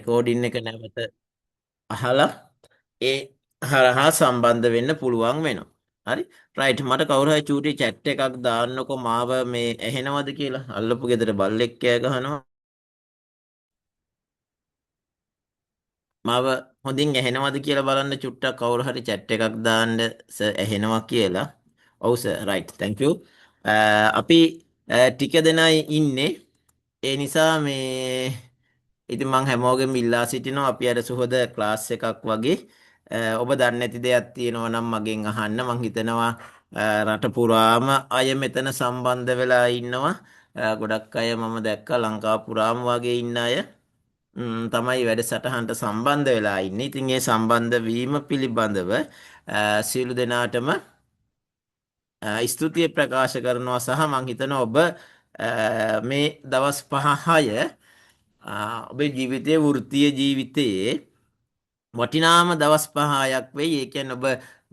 Recording එක නැවත අහලා ඒ හරහා සම්බන්ධ වෙන්න පුළුවන් වෙනවා. හරි? රයිට්, මට කවුරු හරි චූටි චැට් එකක් දාන්නකෝ මාව මේ ඇහෙනවද කියලා. අල්ලපු ගෙදර බල්ලෙක් කෑ ගහනවා. මාව හොඳින් ඇහෙනවද කියලා බලන්න චුට්ටක් කවුරු හරි චැට් එකක් දාන්න සර් ඇහෙනවා කියලා. ඔව් සර්, රයිට්, thank you. අපි ටික දෙනයි ඉන්නේ. ඒ නිසා මේ ඉතින් මං හැමෝගෙම ඉල්ලා සිටිනවා අපි අර සුහද ක්ලාස් එකක් වගේ ඔබ දන්නේ නැති දෙයක් තියෙනවා නම් මගෙන් අහන්න. මං හිතනවා රට පුරාම අය මෙතන සම්බන්ධ වෙලා ඉන්නවා. ගොඩක් අය මම දැක්කා ලංකාව පුරාම වගේ ඉන්න අය තමයි වැඩසටහනට සම්බන්ධ වෙලා ඉන්නේ. ඉතින් ඒ සම්බන්ධ වීම පිළිබඳව සියලු දෙනාටම ස්තුතිය ප්‍රකාශ කරනවා සහ මං හිතනවා ඔබ මේ දවස් 5 6 ඔබේ ජීවිතයේ වෘත්තීය ජීවිතයේ වටිනාම දවස් 5-6ක් වෙයි. ඒ කියන්නේ ඔබ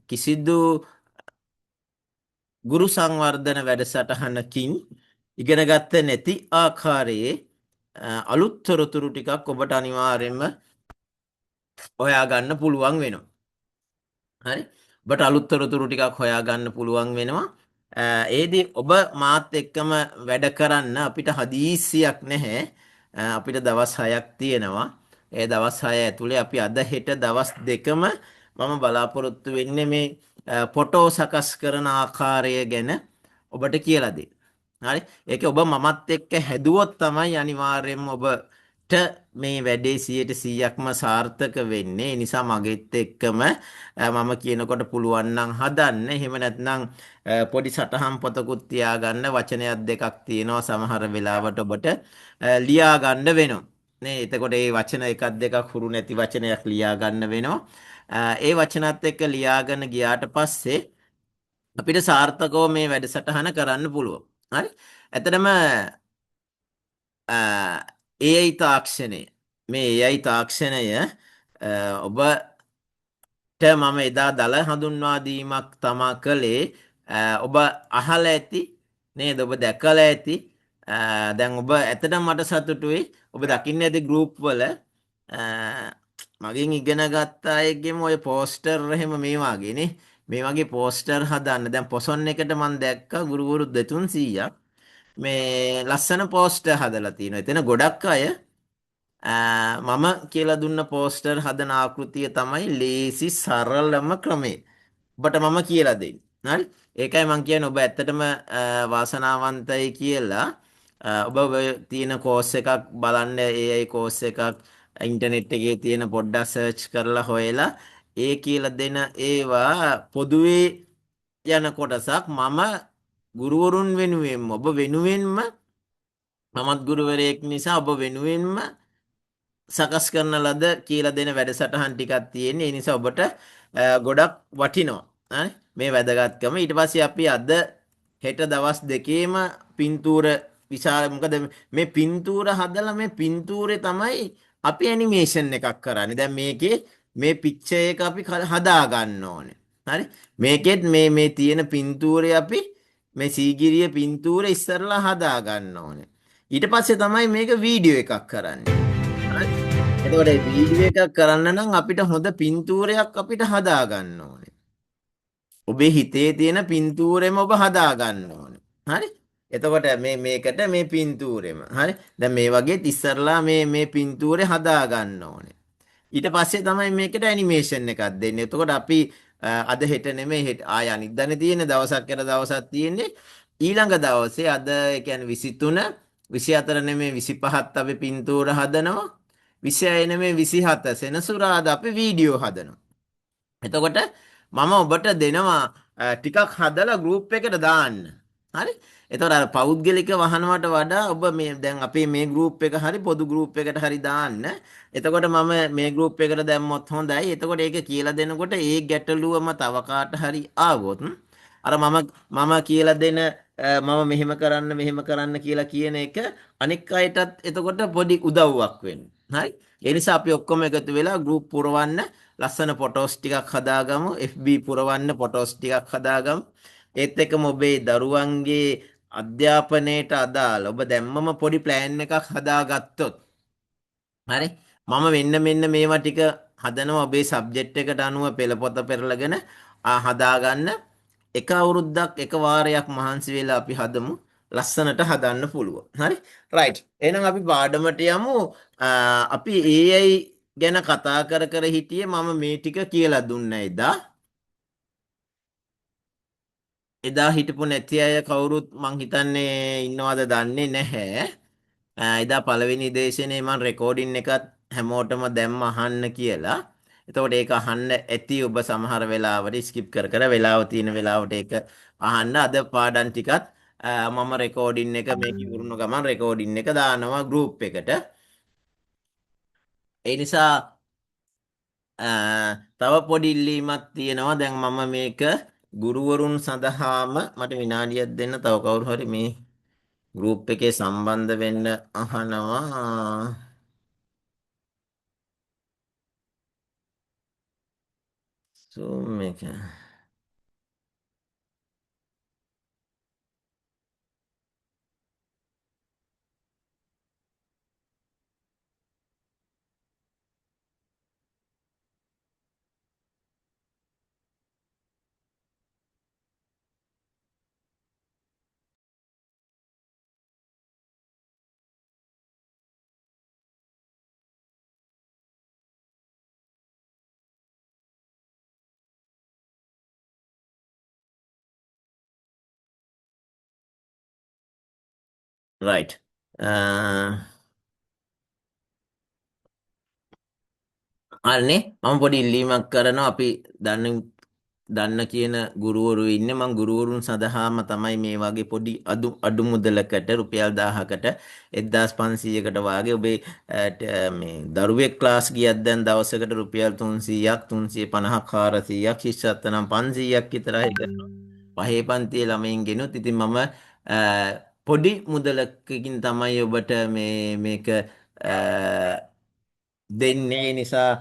කිසිදු ගුරු සංවර්ධන වැඩසටහනකින් ඉගෙන ගත්ත නැති ආකාරයේ අලුත් තොරතුරු ටිකක් ඔබට අනිවාර්යයෙන්ම හොයා ගන්න පුළුවන් වෙනවා. හරි? ඔබට අලුත් තොරතුරු ටිකක් හොයා ගන්න පුළුවන් වෙනවා. ඒදී ඔබ මාත් එක්කම වැඩ කරන්න අපිට හදිසියක් නැහැ. අපිට දවස් 6ක් තියෙනවා. ඒ දවස් 6 ඇතුලේ අපි අද හෙට දවස් දෙකම මම බලාපොරොත්තු වෙන්නේ මේ ෆොටෝ සකස් කරන ආකාරය ගැන ඔබට කියලා දෙන්න. හරි? ඒක ඔබ මමත් එක්ක හැදුවොත් තමයි අනිවාර්යයෙන්ම ඔබට මේ වැඩේ 100%ක්ම සාර්ථක වෙන්නේ. ඒ නිසා මගෙත් එක්කම මම කියනකොට පුළුවන් නම් හදන්න. එහෙම නැත්නම් පොඩි සටහන් පොතකුත් තියාගන්න. වචනයක් දෙකක් තියෙනවා සමහර වෙලාවට ඔබට ලියා ගන්න වෙනවා. නේ, එතකොට ඒ වචන එකක් දෙකක් හුරු නැති වචනයක් ලියා ගන්න වෙනවා. ඒ වචනත් එක්ක ලියාගෙන ගියාට පස්සේ අපිට සාර්ථකව මේ වැඩසටහන කරන්න පුළුවන්. හරි? ඇත්තටම AI තාක්ෂණය, මේ AI තාක්ෂණය ඔබට මම එදා දල හඳුන්වා දීමක් තමා කළේ. ඔබ අහලා ඇති නේද? ඔබ දැකලා ඇති. දැන් ඔබ ඇත්තටම මට සතුටුයි. ඔබ දකින්න ඇති ගෲප් වල මගෙන් ඉගෙන ගත්ත අයගෙම ඔය පෝස්ටර් එහෙම මේ වගේ නේ. මේ වගේ පෝස්ටර් හදන්න. දැන් පොසොන් එකට මම දැක්කා ගුරුවරු 200-300ක් මේ ලස්සන පෝස්ටර් හදලා තියෙනවා. එතන ගොඩක් අය මම කියලා දුන්න පෝස්ටර් හදන ආකෘතිය තමයි ලේසි සරලම ක්‍රමය. ඔබට මම කියලා දෙන්නේ. හරි? ඒකයි මං කියන්නේ ඔබ ඇත්තටම වාසනාවන්තයි කියලා. ඔබ ඔය තියෙන කෝස් එකක් බලන්න, AI course එකක් ඉන්ටර්නෙට් එකේ තියෙන පොඩ්ඩක් සර්ච් කරලා හොයලා ඒ කියලා දෙන ඒවා පොදුවේ යන කොටසක් මම ගුරුවරුන් වෙනුවෙන්ම ඔබ වෙනුවෙන්ම, මමත් ගුරුවරයෙක් නිසා ඔබ වෙනුවෙන්ම සකස් කරන ලද කියලා දෙන වැඩසටහන් ටිකක් තියෙන්නේ. ඒ නිසා ඔබට ගොඩක් වටිනවා. හරි? මේ වැදගත්කම. ඊට පස්සේ අපි අද හෙට දවස් දෙකේම පින්තූර විශාල, මොකද මේ පින්තූර හදලා මේ පින්තූරේ තමයි අපි ඇනිමේෂන් එකක් කරන්නේ. දැන් මේකේ මේ පික්චර් එක අපි හදා ගන්න ඕනේ. හරි? මේකෙත් මේ මේ තියෙන පින්තූරේ අපි මේ සීගිරිය පින්තූරේ ඉස්සරලා හදා ගන්න ඕනේ. ඊට පස්සේ තමයි මේක වීඩියෝ එකක් කරන්නේ. හරි? එතකොට මේ වීඩියෝ එකක් කරන්න නම් අපිට හොඳ පින්තූරයක් අපිට හදා ගන්න ඕනේ. ඔබේ හිතේ තියෙන පින්තූරෙම ඔබ හදා ගන්න ඕනේ. හරි? එතකොට මේ මේකට මේ පින්තූරෙම. හරි? දැන් මේ වගේ ඉස්සරලා මේ මේ පින්තූරේ හදා ගන්න ඕනේ. ඊට පස්සේ තමයි මේකට ඇනිමේෂන් එකක් දෙන්නේ. එතකොට අපි අද හෙට නෙමෙයි, හෙට ආය අනිද්දානේ තියෙන්නේ, දවසක් යන දවසක් තියෙන්නේ. ඊළඟ දවසේ අද ඒ කියන්නේ 23, 24 නෙමෙයි 25ත් අපි පින්තූර හදනවා. 26 නෙමෙයි 27 සෙනසුරාදා අපි වීඩියෝ හදනවා. එතකොට මම ඔබට දෙනවා ටිකක් හදලා ගෲප් එකට දාන්න. හරි? එතකොට අර පෞද්ගලික වහනවට වඩා ඔබ මේ දැන් අපේ මේ ගෲප් එක හරි පොදු ගෲප් එකට හරි දාන්න. එතකොට මම මේ ගෲප් එකට දැම්මොත් හොඳයි. එතකොට ඒක කියලා දෙනකොට ඒ ගැටලුවම තව කාට හරි ආවොත් අර මම මම කියලා දෙන මම මෙහෙම කරන්න මෙහෙම කරන්න කියලා කියන එක අනික් අයටත් එතකොට පොඩි උදව්වක් වෙනවා. හරි? ඒ නිසා අපි ඔක්කොම එකතු වෙලා ගෲප් පුරවන්න ලස්සන ෆොටෝස් ටිකක් හදාගමු. FB පුරවන්න ෆොටෝස් ටිකක් හදාගමු. ඒත් එක්කම ඔබේ දරුවන්ගේ අධ්‍යාපනයට අදාළ ඔබ දැම්මම පොඩි ප්ලෑන් එකක් හදාගත්තොත්, හරි, මම මෙන්න මෙන්න මේවා ටික හදනවා ඔබේ සබ්ජෙක්ට් එකට අනුව පෙළ පොත පෙරලගෙන හදාගන්න. එක අවුරුද්දක් එක වාරයක් මහන්සි වෙලා අපි හදමු. ලස්සනට හදන්න පුළුවන්. හරි? රයිට්. එහෙනම් අපි පාඩමට යමු. අපි AI ගැන කතා කර කර හිටියේ මම මේ ටික කියලා දුන්නා එදා. එදා හිටපු නැති අය කවුරුත් මං හිතන්නේ ඉන්නවද දන්නේ නැහැ. එදා පළවෙනි දේශනේ මං රෙකෝඩින් එකත් හැමෝටම දැම්ම අහන්න කියලා. එතකොට ඒක අහන්න ඇති ඔබ සමහර වෙලාවට ස්කිප් කර කර වෙලාව තියෙන වෙලාවට ඒක අහන්න. අද පාඩම් ටිකත් මම රෙකෝඩින් එක මේක ඉවරුන ගමන් රෙකෝඩින් එක දානවා ගෲප් එකට. ඒ නිසා තව පොඩි ඉල්ලීමක් තියෙනවා. දැන් මම මේක ගුරුවරුන් සඳහාම මට විනාඩියක් දෙන්න. තව කවුරු හරි මේ ගෲප් එකේ සම්බන්ධ වෙන්න අහනවා. Zoom එක. රයිට්. අනේ මම පොඩි ඉල්ලීමක් කරනවා. අපි දන්න කියන ගුරුවරු ඉන්නේ. මං ගුරුවරුන් සඳහාම තමයි මේ වගේ පොඩි අඩු මුදලකට රුපියල් 1000කට 1500කට වාගේ ඔබේ මේ දරුවෙක් ක්ලාස් ගියත් දැන් දවසකට රුපියල් 300ක් 350ක් 400ක් ශිෂ්‍යත්ව නම් 500ක් විතර කරනවා. පහේ පන්තියේ ළමයින් ගෙනුත් ඉතින් මම පොඩි මුදලකින් තමයි ඔබට මේක දෙන්නේ. ඒ නිසා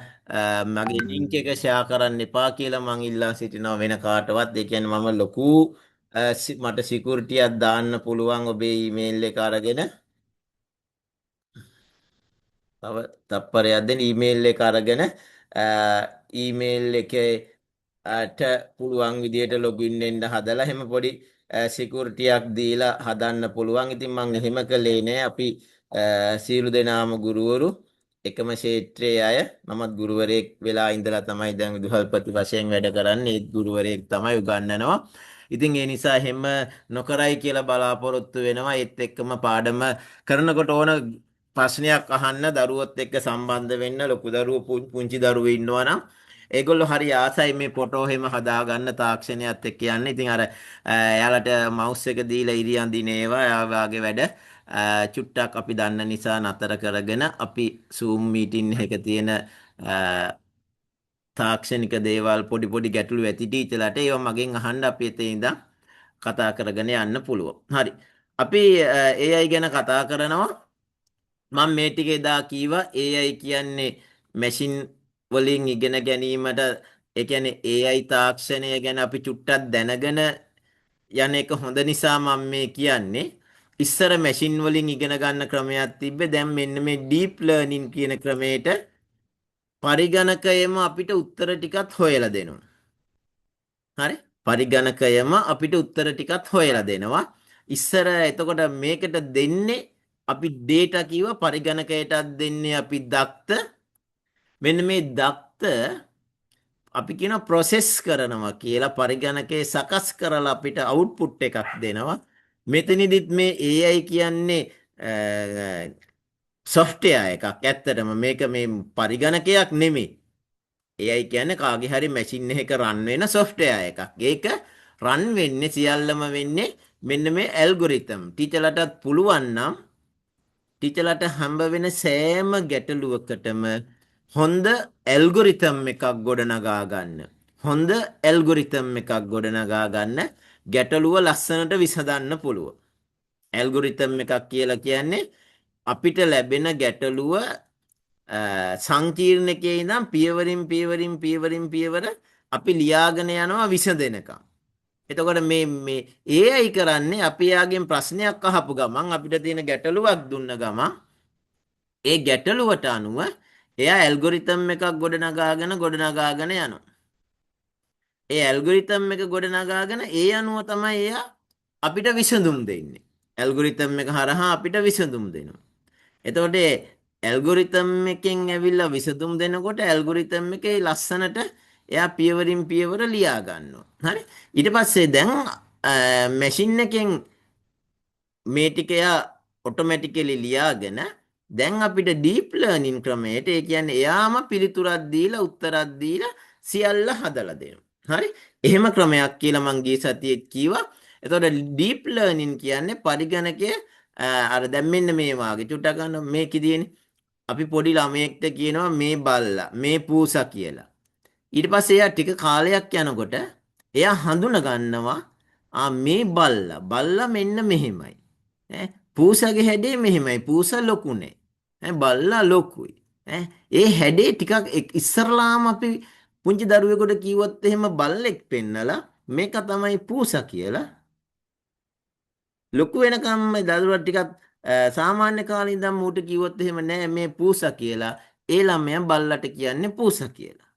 මගේ ලින්ක් එක ෂෙයා කරන්න එපා කියලා මං ඉල්ලා සිටිනවා වෙන කාටවත්. ඒ කියන්නේ මම ලොකු මට සිකියුරිටියක් දාන්න පුළුවන් ඔබේ ඊමේල් එක අරගෙන. තව තප්පරයක් දෙන්න. ඊමේල් එක අරගෙන ඊමේල් එකේට පුළුවන් විදියට ලොගින් වෙන්න හදලා එහෙම පොඩි සිකියුරිටියක් දීලා හදන්න පුළුවන්. ඉතින් මං එහෙම කළේ නෑ. අපි සියලු දෙනාම ගුරුවරු එකම ක්ෂේත්‍රයේ අය. මමත් ගුරුවරයෙක් වෙලා ඉඳලා තමයි දැන් විදුහල්පති වශයෙන් වැඩ කරන්නේ. ඒත් ගුරුවරයෙක් තමයි උගන්වනවා. ඉතින් ඒ නිසා එහෙම නොකරයි කියලා බලාපොරොත්තු වෙනවා. ඒත් එක්කම පාඩම කරනකොට ඕන ප්‍රශ්නයක් අහන්න, දරුවොත් එක්ක සම්බන්ධ වෙන්න, ලොකු දරුවෝ පුංචි දරුවෝ ඉන්නවා නම් ඒගොල්ලෝ හරි ආසයි මේ ෆොටෝ එහෙම හදාගන්න තාක්ෂණයත් එක්ක යන්න. ඉතින් අර එයාලට මවුස් එක දීලා ඉරි අඳින ඒවා, එයා වාගේ වැඩ චුට්ටක් අපි දන්න නිසා නතර කරගෙන අපි Zoom meeting එක තියෙන තාක්ෂණික දේවල් පොඩි පොඩි ගැටලු ඇති ටීචර්ලාට ඒවා මගෙන් අහන්න අපි එතන ඉඳන් කතා කරගෙන යන්න පුළුවන්. හරි. අපි AI ගැන කතා කරනවා. මම මේ ටික එදා කීවා. AI කියන්නේ මැෂින් වලින් ඉගෙන ගැනීමට, ඒ කියන්නේ AI තාක්ෂණය ගැන අපි චුට්ටක් දැනගෙන යන එක හොඳ නිසා මම මේ කියන්නේ. ඉස්සර මැෂින් වලින් ඉගෙන ගන්න ක්‍රමයක් තිබ්බේ. දැන් මෙන්න මේ ඩීප් ලර්නින් කියන ක්‍රමයට පරිගණකයම අපිට උත්තර ටිකත් හොයලා දෙනවා. හරි? පරිගණකයම අපිට උත්තර ටිකත් හොයලා දෙනවා. ඉස්සර එතකොට මේකට දෙන්නේ අපි ඩේටා කිව්වා, පරිගණකයටත් දෙන්නේ අපි දත්ත. මෙන්න මේ දත්ත අපි කියන ප්‍රොසෙස් කරනවා කියලා පරිගණකේ සකස් කරලා අපිට අවුට්පුට් එකක් දෙනවා. මෙතනදිත් මේ AI කියන්නේ සොෆ්ට්වෙයාර් එකක්. ඇත්තටම මේක මේ පරිගණකයක් නෙමෙයි. AI කියන්නේ කාගේ හරි මැෂින් එකක රන් වෙන සොෆ්ට්වෙයාර් එකක්. ඒක රන් වෙන්නේ සියල්ලම වෙන්නේ මෙන්න මේ ඇල්ගොරිතම්. ටීචර්ලටත් පුළුවන් නම් ටීචර්ලට හම්බ වෙන සෑම ගැටලුවකටම හොඳ ඇල්ගොරිතම් එකක් ගොඩනගා ගන්න. හොඳ ඇල්ගොරිතම් එකක් ගොඩනගා ගන්න ගැටලුව ලස්සනට විසඳන්න පුළුවන්. ඇල්ගොරිතම් එකක් කියලා කියන්නේ අපිට ලැබෙන ගැටලුව සංකීර්ණ එකේ ඉඳන් පියවරින් පියවරින් පියවරින් පියවර අපි ලියාගෙන යනවා විසඳෙනකම්. එතකොට මේ AI කරන්නේ අපි යාගෙන් ප්‍රශ්නයක් අහපු ගමන් අපිට තියෙන ගැටලුවක් දුන්න ගමන් ඒ ගැටලුවට අනුව එයා ඇල්ගොරිතම් එකක් ගොඩනගාගෙන ගොඩනගාගෙන යනවා. ඒ ඇල්ගොරිතම් එක ගොඩනගාගෙන ඒ අනුව තමයි එයා අපිට විසඳුම් දෙන්නේ. ඇල්ගොරිතම් එක හරහා අපිට විසඳුම් දෙනවා. එතකොට ඇල්ගොරිතම් එකෙන් ඇවිල්ලා විසඳුම් දෙනකොට ඇල්ගොරිතම් එකේ ලස්සනට එයා පියවරින් පියවර ලියා ගන්නවා. හරි? ඊට පස්සේ දැන් මැෂින් එකෙන් මේ ටික එයා ඔටෝමැටිකලි ලියාගෙන දැන් අපිට ඩීප් ලර්නින් ක්‍රමයට, ඒ කියන්නේ එයාම පිළිතුරක් දීලා උත්තරක් දීලා සියල්ල හදලා දෙනවා. හරි? එහෙම ක්‍රමයක් කියලා මං ගිය සතියේත් කිව්වා. එතකොට ඩීප් ලර්නින් කියන්නේ පරිගණකය අර දැන් මෙන්න මේ වාගේ චුට්ටක් ගන්න මේකේ තියෙන්නේ. අපි පොඩි ළමයෙක්ට කියනවා මේ බල්ලා, මේ පූසා කියලා. ඊට පස්සේ එයා ටික කාලයක් යනකොට එයා හඳුන ගන්නවා, ආ මේ බල්ලා, බල්ලා මෙන්න මෙහෙමයි. ඈ පූසාගේ හැඩේ මෙහෙමයි. පූසා ලොකු නෑ. ඈ බල්ලා ලොකුයි. ඈ ඒ හැඩේ ටිකක් ඉස්සරලාම අපි පුංචි දරුවෙකුට කිව්වොත් එහෙම බල්ලෙක් පෙන්නලා මේක තමයි පූසා කියලා, ලොකු වෙනකම්ම දරුවා ටිකක් සාමාන්‍ය කාලේ ඉඳන් මූට කිව්වොත් එහෙම නෑ මේ පූසා කියලා, ඒ ළමයා බල්ලට කියන්නේ පූසා කියලා.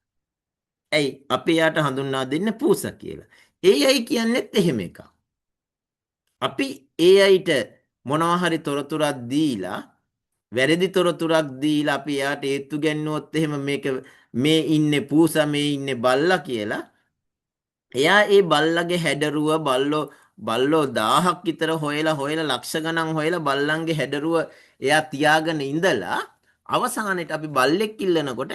ඇයි? අපි එයාට හඳුන්වා දෙන්නේ පූසා කියලා. AI කියන්නේත් එහෙම එකක්. අපි AIට මොනවා හරි තොරතුරක් දීලා, වැරදි තොරතුරක් දීලා අපි එයාට ඒත්තු ගැන්නුවොත් එහෙම මේක මේ ඉන්නේ පූසා, මේ ඉන්නේ බල්ලා කියලා, එයා ඒ බල්ලගේ හැඩරුව බල්ලෝ බල්ලෝ 1000ක් විතර හොයලා හොයලා ලක්ෂ ගණන් හොයලා බල්ලන්ගේ හැඩරුව එයා තියාගෙන ඉඳලා අවසානයේට අපි බල්ලෙක් ඉල්ලනකොට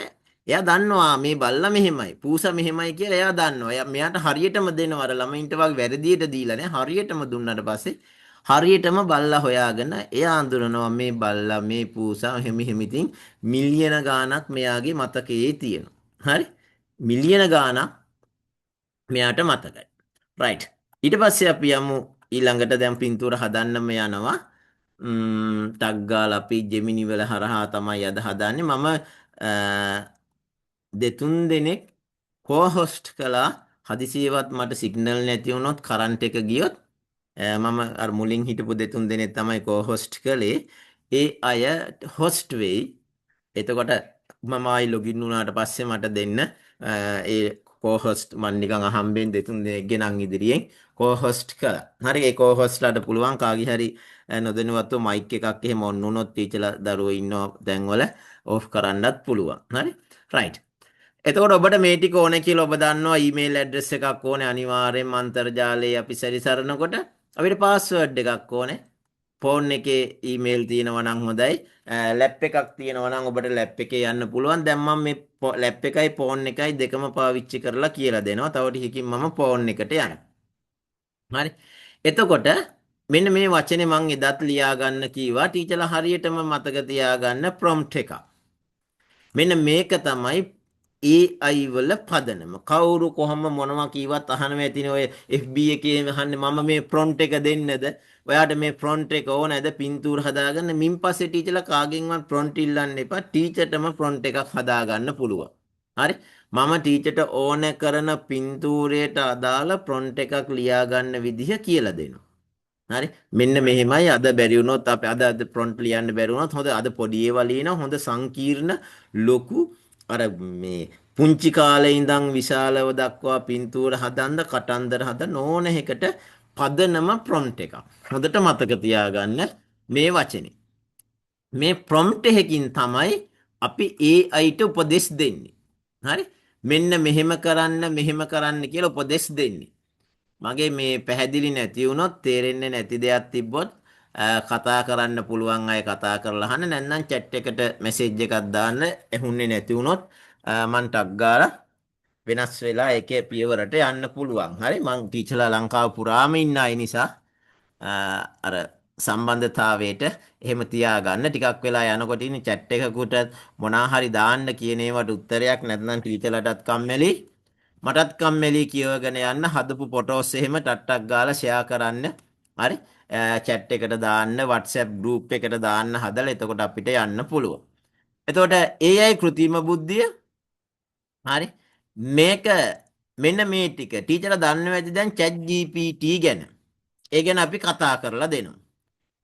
එයා දන්නවා මේ බල්ලා මෙහෙමයි, පූසා මෙහෙමයි කියලා එයා දන්නවා. එයා මෙයාට හරියටම දෙනවා. අර ළමයින්ට වගේ වැරදියට දීලා නෑ. හරියටම දුන්නාට පස්සේ හරියටම බල්ලා හොයාගෙන එයා අඳුරනවා මේ බල්ලා, මේ පූසා, එහෙම එහෙම. ඉතින් මිලියන ගාණක් මෙයාගේ මතකයේ තියෙනවා. හරි? මිලියන ගාණක් මෙයාට මතකයි. රයිට්. ඊට පස්සේ අපි යමු ඊළඟට. දැන් පින්තූර හදන්නම යනවා. ටක් ගාලා අපි ජෙමිනි වල හරහා තමයි අද හදන්නේ. මම දෙතුන් දෙනෙක් කෝ-හොස්ට් කළා. හදිසියවත් මට සිග්නල් නැති වුණොත්, කරන්ට් එක ගියොත්, මම අර මුලින් හිටපු දෙතුන් දෙනෙක් තමයි කෝ-හොස්ට් කළේ. ඒ අය හොස්ට් වෙයි. එතකොට මම ආයි ලොගින් වුණාට පස්සේ මට දෙන්න ඒ කෝ-හොස්ට්. මං නිකන් අහම්බෙන් දෙතුන් දෙනෙක්ගේ නම් ඉදිරියෙන් කෝ-හොස්ට් කළා. හරි, ඒ කෝ-හොස්ට්ලාට පුළුවන් කාගේ හරි නොදැනුවත්ව මයික් එකක් එහෙම ඔන් වුණොත් ටීචර්ලා දරුවෝ ඉන්නවා දැන්වල ඕෆ් කරන්නත් පුළුවන්. හරි? රයිට්. එතකොට ඔබට මේ ටික ඕනේ කියලා ඔබ දන්නවා. ඊමේල් ඇඩ්‍රස් එකක් ඕනේ අනිවාර්යෙන්ම අන්තර්ජාලයේ අපි සැරිසරනකොට. අපිට පාස්වර්ඩ් එකක් ඕනේ. ෆෝන් එකේ ඊමේල් තියෙනවා නම් හොඳයි. ලැප් එකක් තියෙනවා නම් ඔබට ලැප් එකේ යන්න පුළුවන්. දැන් මම මේ ලැප් එකයි ෆෝන් එකයි දෙකම පාවිච්චි කරලා කියලා දෙනවා. තව ටිකකින් මම ෆෝන් එකට යනවා. හරි. එතකොට මෙන්න මේ වචනේ මං එදත් ලියා ගන්න කීවා. ටීචර්ලා හරියටම මතක තියාගන්න ප්‍රොම්ප්ට් එකක්. මෙන්න මේක තමයි AI වල පදනම. කවුරු කොහොම මොනවා කීවත් අහනවා ඇතිනේ ඔය FB එකේ අහන්නේ, මම මේ ප්‍රොම්ප්ට් එක දෙන්නද? ඔයාට මේ ප්‍රොම්ප්ට් එක ඕනේද? පින්තූර හදාගන්න. මින් පස්සේ ටීචර්ලා කාගෙන්වත් ප්‍රොම්ප්ට් ඉල්ලන්න එපා. ටීචර්ටම ප්‍රොම්ප්ට් එකක් හදාගන්න පුළුවන්. හරි? මම ටීචර්ට ඕන කරන පින්තූරයට අදාළ ප්‍රොම්ප්ට් එකක් ලියා ගන්න විදිහ කියලා දෙනවා. හරි, මෙන්න මෙහෙමයි. අද බැරි වුණොත් අපි අද අද ප්‍රොම්ප්ට් ලියන්න බැරි වුණොත්, හොඳ අද පොඩි ඒවා ලියනවා. හොඳ සංකීර්ණ ලොකු අර මේ පුංචි කාලේ ඉඳන් විශාලව දක්වා පින්තූර හදන්න, කටන්දර හදන්න ඕන එකට පදනම ප්‍රොම්ප්ට් එකක්. හොඳට මතක තියාගන්න මේ වචනේ. මේ ප්‍රොම්ප්ට් එකකින් තමයි අපි AI ට උපදෙස් දෙන්නේ. හරි? මෙන්න මෙහෙම කරන්න, මෙහෙම කරන්න කියලා උපදෙස් දෙන්නේ. මගේ මේ පැහැදිලි නැති වුණොත්, තේරෙන්නේ නැති දෙයක් තිබ්බොත් කතා කරන්න පුළුවන් අය කතා කරලා අහන්න, නැත්නම් චැට් එකට මැසේජ් එකක් දාන්න. ඇහුන්නේ නැති වුණොත් මං ටක් ගාලා වෙනස් වෙලා ඒකේ පියවරට යන්න පුළුවන්. හරි, මං ටීචර්ලා ලංකාව පුරාම ඉන්න අය නිසා අර සම්බන්ධතාවයට එහෙම තියාගන්න. ටිකක් වෙලා යනකොට ඉන්නේ චැට් එකකට මොනා හරි දාන්න කියන ඒවට උත්තරයක් නැත්නම් ටීචර්ලාටත් කම්මැලි මටත් කම්මැලි කියවගෙන යන්න. හදපු ෆොටෝස් එහෙම ටක් ටක් ගාලා ෂෙයා කරන්න. හරි, චැට් එකට දාන්න, WhatsApp group එකට දාන්න හදලා. එතකොට අපිට යන්න පුළුවන්. එතකොට AI කෘත්‍රිම බුද්ධිය. හරි, මේක මෙන්න මේ ටික ටීචර්ලා දන්නවා ඇති දැන් chat GPT ගැන. ඒ ගැන අපි කතා කරලා දෙනවා.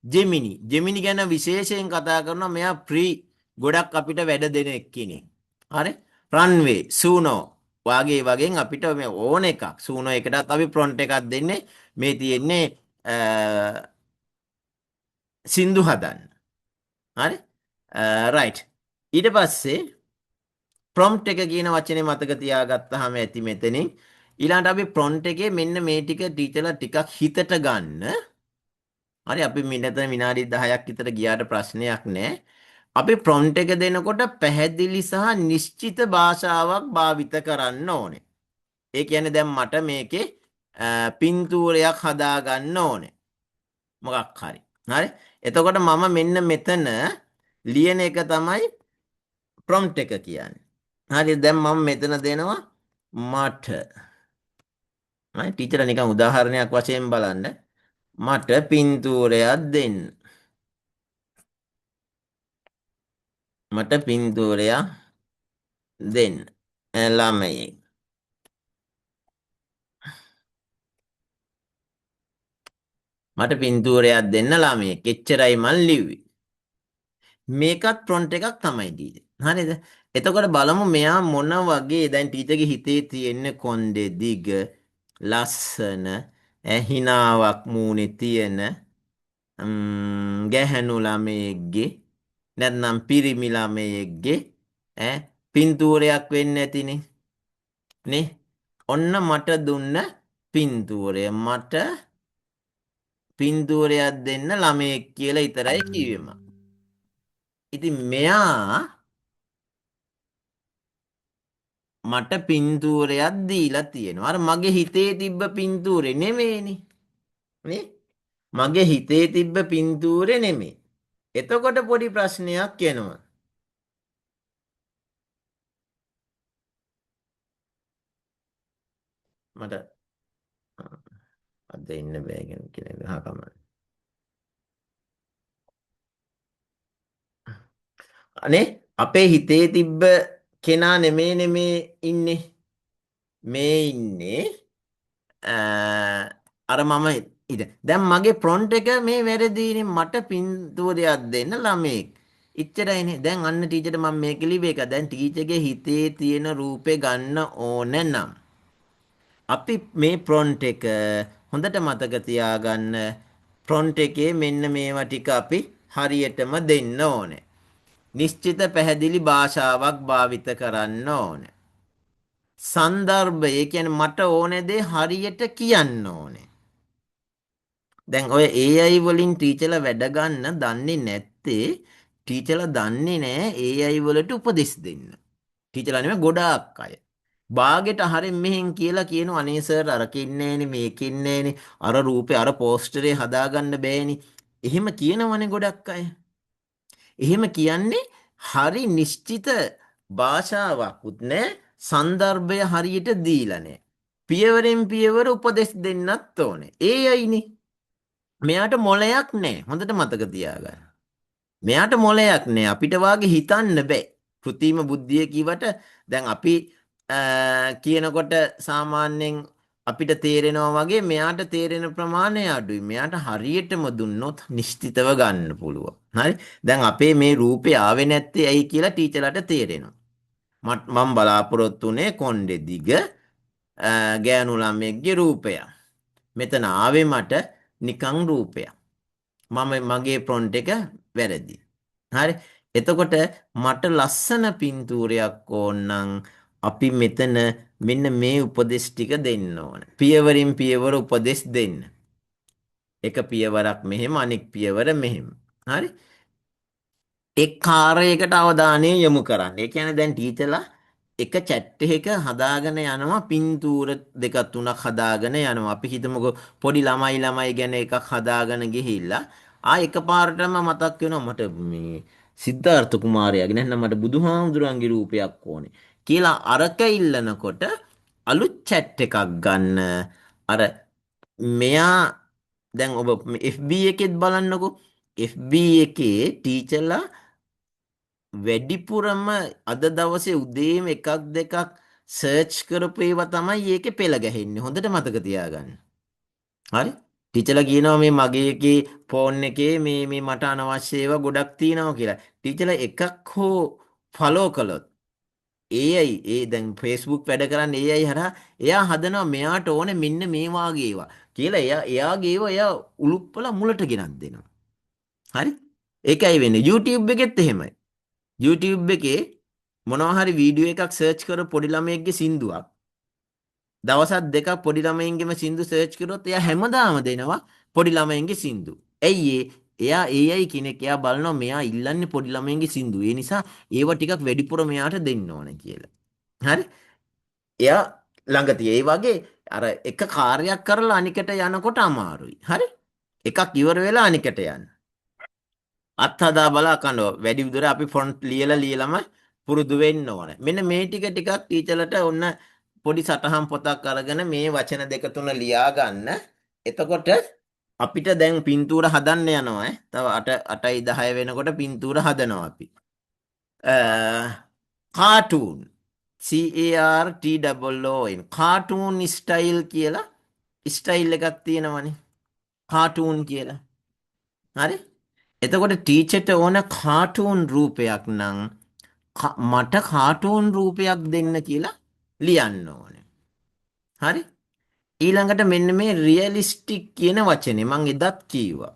ජෙමිනි, ජෙමිනි ගැන විශේෂයෙන් කතා කරනවා. මෙයා ෆ්‍රී ගොඩක් අපිට වැඩ දෙන එක්කෙනෙක්. හරි? රන්වේ, සූනෝ වාගේ වගේ අපිට මේ ඕන එකක්. සූනෝ එකටත් අපි ප්‍රොම්ප්ට් එකක් දෙන්නේ. මේ තියෙන්නේ සින්දු හදන්න. හරි? රයිට්. ඊට පස්සේ ප්‍රොම්ප්ට් එක කියන වචනේ මතක තියාගත්තාම ඇති මෙතනින්. ඊළඟට අපි ප්‍රොම්ප්ට් එකේ මෙන්න මේ ටික ටීචර්ලා ටිකක් හිතට ගන්න. හරි, අපි මෙතන විනාඩි 10ක් විතර ගියාට ප්‍රශ්නයක් නෑ. අපි ප්‍රොම්ප්ට් එක දෙනකොට පැහැදිලි සහ නිශ්චිත භාෂාවක් භාවිත කරන්න ඕනේ. ඒ කියන්නේ දැන් මට මේකේ පින්තූරයක් හදාගන්න ඕනේ. මොකක් හරි. හරි? එතකොට මම මෙන්න මෙතන ලියන එක තමයි ප්‍රොම්ප්ට් එක කියන්නේ. හරි, දැන් මම මෙතන දෙනවා මට. හරි, ටීචර් නිකන් උදාහරණයක් වශයෙන් බලන්න. මට පින්තූරයක් දෙන්න. මට පින්තූරයක් දෙන්න. ළමයෙක්. මට පින්තූරයක් දෙන්න ළමයෙක්. එච්චරයි මං ලිව්වේ. මේකත් ප්‍රොම්ප්ට් එකක් තමයි ටීචර්. හරිද? එතකොට බලමු මෙයා මොන වගේ දැන් ටීචර්ගේ හිතේ තියෙන කොණ්ඩේ දිග ලස්සන හිනාවක් මූණේ තියෙන ගැහැණු ළමයෙක්ගේ නැත්නම් පිරිමි ළමයෙක්ගේ පින්තූරයක් වෙන්න ඇතිනේ නේ. ඔන්න මට දුන්න පින්තූරය. මට පින්තූරයක් දෙන්න ළමයෙක් කියලා විතරයි කිව්වේ මං. ඉතින් මෙයා මට පින්තූරයක් දීලා තියෙනවා. අර මගේ හිතේ තිබ්බ පින්තූරේ නෙමෙයිනේ. නේ? මගේ හිතේ තිබ්බ පින්තූරේ නෙමෙයි. එතකොට පොඩි ප්‍රශ්නයක් එනවා. මට අද ඉන්න බෑ කියන එක අහකම. අනේ අපේ හිතේ තිබ්බ කෙනා නෙමෙයි ඉන්නේ. මේ ඉන්නේ අර මම ඉත. දැන් මගේ ප්‍රොම්ප්ට් එක මේ වැරදීනේ. මට පින්තූරයක් දෙන්න ළමයෙක්. ඉච්චරයිනේ. දැන් අන්න ටීචර්ට මම මේක ලිව්ව එක. දැන් ටීචර්ගේ හිතේ තියෙන රූපේ ගන්න ඕන නම් අපි මේ ප්‍රොම්ප්ට් එක හොඳට මතක තියාගන්න. ප්‍රොම්ප්ට් එකේ මෙන්න මේවා ටික අපි හරියටම දෙන්න ඕනේ. නිශ්චිත පැහැදිලි භාෂාවක් භාවිත කරන්න ඕනේ. සන්දර්භය, ඒ කියන්නේ මට ඕනේ දේ හරියට කියන්න ඕනේ. දැන් ඔය AI වලින් ටීචර්ලා වැඩ ගන්න දන්නේ නැත්තේ ටීචර්ලා දන්නේ නෑ AI වලට උපදෙස් දෙන්න. ටීචර්ලා නෙමෙයි ගොඩාක් අය. බාගෙට හරිය මෙහෙන් කියලා කියනවා අනේ සර් අරකින් නෑනේ මේකෙන් නෑනේ අර රූපේ අර පෝස්ටරේ හදාගන්න බෑනේ. එහෙම කියනවනේ ගොඩක් අය. එහෙම කියන්නේ හරි නිශ්චිත භාෂාවකුත් නෑ, සන්දර්භය හරියට දීලා නෑ. පියවරෙන් පියවර උපදෙස් දෙන්නත් ඕනේ. AIනේ. මෙයාට මොලයක් නෑ. හොඳට මතක තියාගන්න. මෙයාට මොලයක් නෑ. අපිට වාගේ හිතන්න බෑ. කෘත්‍රිම බුද්ධිය කිව්වට දැන් අපි කියනකොට සාමාන්‍යයෙන් අපිට තේරෙනවා වගේ මෙයාට තේරෙන ප්‍රමාණය අඩුයි. මෙයාට හරියටම දුන්නොත් නිශ්චිතව ගන්න පුළුවන්. හරි? දැන් අපේ මේ රූපේ ආවේ නැත්තේ ඇයි කියලා ටීචර්ලාට තේරෙනවා. මම බලාපොරොත්තු වුණේ කොණ්ඩේ දිග ගෑනු ළමයෙක්ගේ රූපයක්. මෙතන ආවේ මට නිකං රූපයක්. මගේ ප්‍රොම්ප්ට් එක වැරදි. හරි? එතකොට මට ලස්සන පින්තූරයක් ඕනනම් අපි මෙතන මෙන්න මේ උපදෙස් ටික දෙන්න ඕන. පියවරින් පියවර උපදෙස් දෙන්න. එක පියවරක් මෙහෙම අනෙක් පියවර මෙහෙම. හරි? එක් කාර්යයකට අවධානය යොමු කරන්න. ඒ කියන්නේ දැන් ටීචර්ලා එක චැට් එකක හදාගෙන යනවා පින්තූර දෙකක් තුනක් හදාගෙන යනවා. අපි හිතමුකෝ පොඩි ළමයි ළමයි ගැන එකක් හදාගෙන ගිහිල්ලා ආ එකපාරටම මතක් වෙනවා මට මේ සිද්ධාර්ථ කුමාරයාගේ නැත්නම් මට බුදුහාමුදුරන්ගේ රූපයක් ඕනේ කියලා අරක ඉල්ලනකොට අලුත් චැට් එකක් ගන්න. අර මෙයා දැන් ඔබ FB එකෙත් බලන්නකෝ. FB එකේ ටීචර්ලා වැඩිපුරම අද දවසේ උදේම එකක් දෙකක් සර්ච් කරපු ඒවා තමයි ඒකේ පෙළ ගැහෙන්නේ. හොඳට මතක තියාගන්න. හරි? ටීචර්ලා කියනවා මේ මගේ එකේ ෆෝන් එකේ මේ මේ මට අනවශ්‍ය ඒවා ගොඩක් තියෙනවා කියලා. ටීචර්ලා එකක් හෝ ෆලෝ කළොත් AI, ඒ දැන් Facebook වැඩ කරන්නේ AI හරහා. එයා හදනවා මෙයාට ඕනේ මෙන්න මේ වාගේ ඒවා කියලා. එයා එයාගේ ඒවා එයා උලුප්පලා මුලට ගෙනත් දෙනවා. හරි? ඒකයි වෙන්නේ. YouTube එකෙත් එහෙමයි. YouTube එකේ මොනවා හරි වීඩියෝ එකක් සර්ච් කර පොඩි ළමයෙක්ගේ සින්දුවක්, දවසක් දෙකක් පොඩි ළමයින්ගේම සින්දු සර්ච් කරොත් එයා හැමදාම දෙනවා පොඩි ළමයින්ගේ සින්දු. ඇයි ඒ? එයා AI කෙනෙක්. එයා බලනවා මෙයා ඉල්ලන්නේ පොඩි ළමයින්ගේ සින්දු. ඒ නිසා ඒවා ටිකක් වැඩිපුර මෙයාට දෙන්න ඕන කියලා. හරි? එයා ළඟ තිය. ඒ වගේ අර එක කාර්යයක් කරලා අනිකට යනකොට අමාරුයි. හරි? එකක් ඉවර වෙලා අනිකට යන්න. අත්හදා බලා කනවා. වැඩි දුර අපි ෆොන්ට් ලියලා ලියලම පුරුදු වෙන්න ඕන. මෙන්න මේ ටික ටිකක් ටීචර්ලට ඔන්න පොඩි සටහන් පොතක් අරගෙන මේ වචන දෙක තුන ලියා ගන්න. එතකොට අපිට දැන් පින්තූර හදන්න යනවා ඈ. තව 8 8යි 10 වෙනකොට පින්තූර හදනවා අපි. Cartoon, C A R T O O N, cartoon style කියලා ස්ටයිල් එකක් තියෙනවනේ. කාටූන් කියලා. හරි? එතකොට ටීචර්ට ඕන කාටූන් රූපයක් නම් මට කාටූන් රූපයක් දෙන්න කියලා ලියන්න ඕනේ. හරි? ඊළඟට මෙන්න මේ රියලිස්ටික් කියන වචනේ මං එදත් කිව්වා.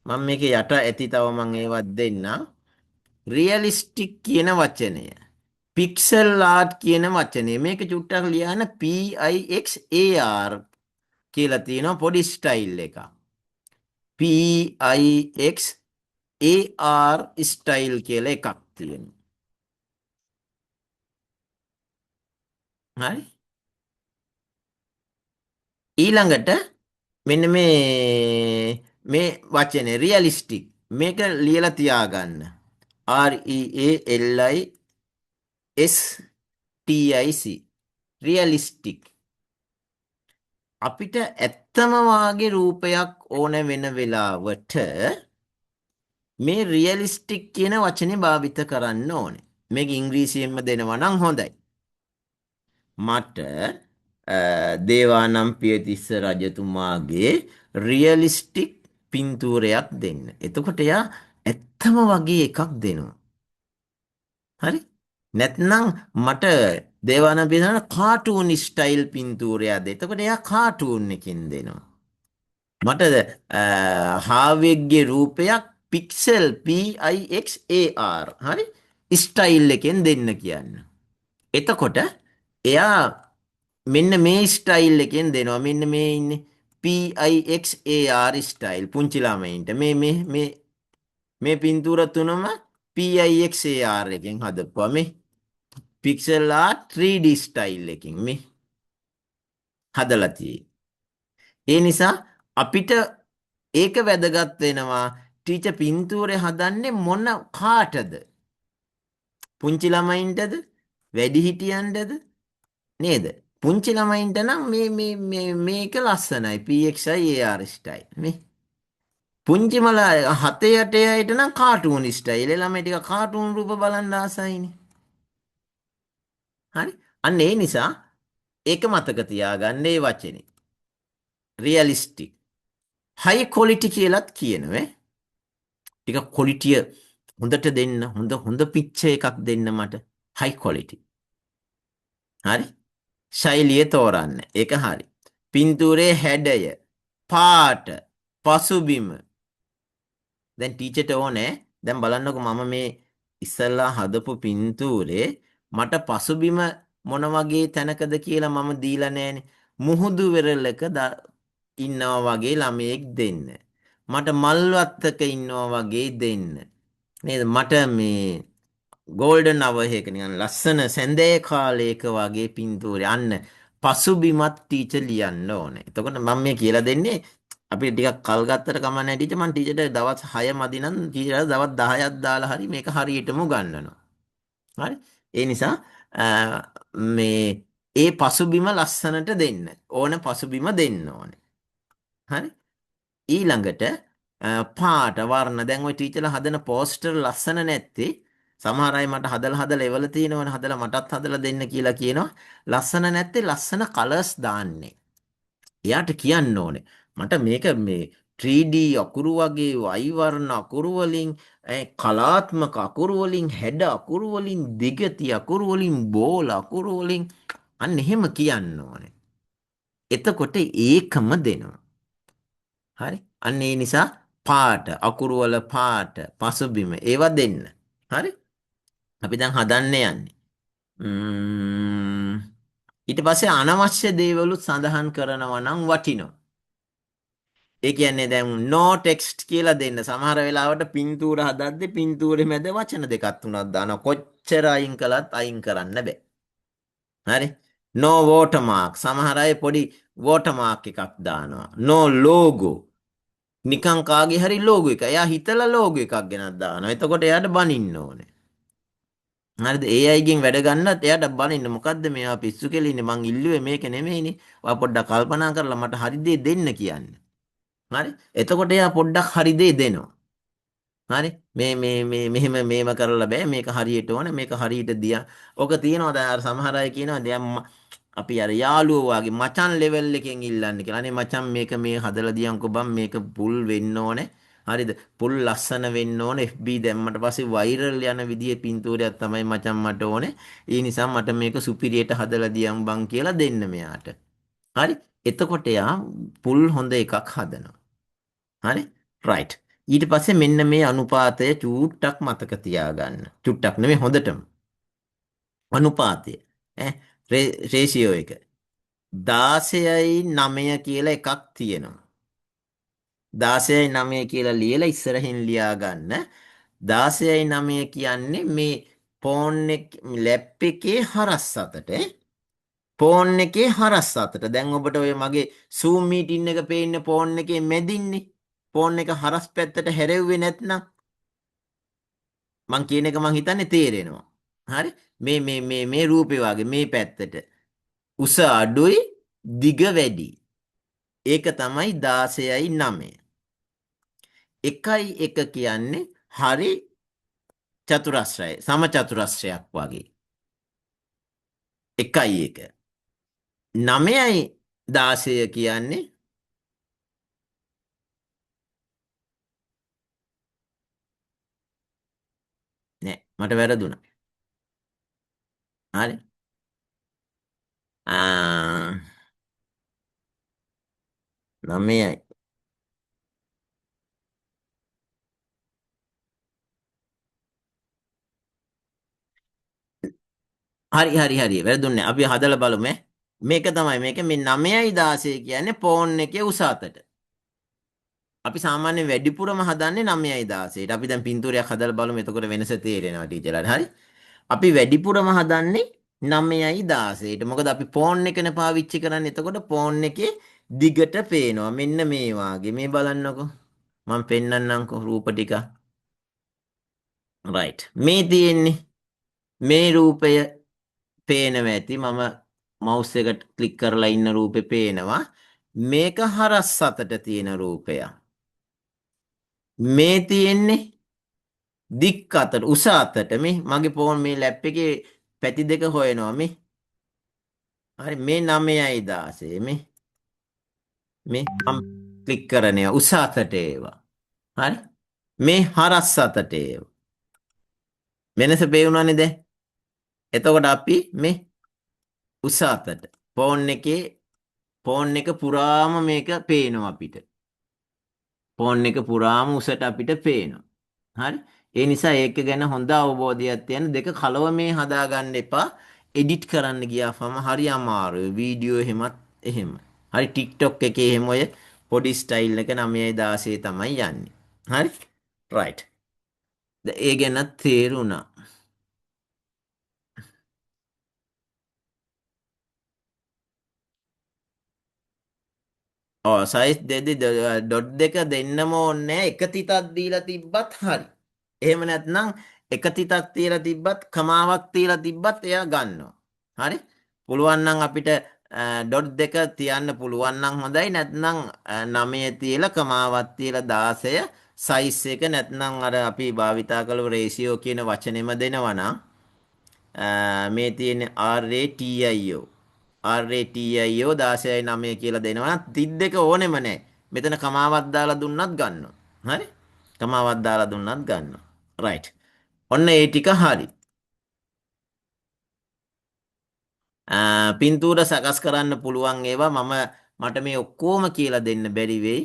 මං මේකේ යට ඇති තව මං ඒවත් දෙන්නම්. රියලිස්ටික් කියන වචනය, පික්සල් ආර්ට් කියන වචනය, මේක චුට්ටක් ලියන්න PIXAR කියලා තියෙනවා පොඩි ස්ටයිල් එකක්. PIXAR style කියලා එකක් තියෙනවා. හරි? ඊළඟට මෙන්න මේ මේ වචනේ රියලිස්ටික්, මේක ලියලා තියාගන්න. R E A L I S T I C, realistic. අපිට ඇත්තම වාගේ රූපයක් ඕන වෙන වෙලාවට මේ රියලිස්ටික් කියන වචනේ භාවිත කරන්න ඕනේ. මේක ඉංග්‍රීසියෙන්ම දෙනවා නම් හොඳයි. මට දේවානම්පියතිස්ස රජතුමාගේ රියලිස්ටික් පින්තූරයක් දෙන්න. එතකොට එයා ඇත්තම වගේ එකක් දෙනවා. හරි? නැත්නම් මට දේවානම්පියතිස්ස කාටූන් ස්ටයිල් පින්තූරයක් දෙන්න. එතකොට එයා කාටූන් එකකින් දෙනවා. මට හාවෙක්ගේ රූපයක් පික්සල් PIXAR, හරි, ස්ටයිල් එකෙන් දෙන්න කියන්න. එතකොට එයා මෙන්න මේ ස්ටයිල් එකෙන් දෙනවා. මෙන්න මේ ඉන්නේ PIXAR style පුංචි ළමයින්ට. මේ මේ මේ මේ පින්තූර තුනම PIXAR එකෙන් හදපුවා. මේ පික්සල් ආර්ට් 3D style එකකින් මේ හදලා තියෙන්නේ. ඒ නිසා අපිට ඒක වැදගත් වෙනවා. ටීචර් පින්තූරේ හදන්නේ මොන කාටද? පුංචි ළමයින්ටද? වැඩිහිටියන්ටද? නේද? පුංචි ළමයින්ට නම් මේ මේ මේ මේක ලස්සනයි, PXIAR style. මේ පුංචිම හතේ අටේ අයට නම් කාටූන් ස්ටයිල්. ඒ ළමයි ටික කාටූන් රූප බලන්න ආසයිනේ. හරි? අන්න ඒ නිසා ඒක මතක තියාගන්න මේ වචනේ. රියලිස්ටික්. හයි ක්වොලිටි කියලත් කියනවා. ටික ක්වොලිටිය හොඳට දෙන්න, හොඳ හොඳ පික්චර් එකක් දෙන්න මට. හයි ක්වොලිටි. හරි? ශෛලිය තෝරන්න. ඒක හරි. පින්තූරයේ හැඩය, පාට, පසුබිම. දැන් ටීචර්ට ඕනේ. දැන් බලන්නකෝ මම මේ ඉස්සල්ලා හදපු පින්තූරේ මට පසුබිම මොන වගේ තැනකද කියලා මම දීලා නෑනේ. මුහුදු වෙරළක ඉන්නවා වගේ ළමයෙක් දෙන්න. මට මල් වත්තක ඉන්නවා වගේ දෙන්න. නේද? මට මේ ගෝල්ඩන් අවර් එක නිකන් ලස්සන සැන්දෑ කාලයක වගේ පින්තූරය. අන්න පසුබිමත් ටීචර් ලියන්න ඕනේ. එතකොට මම මේ කියලා දෙන්නේ අපි ටිකක් කල් ගත්තට කමක් නැහැ ටීචර්. මං ටීචර්ට දවස් 6 මදි නම් ටීචර්ට දවස් 10ක් දාලා හරි මේක හරියටම උගන්වනවා. හරි? ඒ නිසා මේ ඒ පසුබිම ලස්සනට දෙන්න. ඕන පසුබිම දෙන්න ඕනේ. හරි? ඊළඟට පාට වර්ණ. දැන් ඔය ටීචර්ලා හදන පෝස්ටර් ලස්සන නැත්තේ සමහර අය මට හදලා හදලා එවල තියෙනවනේ, හදලා මටත් හදලා දෙන්න කියලා කියනවා. ලස්සන නැත්තේ ලස්සන කලර්ස් දාන්නේ. එයාට කියන්න ඕනේ මට මේක මේ 3D අකුරු වගේ වෛවර්ණ අකුරු වලින්, කලාත්මක අකුරු වලින්, හැඩ අකුරු වලින්, දිගති අකුරු වලින්, බෝල අකුරු වලින් අන්න එහෙම කියන්න ඕනේ. එතකොට ඒකම දෙනවා. හරි? අන්න ඒ නිසා පාට, අකුරු වල පාට, පසුබිම ඒවා දෙන්න. හරි? අපි දැන් හදන්න යන්නේ. ඊට පස්සේ අනවශ්‍ය දේවලුත් සඳහන් කරනවා නම් වටිනවා. ඒ කියන්නේ දැන් no text කියලා දෙන්න. සමහර වෙලාවට පින්තූර හදද්දි පින්තූරෙ මැද වචන දෙකක් තුනක් දානවා. කොච්චර අයින් කළත් අයින් කරන්න බෑ. හරි? No watermark. සමහර අය පොඩි watermark එකක් දානවා. No logo. නිකන් කාගේ හරි ලෝගෝ එක. එයා හිතලා ලෝගෝ එකක් ගෙනත් දානවා. එතකොට එයාට බනින්න ඕනේ. හරිද? ඒ අයගෙන් වැඩ ගන්නත් එයාට බනින්න. මොකද්ද මේවා පිස්සු කෙලින්නේ? මං ඉල්ලුවේ මේක නෙමෙයිනේ. ඔයා පොඩ්ඩක් කල්පනා කරලා මට හරි දේ දෙන්න කියන්න. හරි? එතකොට එයා පොඩ්ඩක් හරි දේ දෙනවා. හරි? මේ මේ මේ මෙහෙම මේව කරලා බෑ. මේක හරියට ඕනේ. මේක හරියට දියා. ඔක තියෙනවා දැන් අර සමහර අය කියනවා දැන් අපි අර යාළුවෝ වගේ මචං ලෙවල් එකෙන් ඉල්ලන්නේ කියලා. අනේ මචං මේක මේ හදලා දියන්කෝ බං, මේක පුල් වෙන්න ඕනේ. හරිද? පුල් ලස්සන වෙන්න ඕනේ. FB දැම්මට පස්සේ වෛරල් යන විදිහේ පින්තූරයක් තමයි මචං මට ඕනේ. ඒ නිසා මට මේක සුපිරියට හදලා දියන් බං කියලා දෙන්න මෙයාට. හරි? එතකොට එයා පුල් හොඳ එකක් හදනවා. හරි? රයිට්. ඊට පස්සේ මෙන්න මේ අනුපාතය චූට්ටක් මතක තියාගන්න. චුට්ටක් නෙමෙයි හොඳටම. අනුපාතය. රේෂියෝ එක. 16යි 9 කියලා එකක් තියෙනවා. 16යි 9 කියලා ලියලා ඉස්සරහින් ලියා ගන්න. 16යි 9 කියන්නේ මේ ෆෝන් එක ලැප් එකේ හරස් අතට, ෆෝන් එකේ හරස් අතට. දැන් ඔබට ඔය මගේ Zoom meeting එක පේන්නේ ෆෝන් එකේ මැදින්නේ. ෆෝන් එක හරස් පැත්තට හැරෙව්වේ නැත්නම් මං කියන එක මං හිතන්නේ තේරෙනවා. හරි? මේ මේ මේ මේ රූපේ වගේ මේ පැත්තට උස අඩුයි දිග වැඩි. ඒක තමයි 16යි 9. එකයි එක කියන්නේ හරි චතුරස්‍රය, සම චතුරස්‍රයක් වගේ. එකයි එක. නවයයි 16 කියන්නේ නෑ, මට වැරදුනා. හරි. නවයයි. හරි, හරි, හරි. වැරදුන්නේ නෑ. අපි හදලා බලමු ඈ. මේක තමයි මේක මේ නවයයි 16 කියන්නේ ෆෝන් එකේ උස අතට. අපි සාමාන්‍යයෙන් වැඩිපුරම හදන්නේ නවයයි 16ට. අපි දැන් පින්තූරයක් හදලා බලමු. එතකොට වෙනස තේරෙනවා ටීචර්ලාට. හරි. අපි වැඩිපුරම හදන්නේ නවයයි 16ට. මොකද අපි ෆෝන් එකනේ පාවිච්චි කරන්නේ. එතකොට ෆෝන් එකේ දිගට පේනවා. මෙන්න මේ වාගේ. මේ බලන්නකෝ. මම පෙන්නන්නම්කෝ රූප ටික. රයිට්. මේ තියෙන්නේ මේ රූපය පේනවා ඇති. මම මවුස් එකට ක්ලික් කරලා ඉන්න රූපේ පේනවා. මේක හරස් අතට තියෙන රූපයක්. මේ තියෙන්නේ දික් අතට, උස අතට. මේ මගේ ෆෝන් මේ ලැප් එකේ පැති දෙක හොයනවා මේ. හරි, මේ නවයයි 16 මේ. මේ මම ක්ලික් කරන ඒවා උස අතට ඒවා. හරි, මේ හරස් අතට ඒවා. වෙනස පේුණානේ දැන්. එතකොට අපි මේ උස අතට ෆෝන් එක පුරාම මේක පේනවා අපිට. ෆෝන් එක පුරාම උසට අපිට පේනවා. හරි, ඒ නිසා ඒක ගැන හොඳ අවබෝධයක් තියන්න. දෙක කලවමේ හදාගන්න එපා. එඩිට් කරන්න ගියාම හරි අමාරුයි. වීඩියෝ එහෙමත් එහෙම. හරි, TikTok එකේ එහෙම ඔය පොඩි ස්ටයිල් එක නවයයි 16 තමයි යන්නේ. හරි, රයිට්. ඒ ගැන තේරුණා. ඔව්, සයිස් දෙදි ඩොට් දෙක දෙන්නම ඕනේ. එක තිතක් දීලා තිබ්බත් හරි. එහෙම නැත්නම් එක තිතක් තියලා තිබ්බත් කමාවක් තියලා තිබ්බත් එයා ගන්නවා. හරි? පුළුවන් නම් අපිට ඩොට් දෙක තියන්න පුළුවන් නම් හොඳයි. නැත්නම් 9 තියලා කමාවක් තියලා 16 සයිස් එක නැත්නම් අර අපි භාවිතා කළ රේෂියෝ කියන වචනේම දෙනවා නම් මේ තියෙන RATIO. RATIO 16යි 9 කියලා දෙනවා නම් තිත් දෙක ඕනෙම නෑ. මෙතන කමාවක් දාලා දුන්නත් ගන්නවා. හරි? කමාවක් දාලා දුන්නත් ගන්නවා. රයිට්. ඔන්න ඒ ටික හරි. පින්තූර සකස් කරන්න පුළුවන් ඒවා මට මේ ඔක්කොම කියලා දෙන්න බැරි වෙයි.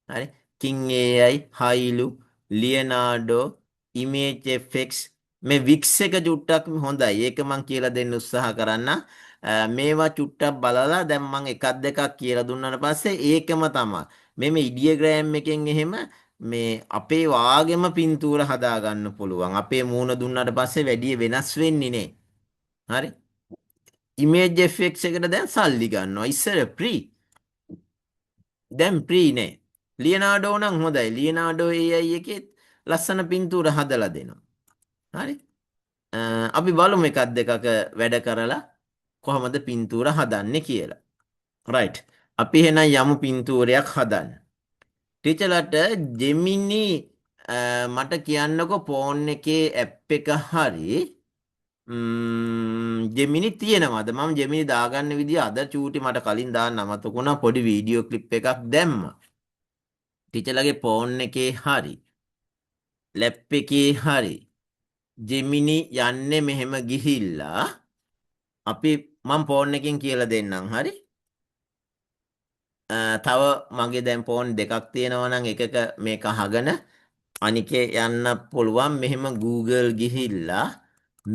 හරි. King AI, Hailuo, Leonardo, Image FX මේ Wix එක චුට්ටක් හොඳයි. ඒක මං කියලා දෙන්න උත්සාහ කරන්න. මේවා චුට්ටක් බලලා දැන් මං එකක් දෙකක් කියලා දුන්නාට පස්සේ ඒකම තමයි. මේ ඉඩියග්‍රෑම් එකෙන් එහෙම මේ අපේ වාගෙම පින්තූර හදා ගන්න පුළුවන්. අපේ මූණ දුන්නාට පස්සේ වැඩි වෙනස් වෙන්නේ නෑ. හරි. Image FX එකට දැන් සල්ලි ගන්නවා. ඉස්සර ෆ්‍රී. දැන් ෆ්‍රී නෑ. ලියනාඩෝ නම් හොඳයි. ලියනාඩෝ AI එකේ ලස්සන පින්තූර හදලා දෙනවා. හරි. අපි බලමු එකක් දෙකක වැඩ කරලා කොහොමද පින්තූර හදන්නේ කියලා. රයිට්. අපි එහෙනම් යමු පින්තූරයක් හදන්න. ටීචර්ලාට ජෙමිනි මට කියන්නකෝ ෆෝන් එකේ ඇප් එක හරි ජෙමිනි තියෙනවද? මම ජෙමිනි දාගන්න විදිය අද චූටි මට කලින් දාන්න අමතක වුණා. පොඩි වීඩියෝ ක්ලිප් එකක් දැම්මා. ටීචර්ලාගේ ෆෝන් එකේ හරි ලැප් එකේ හරි ජෙමිනි යන්නේ මෙහෙම ගිහිල්ලා මං ෆෝන් එකෙන් කියලා දෙන්නම්. හරි. තව මගේ දැන් ෆෝන් දෙකක් තියෙනවා නම් එකක මේක අහගෙන අනිකේ යන්න පුළුවන්. මෙහෙම Google ගිහිල්ලා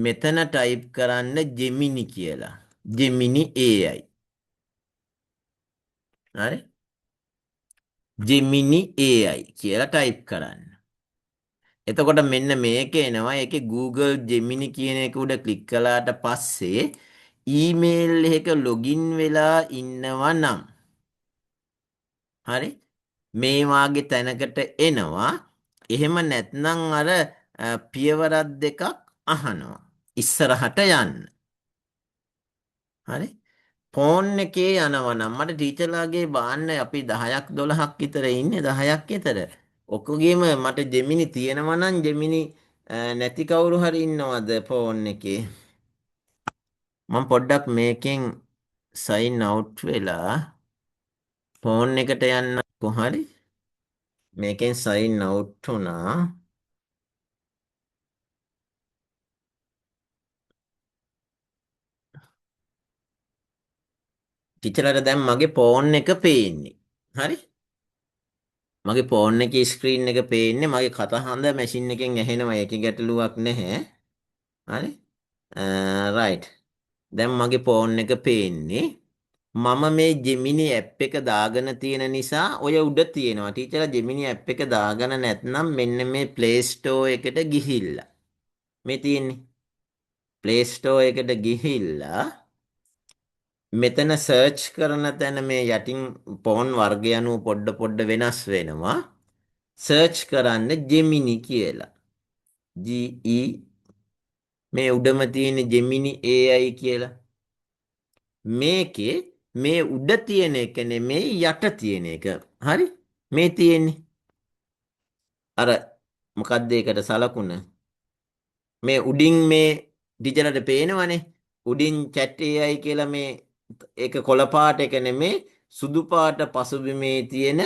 මෙතන ටයිප් කරන්න ජෙමිනි කියලා. ජෙමිනි AI. හරි. ජෙමිනි AI කියලා ටයිප් කරන්න. එතකොට මෙන්න මේක එනවා. ඒකේ Google Gemini කියන එක උඩ ක්ලික් කළාට පස්සේ ඊමේල් එකක ලොගින් වෙලා ඉන්නවා නම් හරි මේ වාගේ තැනකට එනවා. එහෙම නැත්නම් අර පියවරක් දෙකක් අහනවා ඉස්සරහට යන්න. හරි. ෆෝන් එකේ යනවා නම් මට ටීචර්ලාගේ බාන්න අපි 10ක් 12ක් විතර ඉන්නේ 10ක් විතර. ඔක්කොගේම මට ජෙමිනි තියෙනවා නම් ජෙමිනි නැති කවුරු හරි ඉන්නවද ෆෝන් එකේ? මම පොඩ්ඩක් මේකෙන් සයින් අවුට් වෙලා ෆෝන් එකට යන්න කොහරි. මේකෙන් සයින් අවුට් වුණා. ටීචර්ලාට දැන් මගේ ෆෝන් එක පේන්නේ. හරි? මගේ ෆෝන් එකේ ස්ක්‍රීන් එක පේන්නේ. මගේ කතහඳ මැෂින් එකෙන් ඇහෙනවා. ඒකේ ගැටලුවක් නැහැ. හරි? රයිට්. දැන් මගේ ෆෝන් එක පේන්නේ. මම මේ ජෙමිනි ඇප් එක දාගෙන තියෙන නිසා ඔය උඩ තියෙනවා. ටීචර්ලා ජෙමිනි ඇප් එක දාගෙන නැත්නම් මෙන්න මේ Play Store එකට ගිහිල්ලා. මේ තියෙන්නේ. Play Store එකට ගිහිල්ලා මෙතන සර්ච් කරන තැන මේ යටින් ෆෝන් වර්ගය අනුව පොඩ පොඩ වෙනස් වෙනවා. සර්ච් කරන්න ජෙමිනි කියලා. G E මේ උඩම තියෙන ජෙමිනි AI කියලා. මේකේ මේ උඩ තියෙන එක නෙමෙයි යට තියෙන එක. හරි? මේ තියෙන්නේ. අර මොකද්ද ඒකට සලකුණ? මේ උඩින් මේ ඩිජිටල්ට පේනවනේ. උඩින් chat AI කියලා මේ ඒක කොළ පාට එක නෙමෙයි සුදු පාට පසුබිමේ තියෙන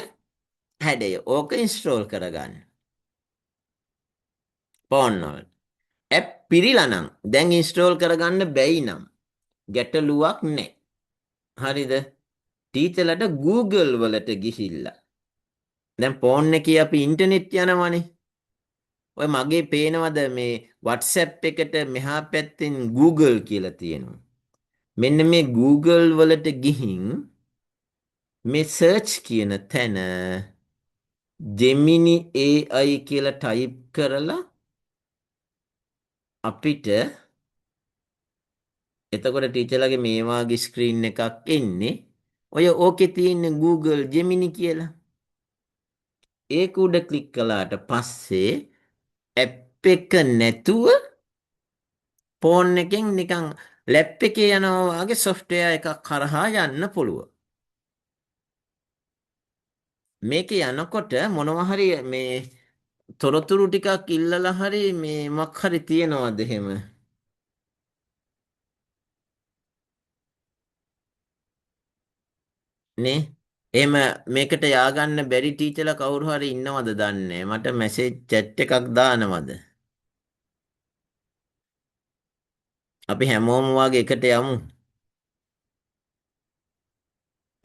හැඩය. ඕක ඉන්ස්ටෝල් කරගන්න. ෆෝන් වල. ඇප් පිරීලා නම් දැන් ඉන්ස්ටෝල් කරගන්න බැයි නම් ගැටලුවක් නෑ. හරිද? ටීචර්ලට Google වලට ගිහිල්ලා. දැන් ෆෝන් එකේ අපි ඉන්ටර්නෙට් යනවනේ. ඔය මගේ පේනවද මේ WhatsApp එකට මෙහා පැත්තෙන් Google කියලා තියෙනවා. මෙන්න මේ Google වලට ගිහින් මේ search කියන තැන Gemini AI කියලා ටයිප් කරලා අපිට එතකොට ටීචර්ලාගේ මේ වාගේ ස්ක්‍රීන් එකක් එන්නේ. ඔය ඕකේ තියෙන Google Gemini කියලා. ඒක උඩ ක්ලික් කළාට පස්සේ ඇප් එක නැතුව ෆෝන් එකෙන් නිකන් ලැප් එකේ යනවා වගේ සොෆ්ට්වෙයාර් එකක් කරහා යන්න පුළුවන්. මේක යනකොට මොනවා හරි මේ තොරතුරු ටිකක් ඉල්ලලා හරි මේ මොකක් හරි තියනවද එහෙම? නේ? එහෙම මේකට යාගන්න බැරි ටීචර්ලා කවුරු හරි ඉන්නවද දන්නේ මට මැසේජ් චැට් එකක් දානවද? අපි හැමෝම වගේ එකට යමු.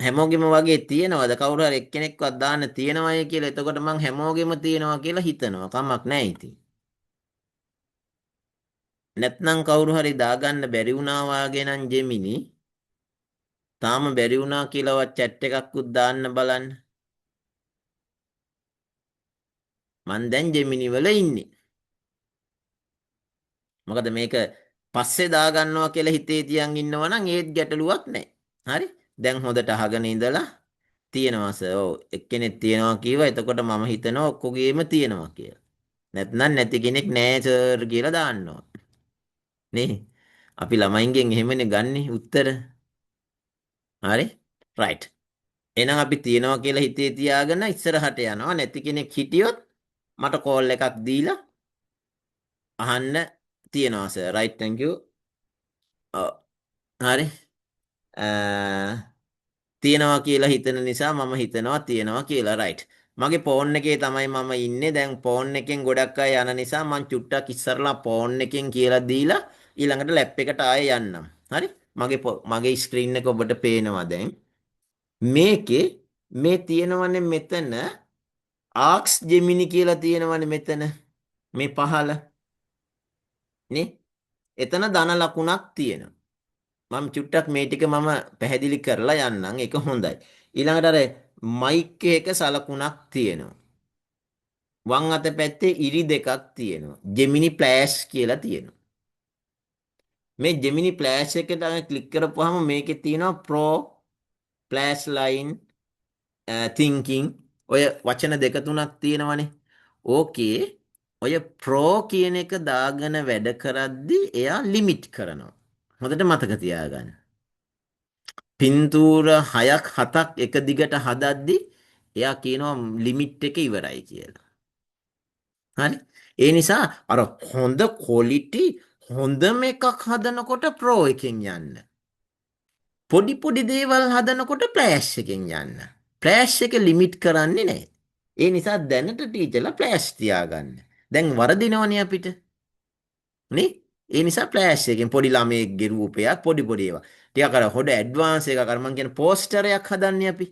හැමෝගෙම වගේ තියෙනවද? කවුරු හරි එක්කෙනෙක්වත් දාන්න තියෙනවයි කියලා. එතකොට මං හැමෝගෙම තියෙනවා කියලා හිතනවා. කමක් නැහැ ඉතින්. නැත්නම් කවුරු හරි දාගන්න බැරි වුණා වාගේ නම් ජෙමිනි තාම බැරි වුණා කියලාවත් චැට් එකක්වත් දාන්න බලන්න. මං දැන් ජෙමිනි වල ඉන්නේ. මොකද මේක පස්සේ දාගන්නවා කියලා හිතේ තියන් ඉන්නවා නම් ඒත් ගැටලුවක් නැහැ. හරි? දැන් හොඳට අහගෙන ඉඳලා තියෙනවා සර්. ඔව් එක්කෙනෙක් තියෙනවා කිව්වා. එතකොට මම හිතනවා ඔක්කොගේම තියෙනවා කියලා. නැත්නම් නැති කෙනෙක් නෑ සර් කියලා දාන්න ඕන. නේ? අපි ළමයින්ගෙන් එහෙමනේ ගන්නෙ උත්තර. හරි? රයිට්. එහෙනම් අපි තියෙනවා කියලා හිතේ තියාගෙන ඉස්සරහට යනවා. නැති කෙනෙක් හිටියොත් මට කෝල් එකක් දීලා අහන්න තියෙනවා සර්. Right, thank you. ඔව්. හරි. තියෙනවා කියලා හිතන නිසා මම හිතනවා තියෙනවා කියලා. රයිට්. මගේ ෆෝන් එකේ තමයි මම ඉන්නේ. දැන් ෆෝන් එකෙන් ගොඩක් අය යන නිසා මං චුට්ටක් ඉස්සරලා ෆෝන් එකෙන් කියලා දීලා ඊළඟට ලැප් එකට ආයෙ යන්නම්. හරි? මගේ ස්ක්‍රීන් එක ඔබට පේනවා දැන්. මේකේ මේ තියෙනවනේ මෙතන ආක්ස් ජෙමිනි කියලා තියෙනවනේ මෙතන මේ පහළ නේ. එතන ධන ලකුණක් තියෙනවා. මම චුට්ටක් මේ ටික මම පැහැදිලි කරලා යන්නම්. ඒක හොඳයි. ඊළඟට අර මයික් එක සලකුණක් තියෙනවා. වම් අත පැත්තේ ඉරි දෙකක් තියෙනවා. ජෙමිනි ෆ්ලෑෂ් කියලා තියෙනවා. මේ ජෙමිනි ෆ්ලෑෂ් එකට ක්ලික් කරපුවාම මේකේ තියෙනවා ප්‍රෝ ෆ්ලෑෂ් ලයින් තින්කින් ඔය වචන දෙක තුනක් තියෙනවනේ. ඕකේ ඔය ප්‍රෝ කියන එක දාගෙන වැඩ කරද්දි එයා ලිමිට් කරනවා. හොඳට මතක තියාගන්න. පින්තූර 6ක් 7ක් එක දිගට හදද්දි එයා කියනවා ලිමිට් එක ඉවරයි කියලා. හරි? ඒ නිසා අර හොඳ ක්වොලිටි හොඳම එකක් හදනකොට ප්‍රෝ එකෙන් යන්න. පොඩි පොඩි දේවල් හදනකොට ෆ්ලෑෂ් එකෙන් යන්න. ෆ්ලෑෂ් එක ලිමිට් කරන්නේ නැහැ. ඒ නිසා දැනට ටීචර්ලා ෆ්ලෑෂ් තියාගන්න. දැන් වරදිනවනේ අපිට. නේ? ඒ නිසා ෆ්ලෑෂ් එකෙන් පොඩි ළමයෙක්ගේ රූපයක් පොඩි පොඩි ඒවා. ටිකක් අර හොඳ ඇඩ්වාන්ස් එකක් අර මං කියන්නේ පෝස්ටරයක් හදන්නේ අපි.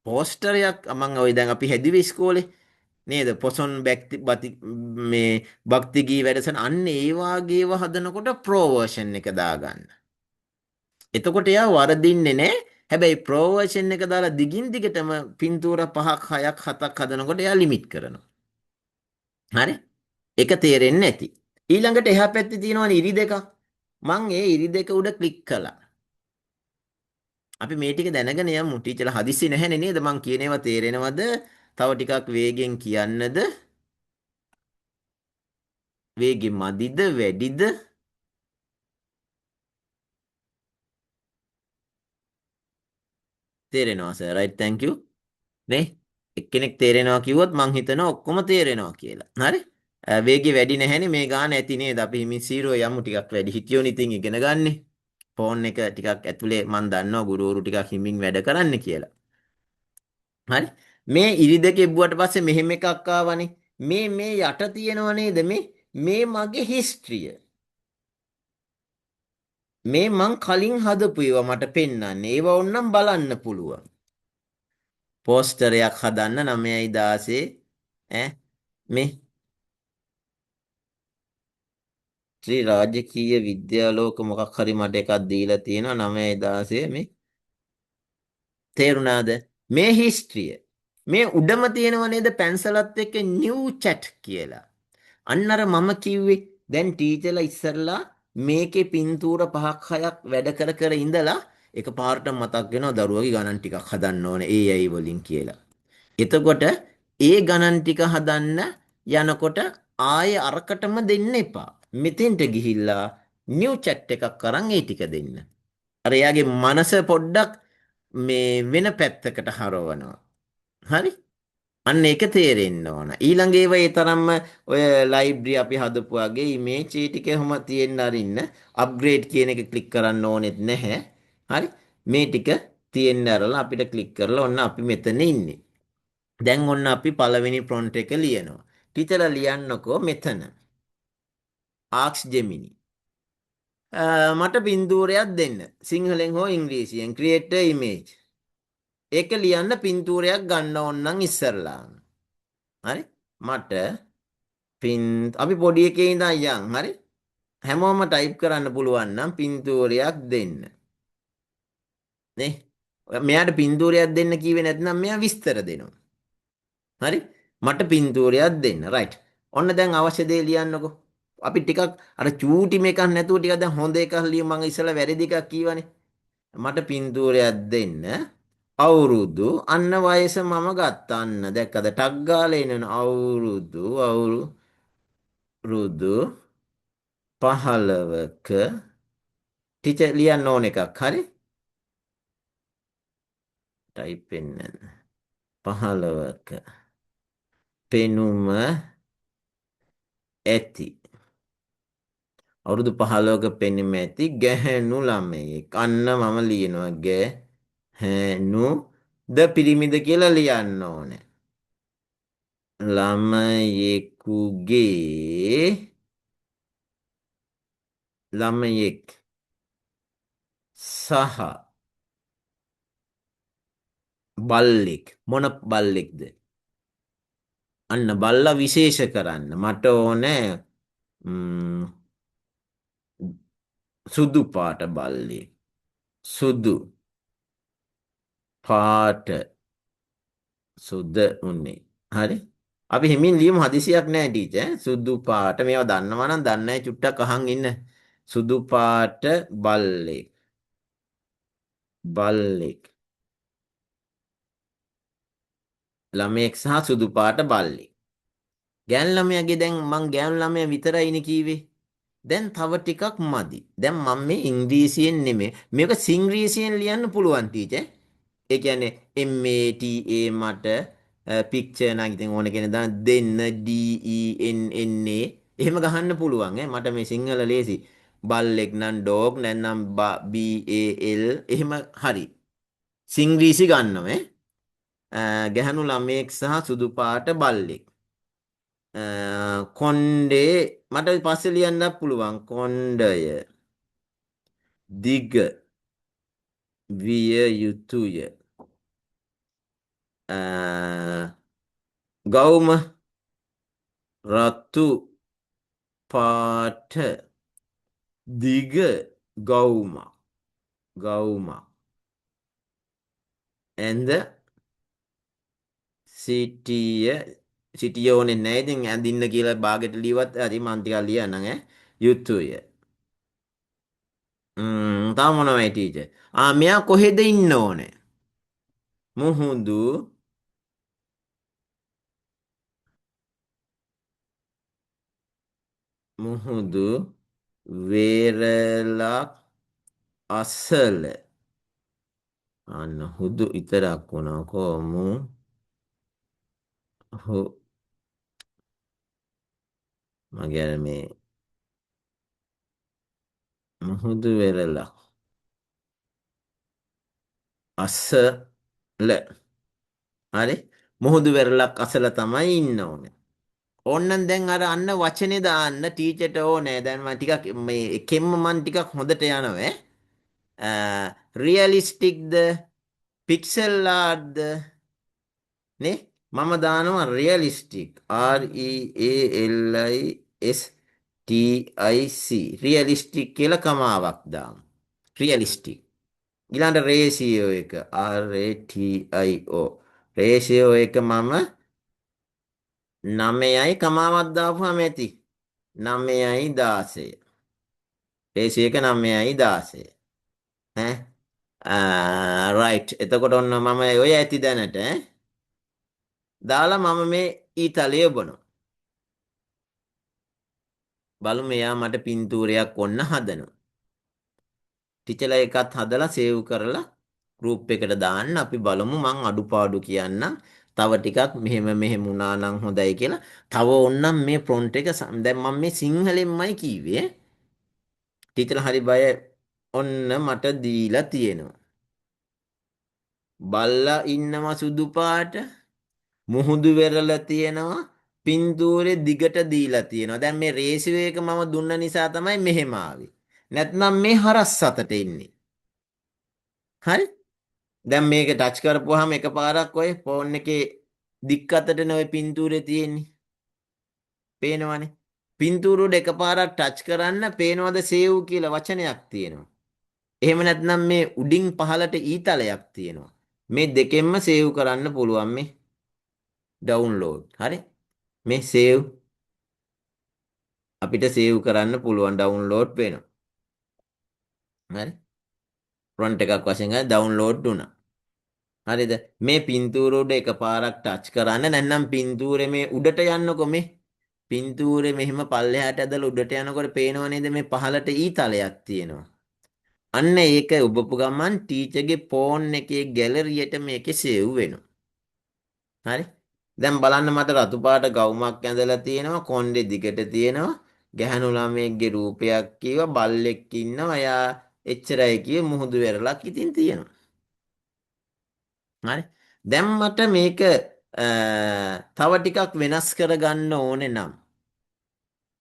පෝස්ටරයක් මං ඔය දැන් අපි හැදුවේ ඉස්කෝලේ නේද? පොසොන් බති මේ භක්ති ගී වැඩසටහන අන්න ඒ වාගේ ඒවා හදනකොට ප්‍රෝ වර්ෂන් එක දාගන්න. එතකොට එයා වරදින්නේ නෑ. හැබැයි ප්‍රෝ වර්ෂන් එක දාලා දිගින් දිගටම පින්තූර 5ක් 6ක් 7ක් හදනකොට එයා ලිමිට් කරනවා. හරි? ඒක තේරෙන්නේ නැති. ඊළඟට එහා පැත්තේ තියෙනවනේ ඉරි දෙකක්. මං ඒ ඉරි දෙක උඩ ක්ලික් කළා. අපි මේ ටික දැනගෙන යමු. ටීචර්ලා හදිස්සි නැහැනේ නේද? මං කියන ඒවා තේරෙනවද? තව ටිකක් වේගෙන් කියන්නද? වේගෙ මදිද වැඩිද? තේරෙනවා සර්. Right, thank you. නේ? එක්කෙනෙක් තේරෙනවා කිව්වොත් මං හිතනවා ඔක්කොම තේරෙනවා කියලා. හරි? වේගෙ වැඩි නැහැනේ මේ ගාන ඇති නේද? අපි හිමින් සීරෝ යමු ටිකක් වැඩි හිටියෝනේ ඉතින් ඉගෙන ගන්නෙ. ෆෝන් එක ටිකක් ඇතුලේ මං දන්නවා ගුරුවරු ටිකක් හිමින් වැඩ කරන්න කියලා. හරි? මේ ඉරි දෙක එබ්බුවට පස්සේ මෙහෙම එකක් ආවනේ. මේ යට තියෙනව නේද? මේ මගේ හිස්ට්‍රිය. මේ මං කලින් හදපු ඒවා මට පෙන්වන්නේ. ඒවා ඕනනම් බලන්න පුළුවන්. පෝස්ටරයක් හදන්න 9.16 ඈ මේ ශ්‍රී රාජකීය විද්‍යාලෝක මොකක් හරි මට එකක් දීලා තියෙනවා 9.16 මේ තේරුණාද? මේ හිස්ට්‍රිය. මේ උඩම තියෙනව නේද පැන්සලත් එක්ක නිව් චැට් කියලා. අන්න අර මම කිව්වේ දැන් ටීචර්ලා ඉස්සරලා මේකේ පින්තූර 5ක් 6ක් වැඩ කර කර ඉඳලා එකපාරට මතක් වෙනවා දරුවගේ ගණන් ටිකක් හදන්න ඕනේ AI වලින් කියලා. එතකොට ඒ ගණන් ටික හදන්න යනකොට ආයේ අරකටම දෙන්න එපා. මෙතෙන්ට ගිහිල්ලා නිව් චැට් එකක් අරන් ඒ ටික දෙන්න. අර එයාගේ මනස පොඩ්ඩක් මේ වෙන පැත්තකට හරවනවා. හරි? අන්න ඒක තේරෙන්න ඕන. ඊළඟ ඒවා ඒ තරම්ම ඔය ලයිබ්‍රරි අපි හදපු වගේ ඉමේජ් ඒ ටික එහෙම තියෙන්න අරින්න. අප්ග්‍රේඩ් කියන එක ක්ලික් කරන්න ඕනෙත් නැහැ. හරි? මේ ටික තියෙන්න ඇරලා අපිට ක්ලික් කරලා ඔන්න අපි මෙතන ඉන්නේ. දැන් ඔන්න අපි පළවෙනි ප්‍රොම්ප්ට් එක ලියනවා. ටීචර්ලා ලියන්නකෝ මෙතන. Ask Gemini. මට පින්තූරයක් දෙන්න. සිංහලෙන් හෝ ඉංග්‍රීසියෙන් create a image. ඒක ලියන්න පින්තූරයක් ගන්න ඕන නම් ඉස්සරලාම. හරි? මට අපි පොඩි එකේ ඉඳන් යන්. හරි? හැමෝම ටයිප් කරන්න පුළුවන් නම් පින්තූරයක් දෙන්න. නේ? මෙයාට පින්තූරයක් දෙන්න කිව්වේ නැත්නම් මෙයා විස්තර දෙනවා. හරි? මට පින්තූරයක් දෙන්න. රයිට්. ඔන්න දැන් අවශ්‍ය දේ ලියන්නකෝ. අපි ටිකක් අර චූටි මේකක් නැතුව ටිකක් දැන් හොඳ එකක් ලියමු. මං ඉස්සෙල්ලා වැරදි එකක් කීවනේ. මට පින්තූරයක් දෙන්න. අවුරුදු අන්න වයස මම ගත්තා. අන්න දැක්කද? ටක් ගාලා එනන අවුරුදු අවුරුදු 15ක ටීචර් ලියන්න ඕන එකක්. හරි? ටයිප් වෙන්නේ නැද්ද? 15ක පෙනුම ඇති. අවුරුදු 15ක පෙනුම ඇති ගැහැණු ළමයෙක්. අන්න මම ලියනවා ගැහැණු ද පිරිමිද කියලා ලියන්න ඕනේ. ළමයෙකුගේ ළමයෙක් සහ බල්ලෙක්. මොන බල්ලෙක්ද? අන්න බල්ලා විශේෂ කරන්න. මට ඕනේ සුදු පාට බල්ලෙක්. සුදු පාට සුද උන්නේ. හරි? අපි හිමින් ලියමු, හදිසියක් නෑ ටීචර්. සුදු පාට මේවා දන්නවා නම් දන්නේ නෑ චුට්ටක් අහන් ඉන්න. සුදු පාට බල්ලෙක්. බල්ලෙක්. ළමයෙක් සහ සුදු පාට බල්ලෙක්. ගෑනු ළමයාගේ දැන් මං ගෑනු ළමයා විතරයිනේ කීවේ. දැන් තව ටිකක් මදි. දැන් මං මේ ඉංග්‍රීසියෙන් නෙමෙයි. මේක සිංග්‍රීසියෙන් ලියන්න පුළුවන් ටීචර්. ඒ කියන්නේ M A T A මට පික්චර් නම් ඉතින් ඕන කෙනෙක් දාන්න දෙන්න D E N N A එහෙම ගහන්න පුළුවන් ඈ. මට මේ සිංහල ලේසි. බල්ලෙක් නම් ඩොග් නැත්නම් B A L එහෙම හරි. සිංග්‍රීසි ගන්නවා ඈ. ගැහණු ළමයෙක් සහ සුදු පාට බල්ලෙක්. කොණ්ඩේ මට පස්සේ ලියන්නත් පුළුවන්. කොණ්ඩය දිග විය යුතුය. ගවුම රතු පාට දිග ගවුම ගවුම ඇඳ සිටිය සිටිය ඕනේ නෑ. ඉතින් ඇඳින්න කියලා බාගෙට ලියවත් හරි මං ටිකක් ලියන්නම් ඈ. යුතුය. තව මොනවයි ටීචර්? මෙයා කොහෙද ඉන්න ඕනේ? මුහුදු මුහුදු වෙරළක් අසල. අන්න හුදු විතරක් වුණා. කොමු හු මගේ අර මේ මුහුදු වෙරළක් අසල. හරි, මුහුදු වෙරළක් අසල තමයි ඉන්න ඕනේ. ඕන්නම් දැන් අර අන්න වචනේ දාන්න ටීචර්ට ඕනේ. දැන් මම ටිකක් මේ එකෙන්ම මං ටිකක් හොඳට යනවා ඈ. රියලිස්ටික්ද පික්සල් ආර්ට්ද නේ? මම දානවා realistic. R E A L I S T I C realistic කියලා කමාවක් දාමු. රියලිස්ටික්. ඊළඟට රේෂියෝ එක R A T I O ratio එක මම 9යි කමාවක් දාපුවාම ඇති. 9යි 16. රේෂියෝ එක 9යි 16. ඈ රයිට්. එතකොට ඔන්න මම ඔය ඇති දැනට ඈ දාලා මම මේ ඊතලය ඔබනවා. බලමු එයා මට පින්තූරයක් ඔන්න හදනවා. ටීචර්ලා එකත් හදලා සේව් කරලා ගෲප් එකට දාන්න. අපි බලමු මං අඩුපාඩු කියන්නම්. තව ටිකක් මෙහෙම මෙහෙම වුණා නම් හොඳයි කියලා. තව ඕන්නම් මේ ප්‍රොම්ප්ට් එක දැන් මම මේ සිංහලෙන්මයි කිව්වේ. ටීචර්ලා හරි බය ඔන්න මට දීලා තියෙනවා. බල්ලා ඉන්නවා සුදු පාට. මුහුදු වෙරළ තියෙනවා. පින්තූරේ දිගට දීලා තියෙනවා. දැන් මේ රේෂියෝ එක මම දුන්න නිසා තමයි මෙහෙම ආවේ. නැත්නම් මේ හරස් අතට එන්නේ. හරි? දැන් මේක ටච් කරපුවාම එකපාරක් ඔය ෆෝන් එකේ දික් අතටනේ ඔය පින්තූරේ තියෙන්නේ. පේනවනේ. පින්තූර උඩ එකපාරක් ටච් කරන්න පේනවද සේව් කියලා වචනයක් තියෙනවා. එහෙම නැත්නම් මේ උඩින් පහළට ඊතලයක් තියෙනවා. මේ දෙකෙන්ම සේව් කරන්න පුළුවන් මේ ඩවුන්ලෝඩ්. හරි? මේ සේව් අපිට සේව් කරන්න පුළුවන් ඩවුන්ලෝඩ් වෙනවා. හරි? ෆ්‍රොන්ට් එකක් වශයෙන් හරි ඩවුන්ලෝඩ් වුණා. හරිද? මේ පින්තූර උඩ එකපාරක් ටච් කරන්න නැත්නම් පින්තූරේ මේ උඩට යන්නකො මේ පින්තූරේ මෙහෙම පල්ලෙහාට ඇදලා උඩට යනකොට පේනව නේද මේ පහළට ඊතලයක් තියෙනවා. අන්න ඒක ඔබපු ගමන් ටීචර්ගේ ෆෝන් එකේ ගැලරියට මේකේ සේව් වෙනවා. හරි? දැන් බලන්න මට රතු පාට ගවුමක් ඇඳලා තියෙනවා, කොණ්ඩේ දිගට තියෙනවා, ගැහණු ළමයෙක්ගේ රූපයක් කිව්වා, බල්ලෙක් ඉන්නවා, එයා එච්චරයි කිව්වේ මුහුදු වෙරළක් ඉතින් තියෙනවා. හරි? දැන් මට මේක තව ටිකක් වෙනස් කරගන්න ඕනේ නම්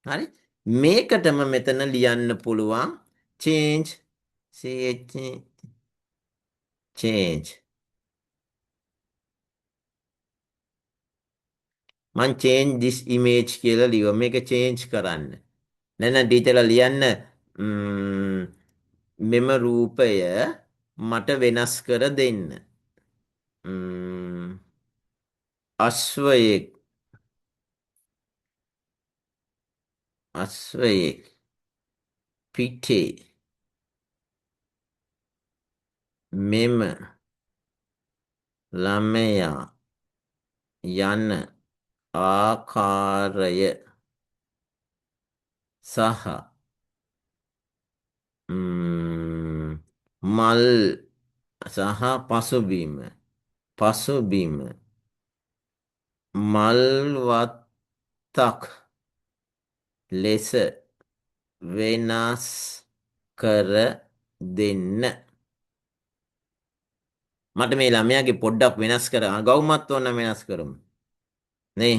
හරි? මේකටම මෙතන ලියන්න පුළුවන් change C H change මං change this image කියලා ලියුවා. මේක change කරන්න. නෑ නෑ ටීචර්ලා ලියන්න මෙම රූපය මට වෙනස් කර දෙන්න. අශ්වයෙක් පිටේ මෙම ළමයා යන ආකාරය සහ මල් සහ පසුබිම මල් වත්තක් ලෙස වෙනස් කර දෙන්න. මට මේ ළමයාගේ පොඩ්ඩක් වෙනස් කර, ගවුමත් ඕන නම් වෙනස් කරමු. නේ?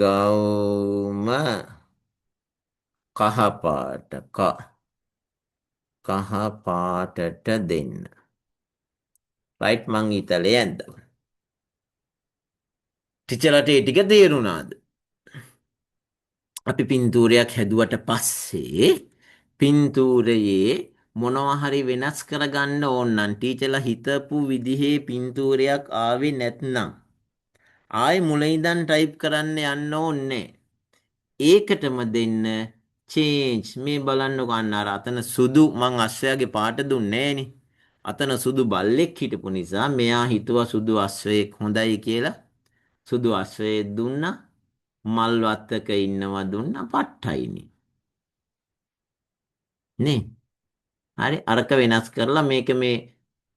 ගවුම කහ පාට, කහ පාටට දෙන්න. රයිට්, මං ඊතලේ ඇද්දා. ටීචර්ලාට ඒ ටික තේරුණාද? අපි පින්තූරයක් හැදුවට පස්සේ පින්තූරයේ මොනවා හරි වෙනස් කරගන්න ඕන නම් ටීචර්ලා හිතපු විදිහේ පින්තූරයක් ආවේ නැත්නම් ආයේ මුල ඉඳන් ටයිප් කරන්න යන්න ඕනේ. ඒකටම දෙන්න චේන්ජ්. මේ බලන්නකෝ අන්න අර අතන සුදු මං අශ්වයාගේ පාට දුන්නේ නෑනේ. අතන සුදු බල්ලෙක් හිටපු නිසා මෙයා හිතුවා සුදු අශ්වයෙක් හොඳයි කියලා. සුදු අශ්වයෙක් දුන්නා. මල් වත්තක ඉන්නවා දුන්නා පට්ටයිනේ. නේ? හරි, අරක වෙනස් කරලා මේක මේ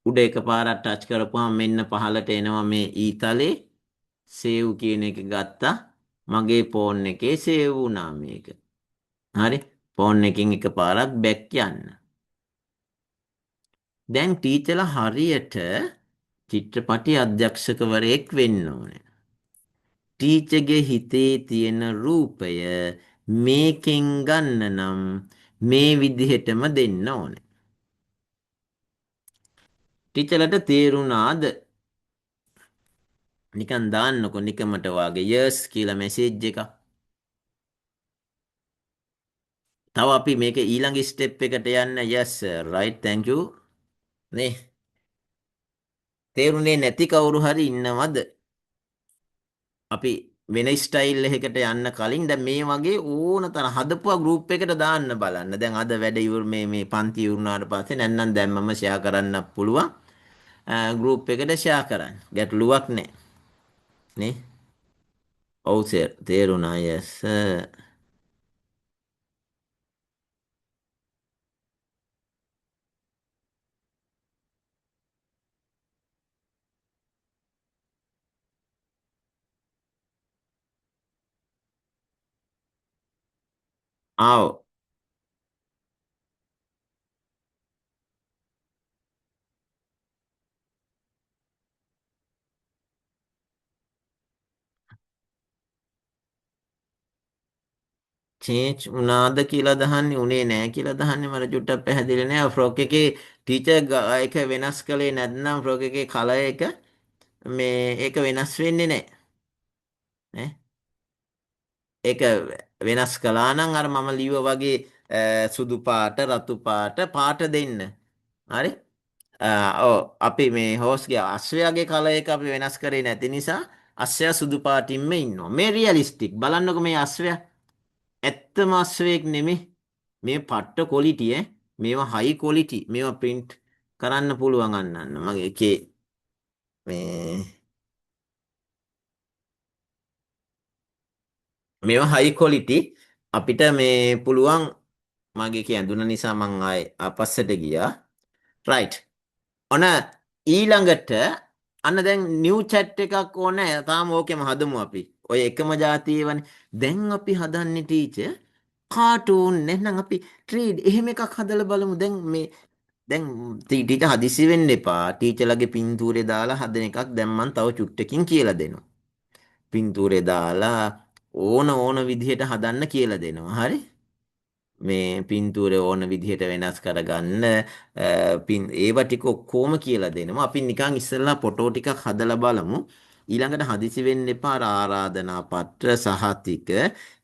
උඩ එකපාරක් ටච් කරපුවාම මෙන්න පහලට එනවා මේ ඊතලේ. සේව් කියන එක ගත්තා. මගේ ෆෝන් එකේ සේව් වුණා මේක. හරි, ෆෝන් එකෙන් එකපාරක් බැක් යන්න. දැන් ටීචර්ලා හරියට චිත්‍රපටි අධ්‍යක්ෂකවරයෙක් වෙන්න ඕනේ. ටීචර්ගේ හිතේ තියෙන රූපය මේකෙන් ගන්න නම් මේ විදිහටම දෙන්න ඕනේ. ටීචර්ලට තේරුණාද? නිකන් දාන්නකො නිකමට වාගේ යස් කියලා මැසේජ් එකක්. තව අපි මේක ඊළඟ ස්ටෙප් එකට යන්න. Yes sir, right, thank you. නේ තේරුනේ නැති කවුරු හරි ඉන්නවද? අපි වෙන ස්ටයිල් එකකට යන්න කලින් දැන් මේ වගේ ඕන තරම් හදපුවා ගෲප් එකට දාන්න බලන්න. දැන් අද වැඩ ඉවර මේ පන්ති ඉවර වුණාට පස්සේ නැත්නම් දැන් මම ෂෙයා කරන්න පුළුවන්. ගෲප් එකට ෂෙයා කරන්න. ගැටලුවක් නෑ. නේ? ඔව් සර්, තේරුණා. Yes sir. ආව්. චේන්ජ් වුණාද කියලා දහන්නේ උනේ නෑ කියලා දහන්නේ මට චුට්ටක් පැහැදිලි නෑ. ෆ්‍රොක් එකේ ටීචර් එක වෙනස් කළේ නැත්නම් ෆ්‍රොක් එකේ කලර් එක මේ ඒක වෙනස් වෙන්නේ නෑ නේ. ඒක වෙනස් කළා නම් අර මම ලිව්වා වගේ සුදු පාට රතු පාට පාට දෙන්න. හරි? ඔව් අපි මේ හෝස්ගේ අශ්වයාගේ කලර් එක අපි වෙනස් කරේ නැති නිසා අශ්වයා සුදු පාටින්ම ඉන්නවා. මේ රියලිස්ටික්. බලන්නකෝ මේ අශ්වයා. ඇත්තම අශ්වයෙක් නෙමෙයි. මේ පට්ට ක්වොලිටි ඈ. මේවා හයි ක්වොලිටි. මේවා ප්‍රින්ට් කරන්න පුළුවන් අන්න අන්න. මගේ එකේ මේ මේවා හයි ක්වොලිටි. අපිට මේ පුළුවන් මගේ එකේ ඇඳුන නිසා මං ආයේ ආපස්සට ගියා. රයිට්. ඔන්න ඊළඟට අන්න දැන් නිව් චැට් එකක් ඕනේ. තාම ඕකෙම හදමු අපි. ඔය එකම જાතියේවනේ. දැන් අපි හදන්නේ ටීචර් කාටූන් නැත්නම් අපි 3D එහෙම එකක් හදලා බලමු. දැන් මේ දැන් ටීචර් හදිසි වෙන්න එපා. ටීචර්ලගේ පින්තූරේ දාලා හදන එකක් දැන් මං තව චුට්ටකින් කියලා දෙනවා. පින්තූරේ දාලා ඕන ඕන විදිහට හදන්න කියලා දෙනවා. හරි? මේ පින්තූරේ ඕන විදිහට වෙනස් කරගන්න පින් ඒව ටික ඔක්කොම කියලා දෙනවා. අපි නිකන් ඉස්සෙල්ලා ෆොටෝ ටිකක් හදලා බලමු. ඊළඟට හදිසි වෙන්න එපා. අර ආරාධනා පත්‍ර සහතික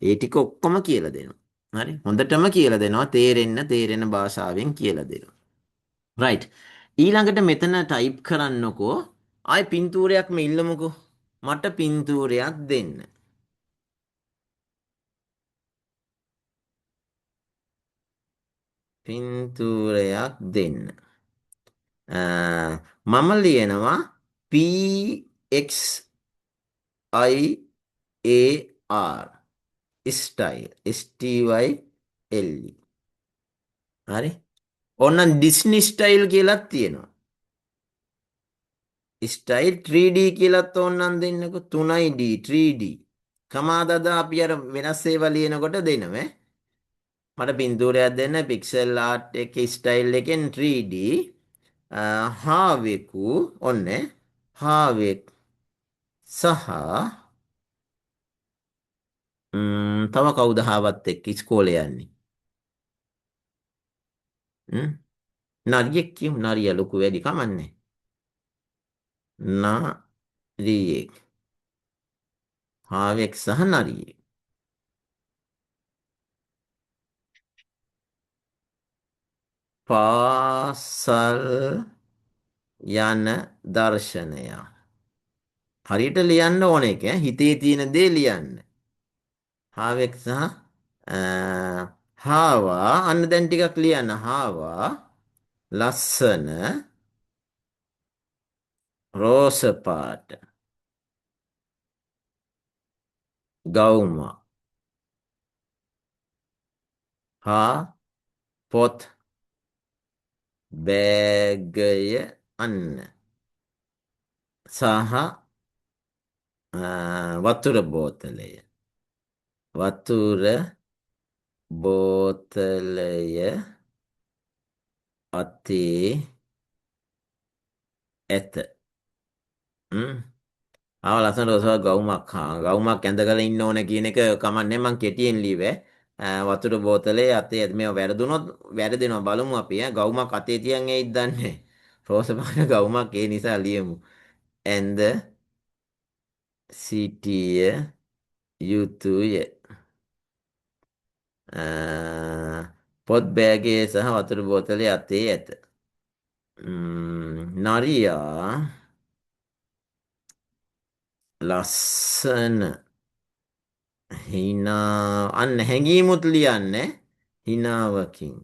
ඒ ටික ඔක්කොම කියලා දෙනවා. හරි? හොඳටම කියලා දෙනවා. තේරෙන්න තේරෙන භාෂාවෙන් කියලා දෙනවා. රයිට්. ඊළඟට මෙතන ටයිප් කරන්නකෝ. ආයි පින්තූරයක්ම ඉල්ලමුකෝ. මට පින්තූරයක් දෙන්න. පින්තූරයක් දෙන්න. මම ලියනවා P X I A R style S T Y L E. හරි. ඕනනම් ඩිස්නි ස්ටයිල් කියලාත් තියෙනවා. ස්ටයිල් 3D කියලාත් ඕනනම් දෙන්නකෝ. 3D 3D. කමා දදා අපි අර වෙනස් ඒවා ලියනකොට දෙනවා ඈ. මට පින්තූරයක් දෙන්න පික්සල් ආර්ට් එකේ ස්ටයිල් එකෙන් 3D. හාවෙකු ඔන්නේ හාවෙක් සහ තව කවුද හාවත් එක්ක ඉස්කෝලේ යන්නේ? නරියෙක් කියමු. නරියා ලොකු වැඩි කමන්නේ. නරියෙක්. හාවෙක් සහ නරියෙක්. පාසල් යන දර්ශනය. හරියට ලියන්න ඕන එක ඈ. හිතේ තියෙන දේ ලියන්න. හාවෙක් සහ හාවා අන්න දැන් ටිකක් ලියන්න. හාවා ලස්සන රෝස පාට ගවුම හා පොත් බෑගය අන්න සහ වතුර බෝතලය. වතුර බෝතලය අතේ ඇත. ආව ලස්සන රෝස ගවුමක්. හා ගවුමක් ඇඳගෙන ඉන්න ඕන කියන එක කමන්නේ මං කෙටියෙන් ලිව්වේ. වතුර බෝතලේ අතේ ඇත. මේවා වැරදුනොත් වැරදෙනවා බලමු අපි ඈ. ගවුමක් අතේ තියන් ඇයිද දන්නේ. රෝස පාට ගවුමක් ඒ නිසා ලියමු. ඇඳ සිටිය යුතුය. පොත් බෑගයේ සහ වතුර බෝතලේ අතේ ඇත. නරියා ලස්සන හිනා අන්න හැඟීමුත් ලියන්නේ හිනාවකින්.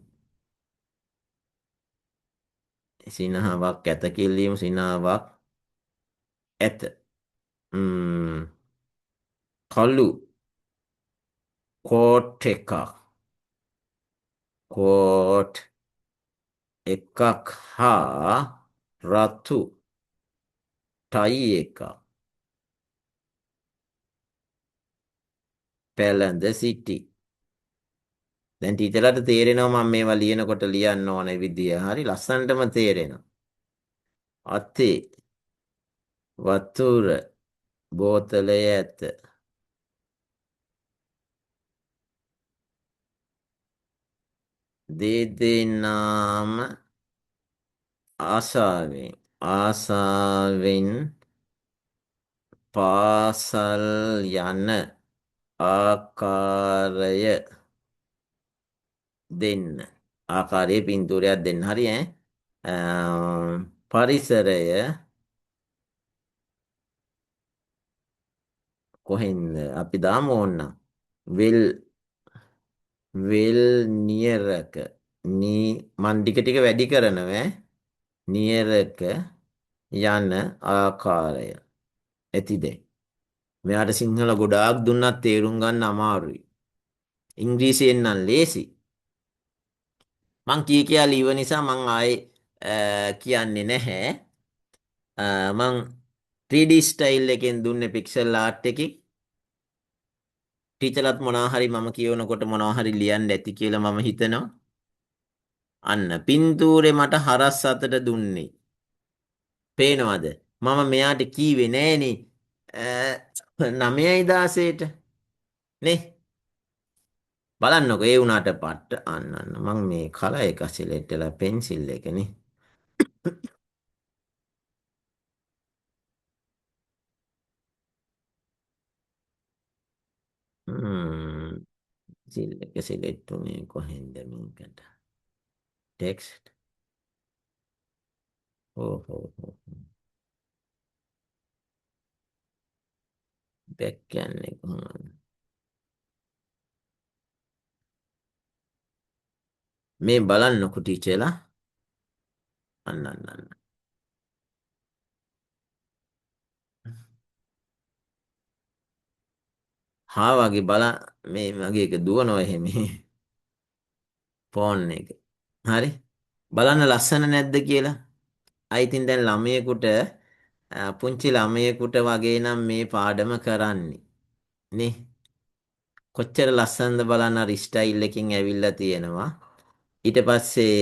සිනහවක් ඇත කියලා ලියමු. සිනාවක් ඇත. කළු කෝට් එකක්. කෝට් එකක් හා රතු ටයි එකක් පැළඳ සිටි. දැන් ටීචර්ලාට තේරෙනවා මම මේවා ලියනකොට ලියන්න ඕන විදිය. හරි ලස්සනටම තේරෙනවා. අතේ වතුර බෝතලය ඇත. දෙදෙනාම ආසාවෙන් ආසාවෙන් පාසල් යන ආකාරය දෙන්න. ආකාරයේ පින්තූරයක් දෙන්න. හරි ඈ. පරිසරය කොහෙන්ද අපි දාමු ඕන්න. වෙල් වෙල් නියරක නී මන් ටික ටික වැඩි කරනවා ඈ. නියරක යන ආකාරය ඇතිද? මෙයාට සිංහල ගොඩාක් දුන්නත් තේරුම් ගන්න අමාරුයි. ඉංග්‍රීසියෙන් නම් ලේසි. මං කිය කියා ලියව නිසා මං ආයේ කියන්නේ නැහැ. මං 3D style එකෙන් දුන්නේ පික්සල් ආර්ට් එකකින්. ටීචර්ලත් මොනවා හරි මම කියවනකොට මොනවා හරි ලියන්න ඇති කියලා මම හිතනවා. අන්න පින්තූරේ මට හරස් අතට දුන්නේ. පේනවද? මම මෙයාට කීවේ නෑනේ. 9.16ට නේ. බලන්නකෝ ඒ වුණාට පට්ට අන්න අන්න මං මේ කලර් එක සිලෙක්ට් වෙලා පෙන්සිල් එකනේ. පෙන්සිල් එක සිලෙක්ට් වුණේ කොහෙන්ද මේකට? ටෙක්ස්ට්. ඕ හෝ හෝ. බැක් යන්නේ කොහොමද? මේ බලන්නකො ටීචර්ලා. අන්න අන්න අන්න. හා වගේ බල මේ මගේ එක දුවනවා එහෙම. ෆෝන් එක. හරි. බලන්න ලස්සන නැද්ද කියලා. අයි ඉතින් දැන් ළමයෙකුට පුංචි ළමයෙකුට වගේ නම් මේ පාඩම කරන්නේ. නේ. කොච්චර ලස්සනද බලන්න අර ස්ටයිල් එකකින් ඇවිල්ලා තියෙනවා. ඊට පස්සේ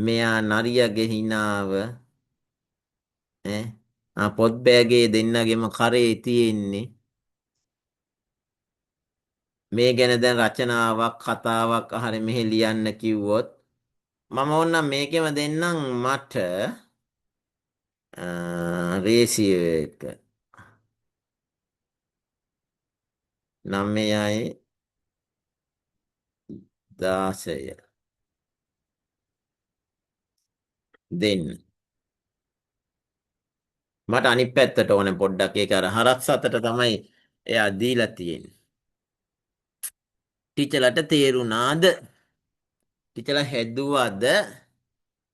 මෙයා නරියගේ හිනාව ඈ පොත් බෑගේ දෙන්නගෙම කරේ තියෙන්නේ. මේ ගැන දැන් රචනාවක් කතාවක් හරි මෙහෙ ලියන්න කිව්වොත් මම ඕනනම් මේකෙම දෙන්නම් මට රේසියෝ එක 9.16 දෙන්න. මට අනිත් පැත්තට ඕනේ පොඩ්ඩක්. ඒක අර හරස් අතට තමයි එයා දීලා තියෙන්නේ. ටීචර්ලට තේරුණාද? ටීචර්ලා හැදුවද?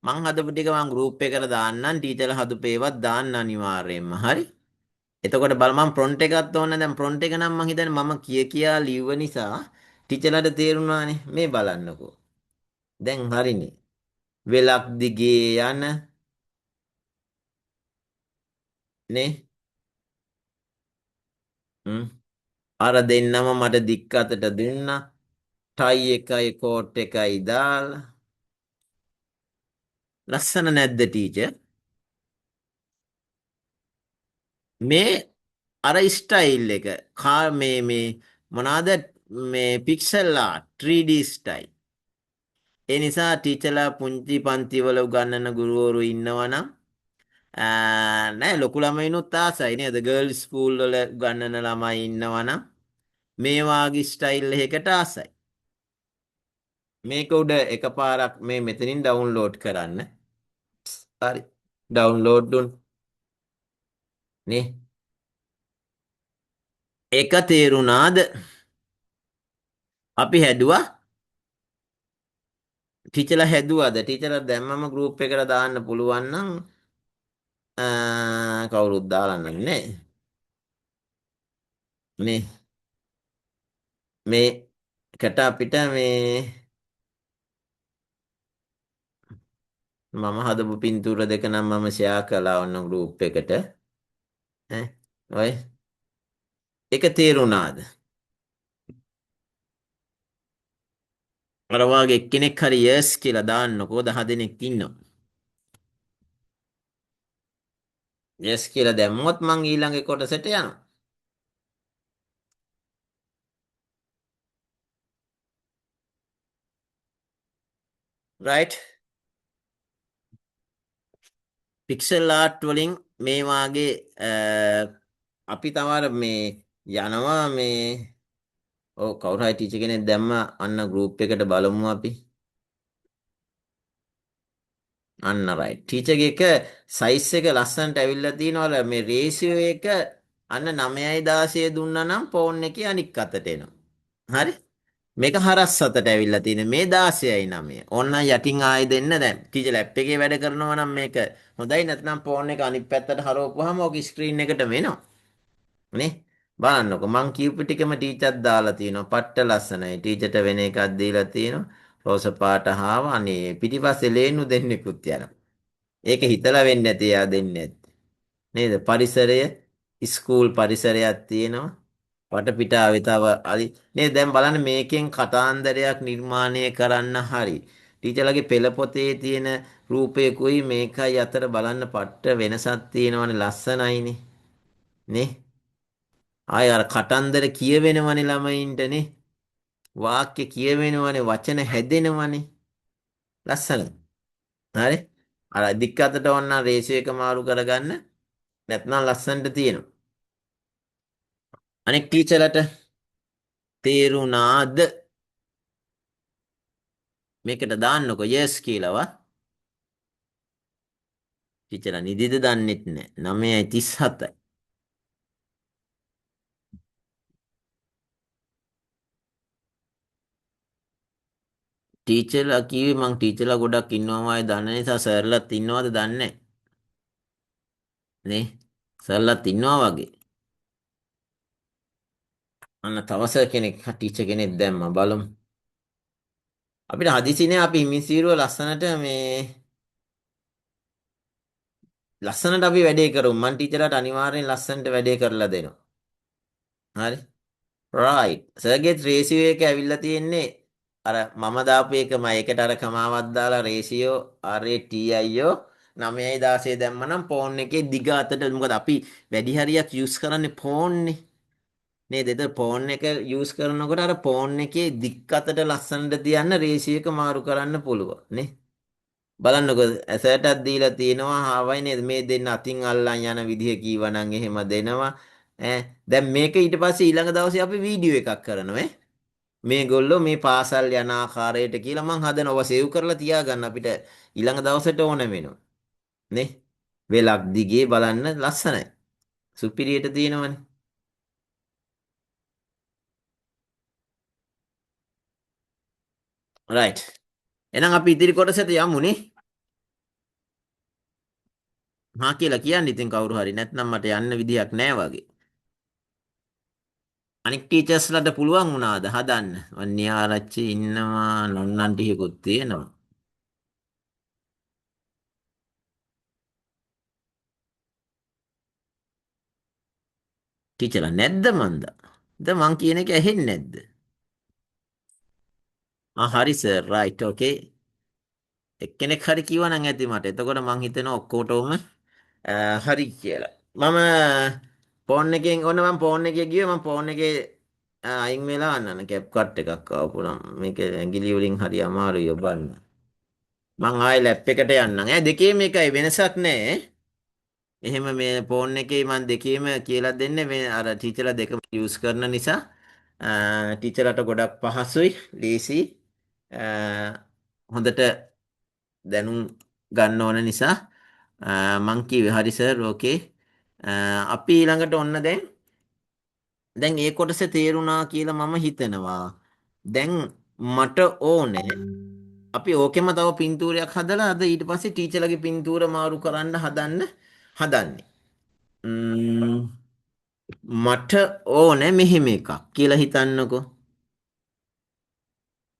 මං හදපු ටික මං ගෲප් එකට දාන්නම්. ටීචර්ලා හදපු ඒවත් දාන්න අනිවාර්යයෙන්ම. හරි? එතකොට බල මං ප්‍රොම්ප්ට් එකත් ඕන. දැන් ප්‍රොම්ප්ට් එක නම් මං හිතන්නේ මම කිය කියා ලිව්ව නිසා ටීචර්ලාට තේරුණානේ. මේ බලන්නකෝ. දැන් හරිනේ. වෙලක් දිගේ යන නේ. අර දෙන්නම මට දික් අතට දුන්නා. ටයි එකයි කෝට් එකයි දාලා. ලස්සන නැද්ද ටීචර්? මේ අර ස්ටයිල් එක මේ මේ මොනවාද මේ පික්සල් ආර්ට් 3D style. ඒ නිසා ටීචර්ලා පුංචි පන්තිවල උගන්වන ගුරුවරු ඉන්නවනම් නෑ ලොකු ළමයිනුත් ආසයි නේද? ගර්ල් ස්කූල් වල උගන්වන ළමයි ඉන්නවනම් මේ වාගේ ස්ටයිල් එකකට ආසයි. මේක උඩ එකපාරක් මේ මෙතනින් ඩවුන්ලෝඩ් කරන්න. හරි. ඩවුන්ලෝඩ් දුන් නේ. එක තේරුණාද? අපි හැදුවා. ටීචර්ලා හැදුවාද? ටීචර්ලා දැම්මම ගෲප් එකට දාන්න පුළුවන් නම් කවුරුත් දාලා නැහැ නේ. මේකට අපිට මේ මම හදපු පින්තූර දෙක නම් මම ෂෙයා කළා ඔන්න ගෲප් එකට. ඈ ඔය එක තේරුණාද? අර වාගේ එක්කෙනෙක් හරි යස් කියලා දාන්නකෝ. 10 දෙනෙක් ඉන්නවා. යස් කියලා දැම්මොත් මං ඊළඟ කොටසට යනවා. රයිට්, පික්සල් ආර්ට් වලින් මේ වාගේ අපි තව අර මේ යනවා මේ ඔව් කවුරු හරි ටීචර් කෙනෙක් දැම්ම අන්න ගෲප් එකට බලමු අපි. අන්න රයිට්. ටීචර්ගේ එක සයිස් එක ලස්සනට ඇවිල්ලා තියෙනවා. මේ රේෂියෝ එක අන්න 9.16 දුන්නා නම් ෆෝන් එකේ අනික් අතට එනවා. හරි? මේක හරස් අතට ඇවිල්ලා තියෙන මේ 16.9. ඕන්න යටින් ආයෙ දෙන්න දැන්. ටීචර් ලැප් එකේ වැඩ කරනවා නම් මේක හොඳයි, නැත්නම් ෆෝන් එක අනිත් පැත්තට හරවපුවාම ඔක ස්ක්‍රීන් එකට වෙනවා. නේ? බලන්නකෝ මං කියපු ටිකම ටීචර් දාලා තියෙනවා. පට්ට ලස්සනයි. ටීචර්ට වෙන එකක් දීලා තියෙනවා. රෝස පාට හාව අනේ පිටිපස්සේ ලේනු දෙන්නෙකුත් යනවා. ඒක හිතලා වෙන්නේ නැති එයා දෙන්නේ නැත්තේ. නේද? පරිසරය ස්කූල් පරිසරයක් තියෙනවා. වටපිටාවේ තව අලි නේද? දැන් බලන්න මේකෙන් කතාන්දරයක් නිර්මාණය කරන්න හරි. ටීචර්ලගේ පෙළ පොතේ තියෙන රූපයකුයි මේකයි අතර බලන්න පට්ට වෙනසක් තියෙනවනේ, ලස්සනයිනේ. නේ? ආය අර කතන්දර කියවෙනවනේ ළමයින්ට නේ. වාක්‍ය කියවෙනවනේ, වචන හැදෙනවනේ. ලස්සනයි. හරි? අර දික් අතට ඕන නම් රේෂියෝ එක මාරු කරගන්න. නැත්නම් ලස්සනට තියෙනවා. අනෙක් ටීචර්ලට තේරුණාද? මේකට දාන්නකො yes කියලාවත්. ටීචර්ලා නිදිද දන්නෙත් නෑ. 9:37. ටීචර්ලා කිව්වේ මං ටීචර්ලා ගොඩක් ඉන්නවා ආයේ දන්න නිසා සර්ලත් ඉන්නවද දන්නේ නෑ. නේ? සර්ලත් ඉන්නවා වගේ. අන්න තව සර් කෙනෙක් ටීචර් කෙනෙක් දැම්මා බලමු. අපිට හදිසි නෑ, අපි හිමිසීරුව ලස්සනට මේ ලස්සනට අපි වැඩේ කරමු. මං ටීචර්ලාට අනිවාර්යෙන් ලස්සනට වැඩේ කරලා දෙනවා. හරි? රයිට්. සර්ගේ රේෂියෝ එක ඇවිල්ලා තියෙන්නේ අර මම දාපු එකමයි. ඒකට අර කමාවක් දාලා රේෂියෝ RATIO 9.16 දැම්ම නම් ෆෝන් එකේ දිග අතට, මොකද අපි වැඩි හරියක් යූස් කරන්නේ ෆෝන් නේ. නේද? ඒතර ෆෝන් එක යූස් කරනකොට අර ෆෝන් එකේ දික් අතට ලස්සනට තියන්න රේෂියෝ එක මාරු කරන්න පුළුවන් නේ. බලන්නකෝ ඇසටක් දීලා තියෙනවා හාවයි නේද? මේ දෙන්න අතින් අල්ලන් යන විදිහ කීවනම් එහෙම දෙනවා. ඈ දැන් මේක ඊට පස්සේ ඊළඟ දවසේ අපි වීඩියෝ එකක් කරනවා ඈ. මේගොල්ලෝ මේ පාසල් යන ආකාරයට කියලා මං හදනවා. ඔවා සේව් කරලා තියාගන්න අපිට ඊළඟ දවසට ඕන වෙනවා. නේ? වෙලක් දිගේ බලන්න ලස්සනයි. සුපිරියට තියෙනවනේ. රයිට්. එහෙනම් අපි ඉදිරි කොටසට යමු නේ. හා කියලා කියන්න ඉතින් කවුරු හරි නැත්නම් මට යන්න විදිහක් නෑ වගේ. අනික් ටීචර්ස්ලාට පුළුවන් වුණාද හදන්න? වන්නිආරච්චි ඉන්නවා, නන්නන් ටිකකුත් තියෙනවා. ටීචර්ලා නැද්ද මන්ද? ද මං කියන එක ඇහෙන්නේ නැද්ද? ආ හරි සර්, රයිට්, ඕකේ. එක්කෙනෙක් හරි කිව්වා නම් ඇති මට. එතකොට මං හිතනවා ඔක්කොටම හරි කියලා. මම ෆෝන් එකෙන් ඔන්න මං ෆෝන් එකේ ගියේ, මං ෆෝන් එකේ අයින් වෙලා අන්න කැප් කට් එකක් ආවපු නම් මේක ඇඟිලි වලින් හරි අමාරුයි ඔබන්න. මං ආයේ ලැප් එකට යන්නම්. දෙකේම එකයි වෙනසක් නෑ. එහෙම මේ ෆෝන් එකේ මං දෙකේම කියලා දෙන්නේ මේ අර ටීචර්ලා දෙකම යූස් කරන නිසා ටීචර්ලාට ගොඩක් පහසුයි, ලේසි. හොඳට දැනුම් ගන්න ඕන නිසා මං කිව්වේ හරි සර්, ඕකේ. අපි ඊළඟට ඔන්න දැන් ඒ කොටස තේරුණා කියලා මම හිතනවා. දැන් මට ඕනේ අපි ඕකෙම තව පින්තූරයක් හදලා අද ඊට පස්සේ ටීචර්ලගේ පින්තූර මාරු කරන්න හදන්නේ. මට ඕනේ මෙහෙම එකක් කියලා හිතන්නකෝ.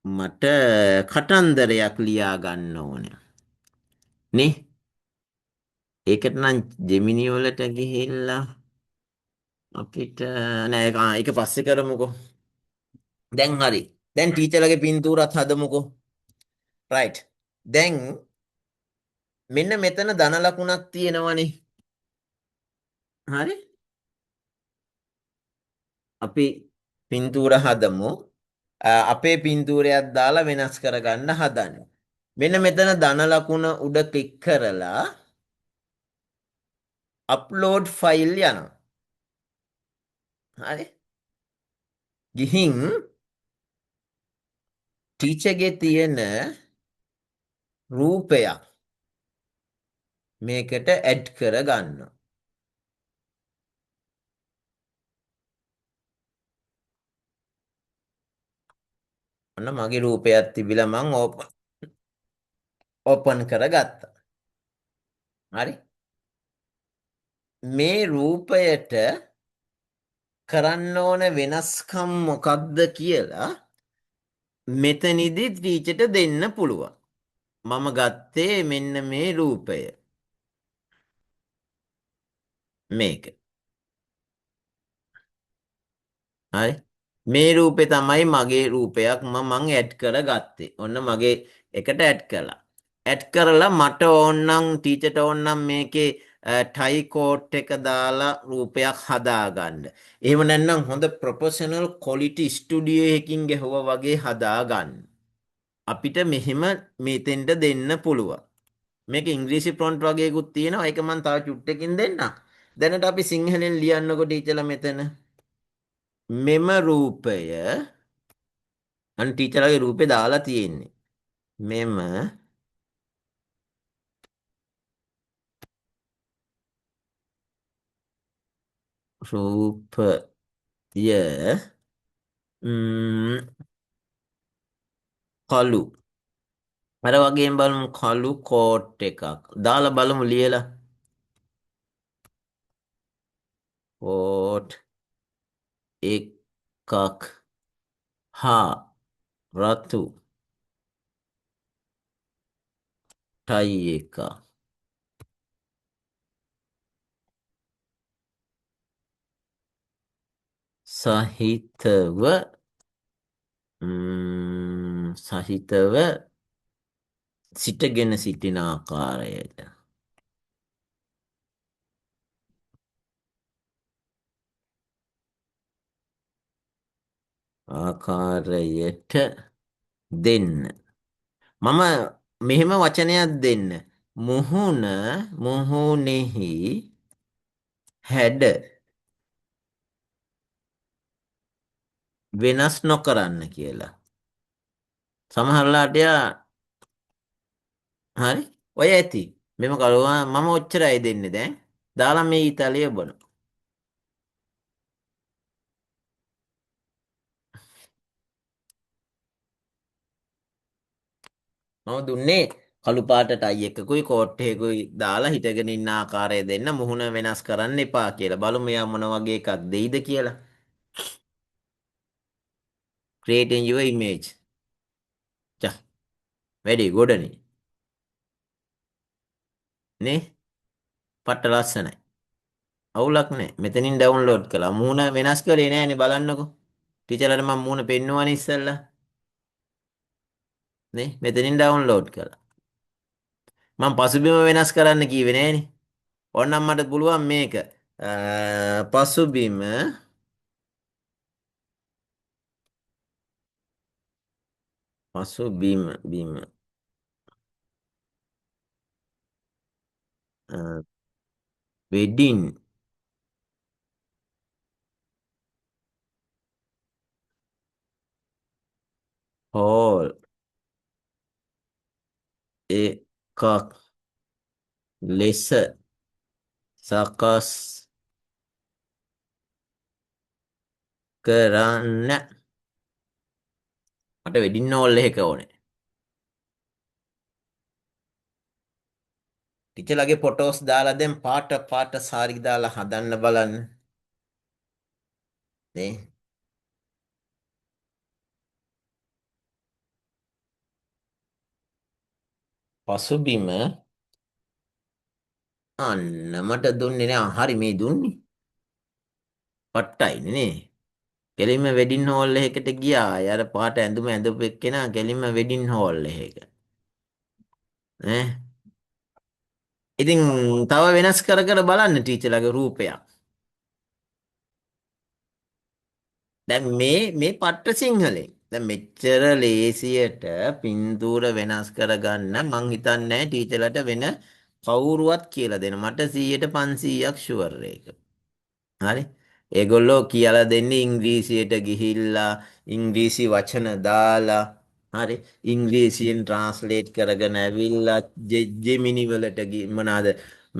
මට කටන්දරයක් ලියා ගන්න ඕනේ. නේ? ඒකට නම් ජෙමිනි වලට ගිහිල්ලා අපිට නෑ, ඒක පස්සේ කරමුකෝ. දැන් හරි. දැන් ටීචර්ලගේ පින්තූරත් හදමුකෝ. රයිට්. දැන් මෙන්න මෙතන ධන ලකුණක් තියෙනවනේ. හරි? අපි පින්තූර හදමු. අපේ පින්තූරයක් දාලා වෙනස් කරගන්න හදන්නේ. මෙන්න මෙතන ධන ලකුණ උඩ ක්ලික් කරලා අප්ලෝඩ් ෆයිල් යනවා. හරි. ගිහින් ටීචර්ගේ තියෙන රූපයක් මේකට ඇඩ් කරගන්න. ඔන්න මගේ රූපයක් තිබිලා මං ඕපන් කරගත්තා. හරි. මේ රූපයට කරන්න ඕන වෙනස්කම් මොකක්ද කියලා මෙතනදි ටීචර්ට දෙන්න පුළුවන්. මම ගත්තේ මෙන්න මේ රූපය. මේක. හරි. මේ රූපේ තමයි මගේ රූපයක් මං ඇඩ් කරගත්තේ. ඔන්න මගේ එකට ඇඩ් කළා. ඇඩ් කරලා මට ඕනනම් ටීචර්ට ඕනනම් මේකේ ටයි කෝට් එක දාලා රූපයක් හදාගන්න. එහෙම නැත්නම් හොඳ ප්‍රොෆෙෂනල් ක්වොලිටි ස්ටුඩියෝ එකකින් ගැහුවා වගේ හදාගන්න. අපිට මෙහෙම මෙතෙන්ට දෙන්න පුළුවන්. මේක ඉංග්‍රීසි ෆොන්ට් වගේකුත් තියෙනවා. ඒක මං තව චුට්ටකින් දෙන්නම්. දැනට අපි සිංහලෙන් ලියන්නකො ටීචර්ලා මෙතන. මෙම රූපය අන්න ටීචර්ලාගේ රූපේ දාලා තියෙන්නේ. මෙම රූපය කළු. අර වගේම බලමු කළු කෝට් එකක්. දාලා බලමු ලියලා. කෝට් එකක් හා රතු ටයි එකක්. සහිතව සිටගෙන සිටින ආකාරයට. ආකාරයට දෙන්න. මම මෙහෙම වචනයක් දෙන්න. මුහුණ මුහුණෙහි හැඩ වෙනස් නොකරන්න කියලා. සමහරලාට යා හරි ඔය ඇති. මෙම කරුවා මම ඔච්චරයි දෙන්නේ දැන්. දාලා මේ ඊතලය බොන. මම දුන්නේ කළු පාට ටයි එකකුයි කෝට් එකකුයි දාලා හිටගෙන ඉන්න ආකාරය දෙන්න මුහුණ වෙනස් කරන්න එපා කියලා. බලමු එයා මොන වගේ එකක් දෙයිද කියලා. Creating your image. චා වැඩි ගොඩනේ. නේ? පට්ට ලස්සනයි. අවුලක් නෑ. මෙතනින් ඩවුන්ලෝඩ් කළා. මුහුණ වෙනස් කරේ නෑනේ බලන්නකෝ. ටීචර්ලාට මම මුහුණ පෙන්නුවානේ ඉස්සෙල්ලා. නේ? මෙතනින් ඩවුන්ලෝඩ් කළා. මම පසුබිම වෙනස් කරන්න කිව්වේ නෑනේ. ඕනනම් මට පුළුවන් මේක. පසුබිම පසුබිම බිම වෙඩින් හෝල් එකක් ලෙස සකස් කරන්න. මට වෙඩින් හෝල් එකක ඕනේ. ටීචර්ලාගේ ෆොටෝස් දාලා දැන් පාට පාට සාරි දාලා හදන්න බලන්න. නේ? පසුබිම අන්න මට දුන්නේ නෑ. හරි මේ දුන්නේ. පට්ටයිනේ නේ. කෙලින්ම වෙඩින් හෝල් එකකට ගියා. අර පාට ඇඳුම ඇඳපු එක්කෙනා කෙලින්ම වෙඩින් හෝල් එකක. නේ? ඉතින් තව වෙනස් කර කර බලන්න ටීචර්ලාගේ රූපයක්. දැන් මේ පට්ට සිංහලෙන්. දැන් මෙච්චර ලේසියට පින්තූර වෙනස් කරගන්න මං හිතන්නේ ටීචර්ලට වෙන කවුරුවත් කියලා දෙන්න. මට 100ට 500ක් ෂුවර් ඒක. හරි? ඒගොල්ලෝ කියලා දෙන්නේ ඉංග්‍රීසියට ගිහිල්ලා ඉංග්‍රීසි වචන දාලා හරි ඉංග්‍රීසියෙන් ට්‍රාන්ස්ලේට් කරගෙන ඇවිල්ලා ජෙමිනි වලට මොනවාද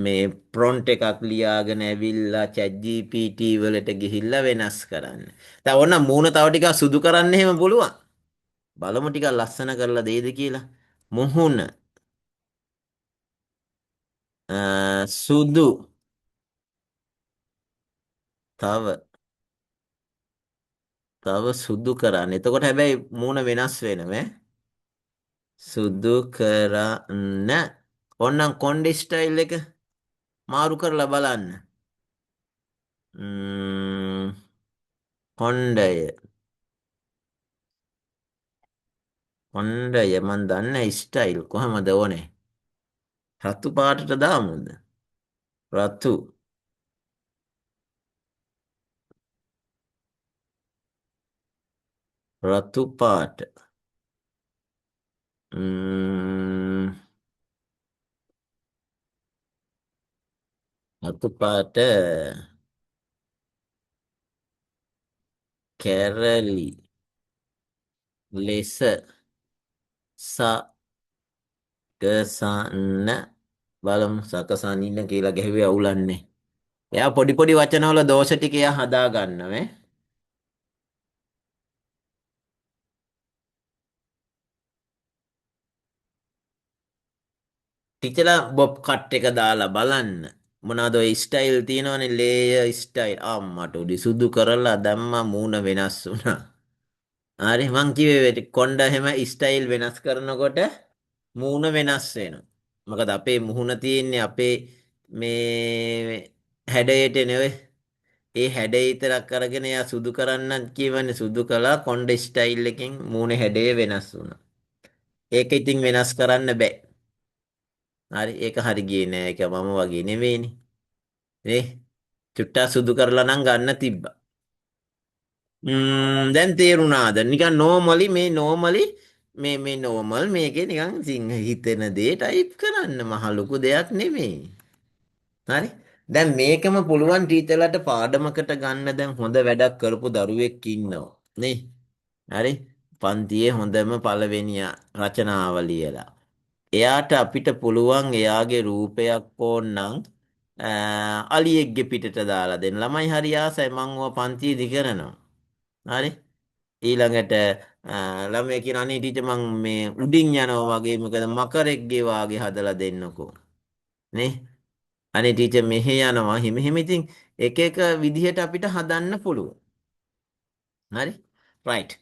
මේ ප්‍රොම්ප්ට් එකක් ලියාගෙන ඇවිල්ලා chat GPT වලට ගිහිල්ලා වෙනස් කරන්න. දැන් ඕන මූණ තව ටිකක් සුදු කරන්න එහෙම පුළුවන්. බලමු ටිකක් ලස්සන කරලා දෙයිද කියලා. මුහුණ සුදු තව තව සුදු කරන්න. එතකොට හැබැයි මූණ වෙනස් වෙනව ඈ. සුදු කරන්න. ඕන්නම් කොණ්ඩේ ස්ටයිල් එක මාරු කරලා බලන්න. කොණ්ඩය. කොණ්ඩය මං දන්නේ ස්ටයිල් කොහමද ඕනේ? රතු පාටට දාමුද? රතු. රතු පාට. රතු පාට කැරලි ලෙස සකසන්න බලමු. සකසනින්න කියලා ගැහුවේ අවුලන්නේ. එයා පොඩි පොඩි වචනවල දෝෂ ටික එයා හදා ගන්නව ඈ. ටීචර්ලා බොබ් කට් එක දාලා බලන්න. මොනවාද ඔය ස්ටයිල් තියෙනවනේ ලේයර් ස්ටයිල්. අම්මට උඩි සුදු කරලා දැම්මා මූණ වෙනස් වුණා. හරි මං කිව්වේ කොණ්ඩ එහෙම ස්ටයිල් වෙනස් කරනකොට මූණ වෙනස් වෙනවා. මොකද අපේ මුහුණ තියෙන්නේ අපේ මේ හැඩයට නෙවෙයි. ඒ හැඩය විතරක් අරගෙන එයා සුදු කරන්න කියවනේ සුදු කළා කොණ්ඩ ස්ටයිල් එකෙන් මූණේ හැඩය වෙනස් වුණා. ඒක ඉතින් වෙනස් කරන්න බෑ. හරි ඒක හරි ගියේ නෑ. ඒක මම වගේ නෙවෙයිනේ. නේ චුට්ටක් සුදු කරලා නම් ගන්න තිබ්බා. දැන් තේරුණාද? නිකන් නෝමලි මේ නෝමලි මේ මේ නෝමල් මේකේ නිකන් සිංහ හිතෙන දේ ටයිප් කරන්න මහ ලොකු දෙයක් නෙමෙයි. හරි? දැන් මේකම පුළුවන් ටීචර්ලාට පාඩමකට ගන්න දැන් හොඳ වැඩක් කරපු දරුවෙක් ඉන්නවා නේ. හරි? පන්තියේ හොඳම පළවෙනියා රචනාව ලියලා. එයාට අපිට පුළුවන් එයාගේ රූපයක් ඕනනම් අලියෙක්ගේ පිටට දාලා දෙන්න. ළමයි හරි ආසයි මං ඔය පන්තියේදී කරනවා. හරි? ඊළඟට ළමයා කියන අනේ ටීචර් මං මේ උඩින් යනවා වගේ මොකද මකරෙක්ගේ වාගේ හදලා දෙන්නකෝ. නේ? අනේ ටීචර් මෙහෙ යනවා හිම හිම ඉතින් එක එක විදිහට අපිට හදන්න පුළුවන්. හරි? රයිට්.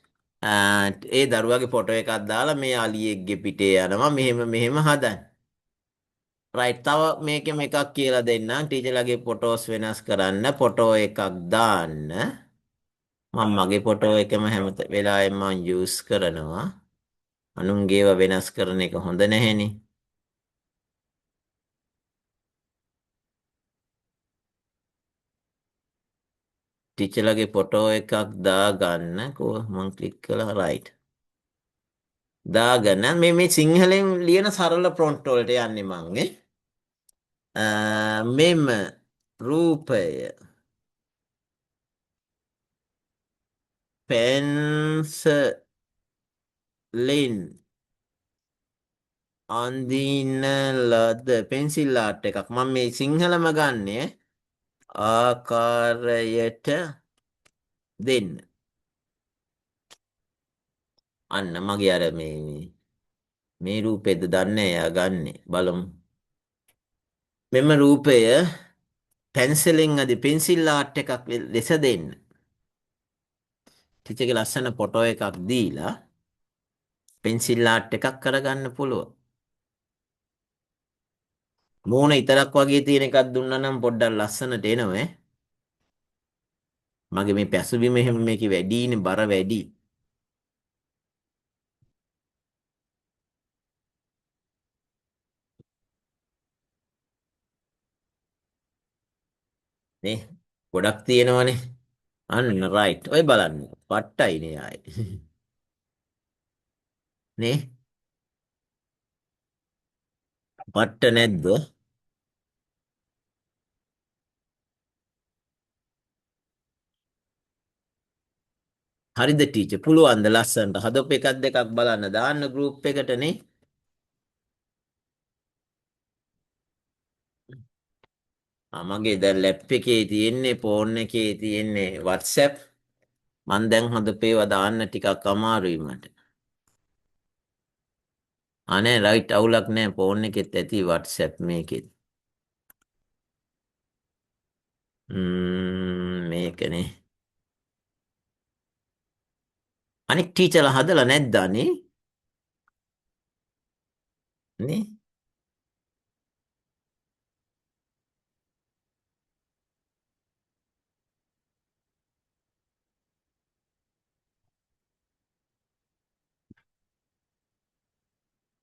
ඒ දරුවාගේ ෆොටෝ එකක් දාලා මේ අලියෙක්ගේ පිටේ යනවා මෙහෙම මෙහෙම හදන්න. රයිට්. තව මේකෙම එකක් කියලා දෙන්නම්. ටීචර්ලාගේ ෆොටෝස් වෙනස් කරන්න ෆොටෝ එකක් දාන්න. මම මගේ ෆොටෝ එකම හැම වෙලාවෙම මං යූස් කරනවා. අනුන්ගේව වෙනස් කරන එක හොඳ නැහැනේ. ටීචර්ලාගේ ෆොටෝ එකක් දාගන්න. කො මං ක්ලික් කළා. රයිට්. දාගන්න මේ මේ සිංහලෙන් ලියන සරල ප්‍රොම්ප්ට් වලට යන්නේ මං ඈ. මෙම රූපය පෙන්සලෙන් අඳින ලද පෙන්සිල් ආර්ට් එකක්. මම මේ සිංහලම ගන්නෙ ආකාරයට දෙන්න. අන්න මගේ අර මේ රූපෙද දන්නේ එයා ගන්නෙ. බලමු. මෙම රූපය පැන්සලෙන් අදි පෙන්සිල් ආර්ට් එකක් ලෙස දෙන්න. ටීචර්ගේ ලස්සන ෆොටෝ එකක් දීලා පෙන්සිල් ආර්ට් එකක් කරගන්න පුළුවන්. මූණ ඉතරක් වගේ තියෙන එකක් දුන්නා නම් පොඩ්ඩක් ලස්සනට එනවා ඈ. මගේ මේ පැසුබිම එහෙම මේකේ වැඩිනේ, බර වැඩි. නේ ගොඩක් තියෙනවනේ. අන්න රයිට්. ඔය බලන්න. පට්ටයිනේ ආයේ. නේ? පට්ට නැද්ද? හරිද ටීචර්? පුළුවන් ද ලස්සනට හදපු එකක් දෙකක් බලන්න දාන්න ගෲප් එකට නේ? ආ මගේ දැන් ලැප් එකේ තියෙන්නේ ෆෝන් එකේ තියෙන්නේ WhatsApp. මං දැන් හදපු ඒවා දාන්න ටිකක් අමාරුයි මට. අනේ රයිට් අවුලක් නෑ ෆෝන් එකෙත් ඇති WhatsApp මේකෙත්. මේකනේ. අනික් ටීචර්ලා හදලා නැද්ද අනේ? නේ?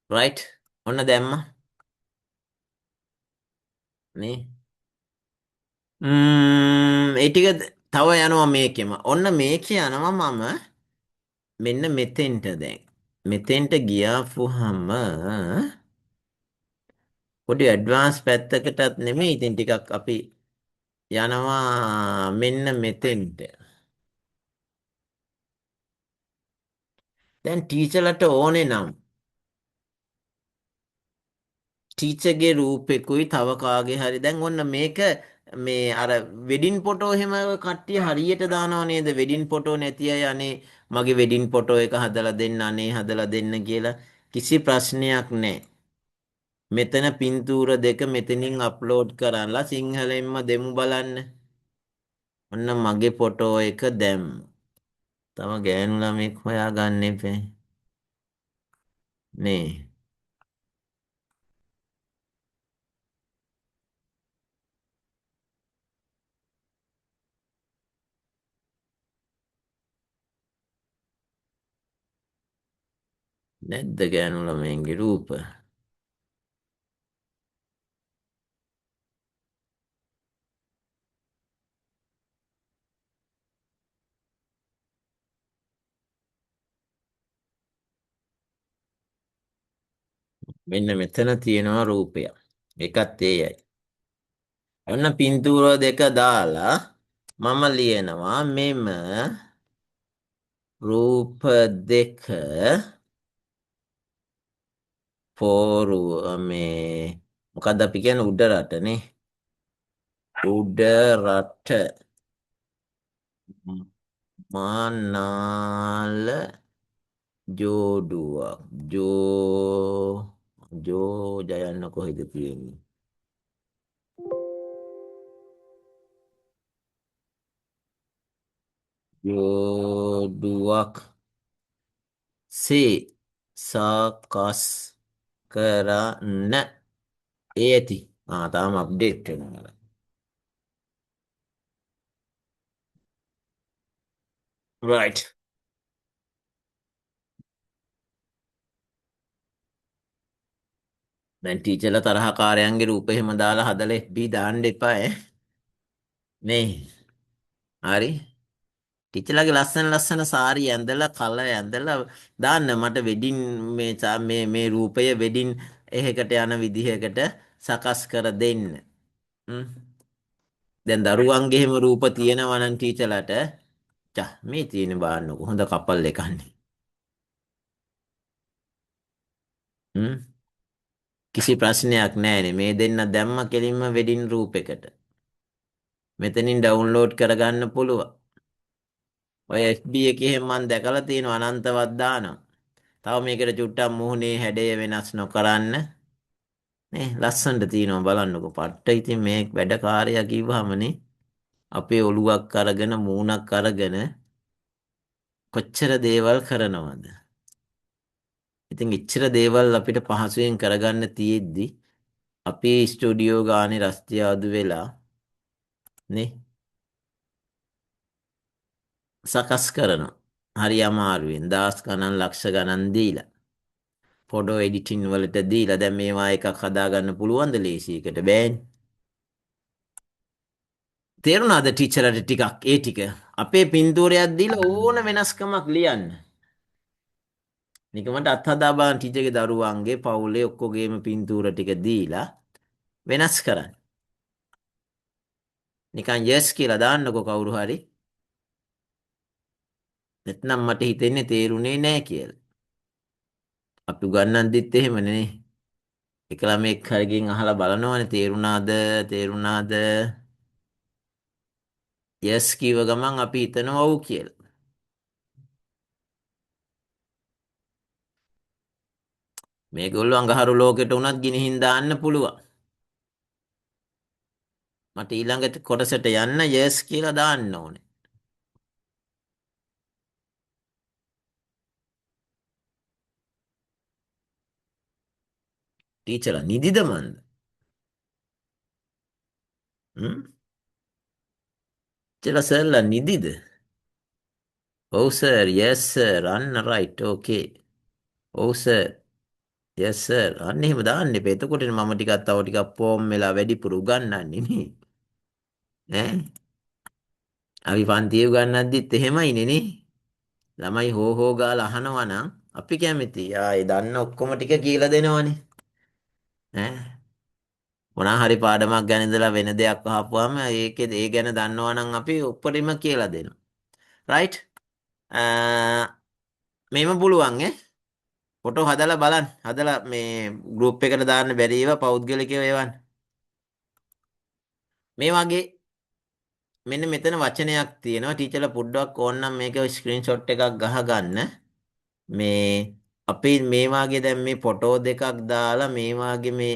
රයිට්. ඔන්න දැම්මා. නේ? ඒ ටික තව යනවා මේකෙම. ඔන්න මේකේ යනවා මම මෙන්න මෙතෙන්ට දැන්. මෙතෙන්ට ගියාපුහම පොඩි ඇඩ්වාන්ස් පැත්තකටත් නෙමෙයි ඉතින් ටිකක් අපි යනවා මෙන්න මෙතෙන්ට. දැන් ටීචර්ලට ඕනේ නම් ටීචර්ගේ රූපෙකුයි තව කාගේ හරි දැන් ඔන්න මේක මේ අර වෙඩින් ෆොටෝ එහෙම කට්ටිය හරියට දානව නේද? වෙඩින් ෆොටෝ නැති අය අනේ මගේ වෙඩින් ෆොටෝ එක හදලා දෙන්න අනේ හදලා දෙන්න කියලා කිසි ප්‍රශ්නයක් නැහැ. මෙතන පින්තූර දෙක මෙතනින් අප්ලෝඩ් කරලා සිංහලෙන්ම දෙමු බලන්න. ඔන්න මගේ ෆොටෝ එක දැම්ම. තව ගෑනු ළමෙක් හොයාගන්න එපේ. නේ. නැද්ද ගෑනු ළමයින්ගේ රූප? මෙන්න මෙතන තියෙනවා රූපයක්. ඒකත් ඒයි. ඔන්න පින්තූර දෙක දාලා මම ලියනවා මෙම රූප දෙක පෝරුව මේ මොකද්ද අපි කියන්නේ උඩ රටනේ. උඩ රට මානාල ජෝඩුවක් ජෝ ජෝ ජයන්න කොහෙද තියෙන්නේ? ජෝඩුවක් සේ සකස් කරන්න ඒ ඇති. ආ තාම අප්ඩේට් වෙනවා. රයිට්. දැන් ටීචර්ලා තරහකාරයන්ගේ රූප එහෙම දාලා හදලා FB දාන්න එපා ඈ. නේ. හරි. ටීචර්ලාගේ ලස්සන ලස්සන සාරි ඇඳලා කල ඇඳලා දාන්න මට වෙඩින් මේ මේ මේ රූපය වෙඩින් එහෙකට යන විදිහකට සකස් කර දෙන්න. දැන් දරුවන්ගේ එහෙම රූප තියෙනවා නම් ටීචර්ලාට චා මේ තියෙන බලන්නකෝ හොඳ කපල් එකක් නේ. කිසි ප්‍රශ්නයක් නෑනේ. මේ දෙන්න දැම්ම කෙලින්ම වෙඩින් රූපෙකට. මෙතනින් ඩවුන්ලෝඩ් කරගන්න පුළුවන්. ඔය FB එකේ එහෙම මං දැකලා තියෙනවා අනන්තවත් දානවා. තව මේකට චුට්ටක් මුහුණේ හැඩය වෙනස් නොකරන්න. නේ ලස්සනට තියෙනවා බලන්නකෝ. පට්ට ඉතින් මේ වැඩකාරයා කිව්වහමනේ අපේ ඔළුවක් අරගෙන මූණක් අරගෙන කොච්චර දේවල් කරනවද? ඉතින් එච්චර දේවල් අපිට පහසුවෙන් කරගන්න තියෙද්දි අපි ස්ටුඩියෝ ගානේ රස්තියාදු වෙලා නේ සකස් කරනවා. හරි අමාරුවෙන් දහස් ගණන් ලක්ෂ ගණන් දීලා ෆොටෝ එඩිටින් වලට දීලා දැන් මේවා එකක් හදාගන්න පුළුවන්ද ලේසියකට බෑනේ. තේරුණාද ටීචර්ලට ටිකක් ඒ ටික? අපේ පින්තූරයක් දීලා ඕන වෙනස්කමක් ලියන්න. නිකමට අත්හදා බලන්න ටීචර්ගේ දරුවන්ගේ පවුලේ ඔක්කොගේම පින්තූර ටික දීලා වෙනස් කරන්න. නිකන් yes කියලා දාන්නකෝ කවුරු හරි. නැත්නම් මට හිතෙන්නේ තේරුනේ නෑ කියලා. අපි උගන්වද්දිත් එහෙමනේ නේ. එක ළමෙක් හරිගෙන් අහලා බලනවනේ තේරුණාද තේරුණාද yes කිව්ව ගමන් අපි හිතනවා ඔව් කියලා. මේගොල්ලෝ අඟහරු ලෝකෙට උනත් ගිනිහින් දාන්න පුළුවන්. මට ඊළඟ කොටසට යන්න yes කියලා දාන්න ඕනේ. ටීචර්ලා නිදිද මන්ද? හ්ම්? ටීචර්ලා සර්ලා නිදිද? ඔව් සර්, yes sir. අන්න රයිට්, ඕකේ. ඔව් සර්, yes sir. අන්න එහෙම දාන්න එපා. එතකොටනේ මම ටිකක් තව ටිකක් ෆෝම් වෙලා වැඩිපුර උගන්වන්නේ නේ. ඈ අපි පන්තියේ උගන්වද්දිත් එහෙමයිනේ නේ. ළමයි හෝ හෝ ගාලා අහනවා නම් අපි කැමති. ආ ඒ දන්න ඔක්කොම ටික කියලා දෙනවනේ. ඈ මොනා හරි පාඩමක් ගැන ඉඳලා වෙන දෙයක් අහපුවාම ඒකේ ඒ ගැන දන්නවා නම් අපි උඩරිම කියලා දෙනවා. රයිට්? මේම පුළුවන් ඈ. ෆොටෝ හදලා බලන්න. හදලා මේ ගෲප් එකට දාන්න බැරි ඒවා පෞද්ගලිකව එවන්න. මේ වගේ මෙන්න මෙතන වචනයක් තියෙනවා. ටීචර්ලා පොඩ්ඩක් ඕනනම් මේක ස්ක්‍රීන්ෂොට් එකක් ගහගන්න. මේ අපි මේ වාගේ දැන් මේ ෆොටෝ දෙකක් දාලා මේ වාගේ මේ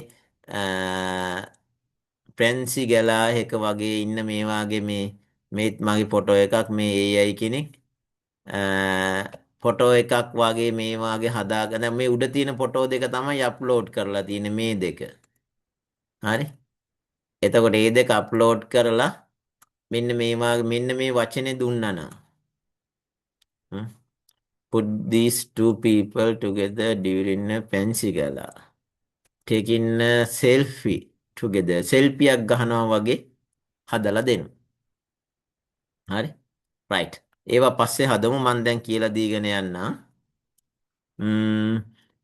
ෆැන්සි ගලා එක වගේ ඉන්න මේ වාගේ මේ මේත් මගේ ෆොටෝ එකක් මේ AI කෙනෙක් ෆොටෝ එකක් වගේ මේ වාගේ හදාගෙන දැන් මේ උඩ තියෙන ෆොටෝ දෙක තමයි අප්ලෝඩ් කරලා තියෙන්නේ මේ දෙක. හරි? එතකොට මේ දෙක අප්ලෝඩ් කරලා මෙන්න මේ වාගේ මෙන්න මේ වචනේ දුන්නා නම් put these two people together during a fancy gala, taking a selfie together, selfie එකක් ගහනවා වගේ හදලා දෙනවා. හරි? රයිට්. ඒවා පස්සේ හදමු මං දැන් කියලා දීගෙන යන්නම්.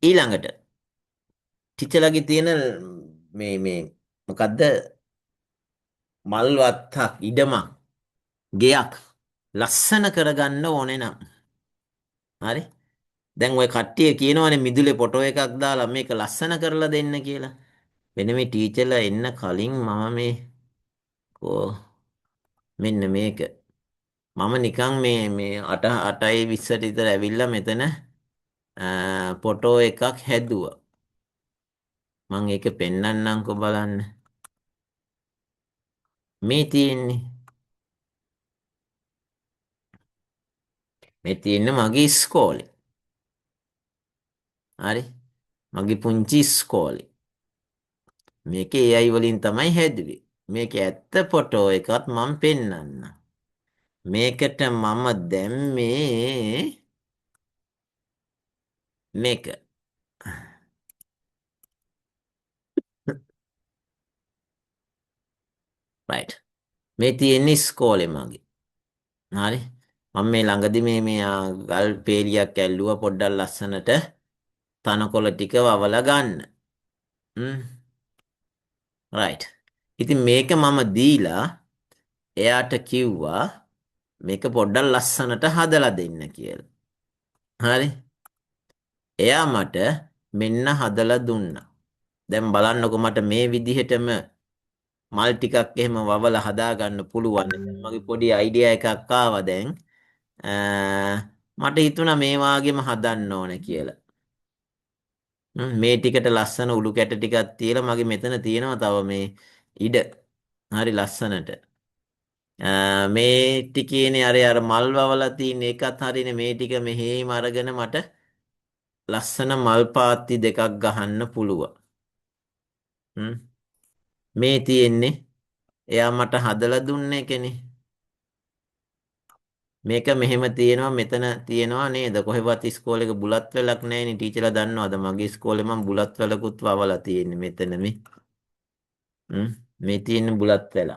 ඊළඟට ටීචර්ලාගේ තියෙන මේ මේ මොකද්ද මල් වත්තක් ඉඩමක් ගෙයක් ලස්සන කරගන්න ඕනේ නම් හරි දැන් ඔය කට්ටිය කියනවනේ මිදුලේ ෆොටෝ එකක් දාලා මේක ලස්සන කරලා දෙන්න කියලා. වෙන මේ ටීචර්ලා එන්න කලින් මම මේ කෝ මෙන්න මේක මම නිකන් මේ මේ 8 8:20ට විතර ඇවිල්ලා මෙතන ෆොටෝ එකක් හැදුවා. මං ඒක පෙන්නන්නම්කෝ බලන්න. මේ තියෙන්නේ මේ තියෙන්නේ මගේ ඉස්කෝලේ. හරි මගේ පුංචි ඉස්කෝලේ. මේක AI වලින් තමයි හැදුවේ. මේක ඇත්ත ෆොටෝ එකත් මං පෙන්නන්නම්. මේකට මම දැම්මේ මේක. රයිට්. මේ තියෙන්නේ ඉස්කෝලේ මගේ. හරි. මම මේ ළඟදි මේ මේ ගල් පේලියක් ඇල්ලුවා පොඩ්ඩක් ලස්සනට තනකොළ ටික වවලා ගන්න. රයිට්. ඉතින් මේක මම දීලා එයාට කිව්වා මේක පොඩ්ඩක් ලස්සනට හදලා දෙන්න කියලා. හරි. එයා මට මෙන්න හදලා දුන්නා. දැන් බලන්නකෝ මට මේ විදිහටම මල් ටිකක් එහෙම වවලා හදාගන්න පුළුවන්. දැන් මගේ පොඩි අයිඩියා එකක් ආවා දැන්. මට හිතුණා මේ වාගේම හදන්න ඕන කියලා. මේ ටිකට ලස්සන උළු කැට ටිකක් තියලා මගේ මෙතන තියෙනවා තව මේ ඉඩ. හරි ලස්සනට. මේ ටිකේනේ අර අර මල් වවලා තියෙන එකත් හරිනේ මේ ටික මෙහෙම අරගෙන මට ලස්සන මල් පාත්ති දෙකක් ගහන්න පුළුවන්. මේ තියෙන්නේ එයා මට හදලා දුන්න එකනේ. මේක මෙහෙම තියෙනවා මෙතන තියෙනවා නේද? කොහෙවත් ඉස්කෝලේක බුලත් වැලක් නෑනේ. ටීචර්ලා දන්නවද මගේ ඉස්කෝලේ මං බුලත් වැලකුත් වවලා තියෙන්නේ මෙතන මේ. මේ තියෙන බුලත් වැල.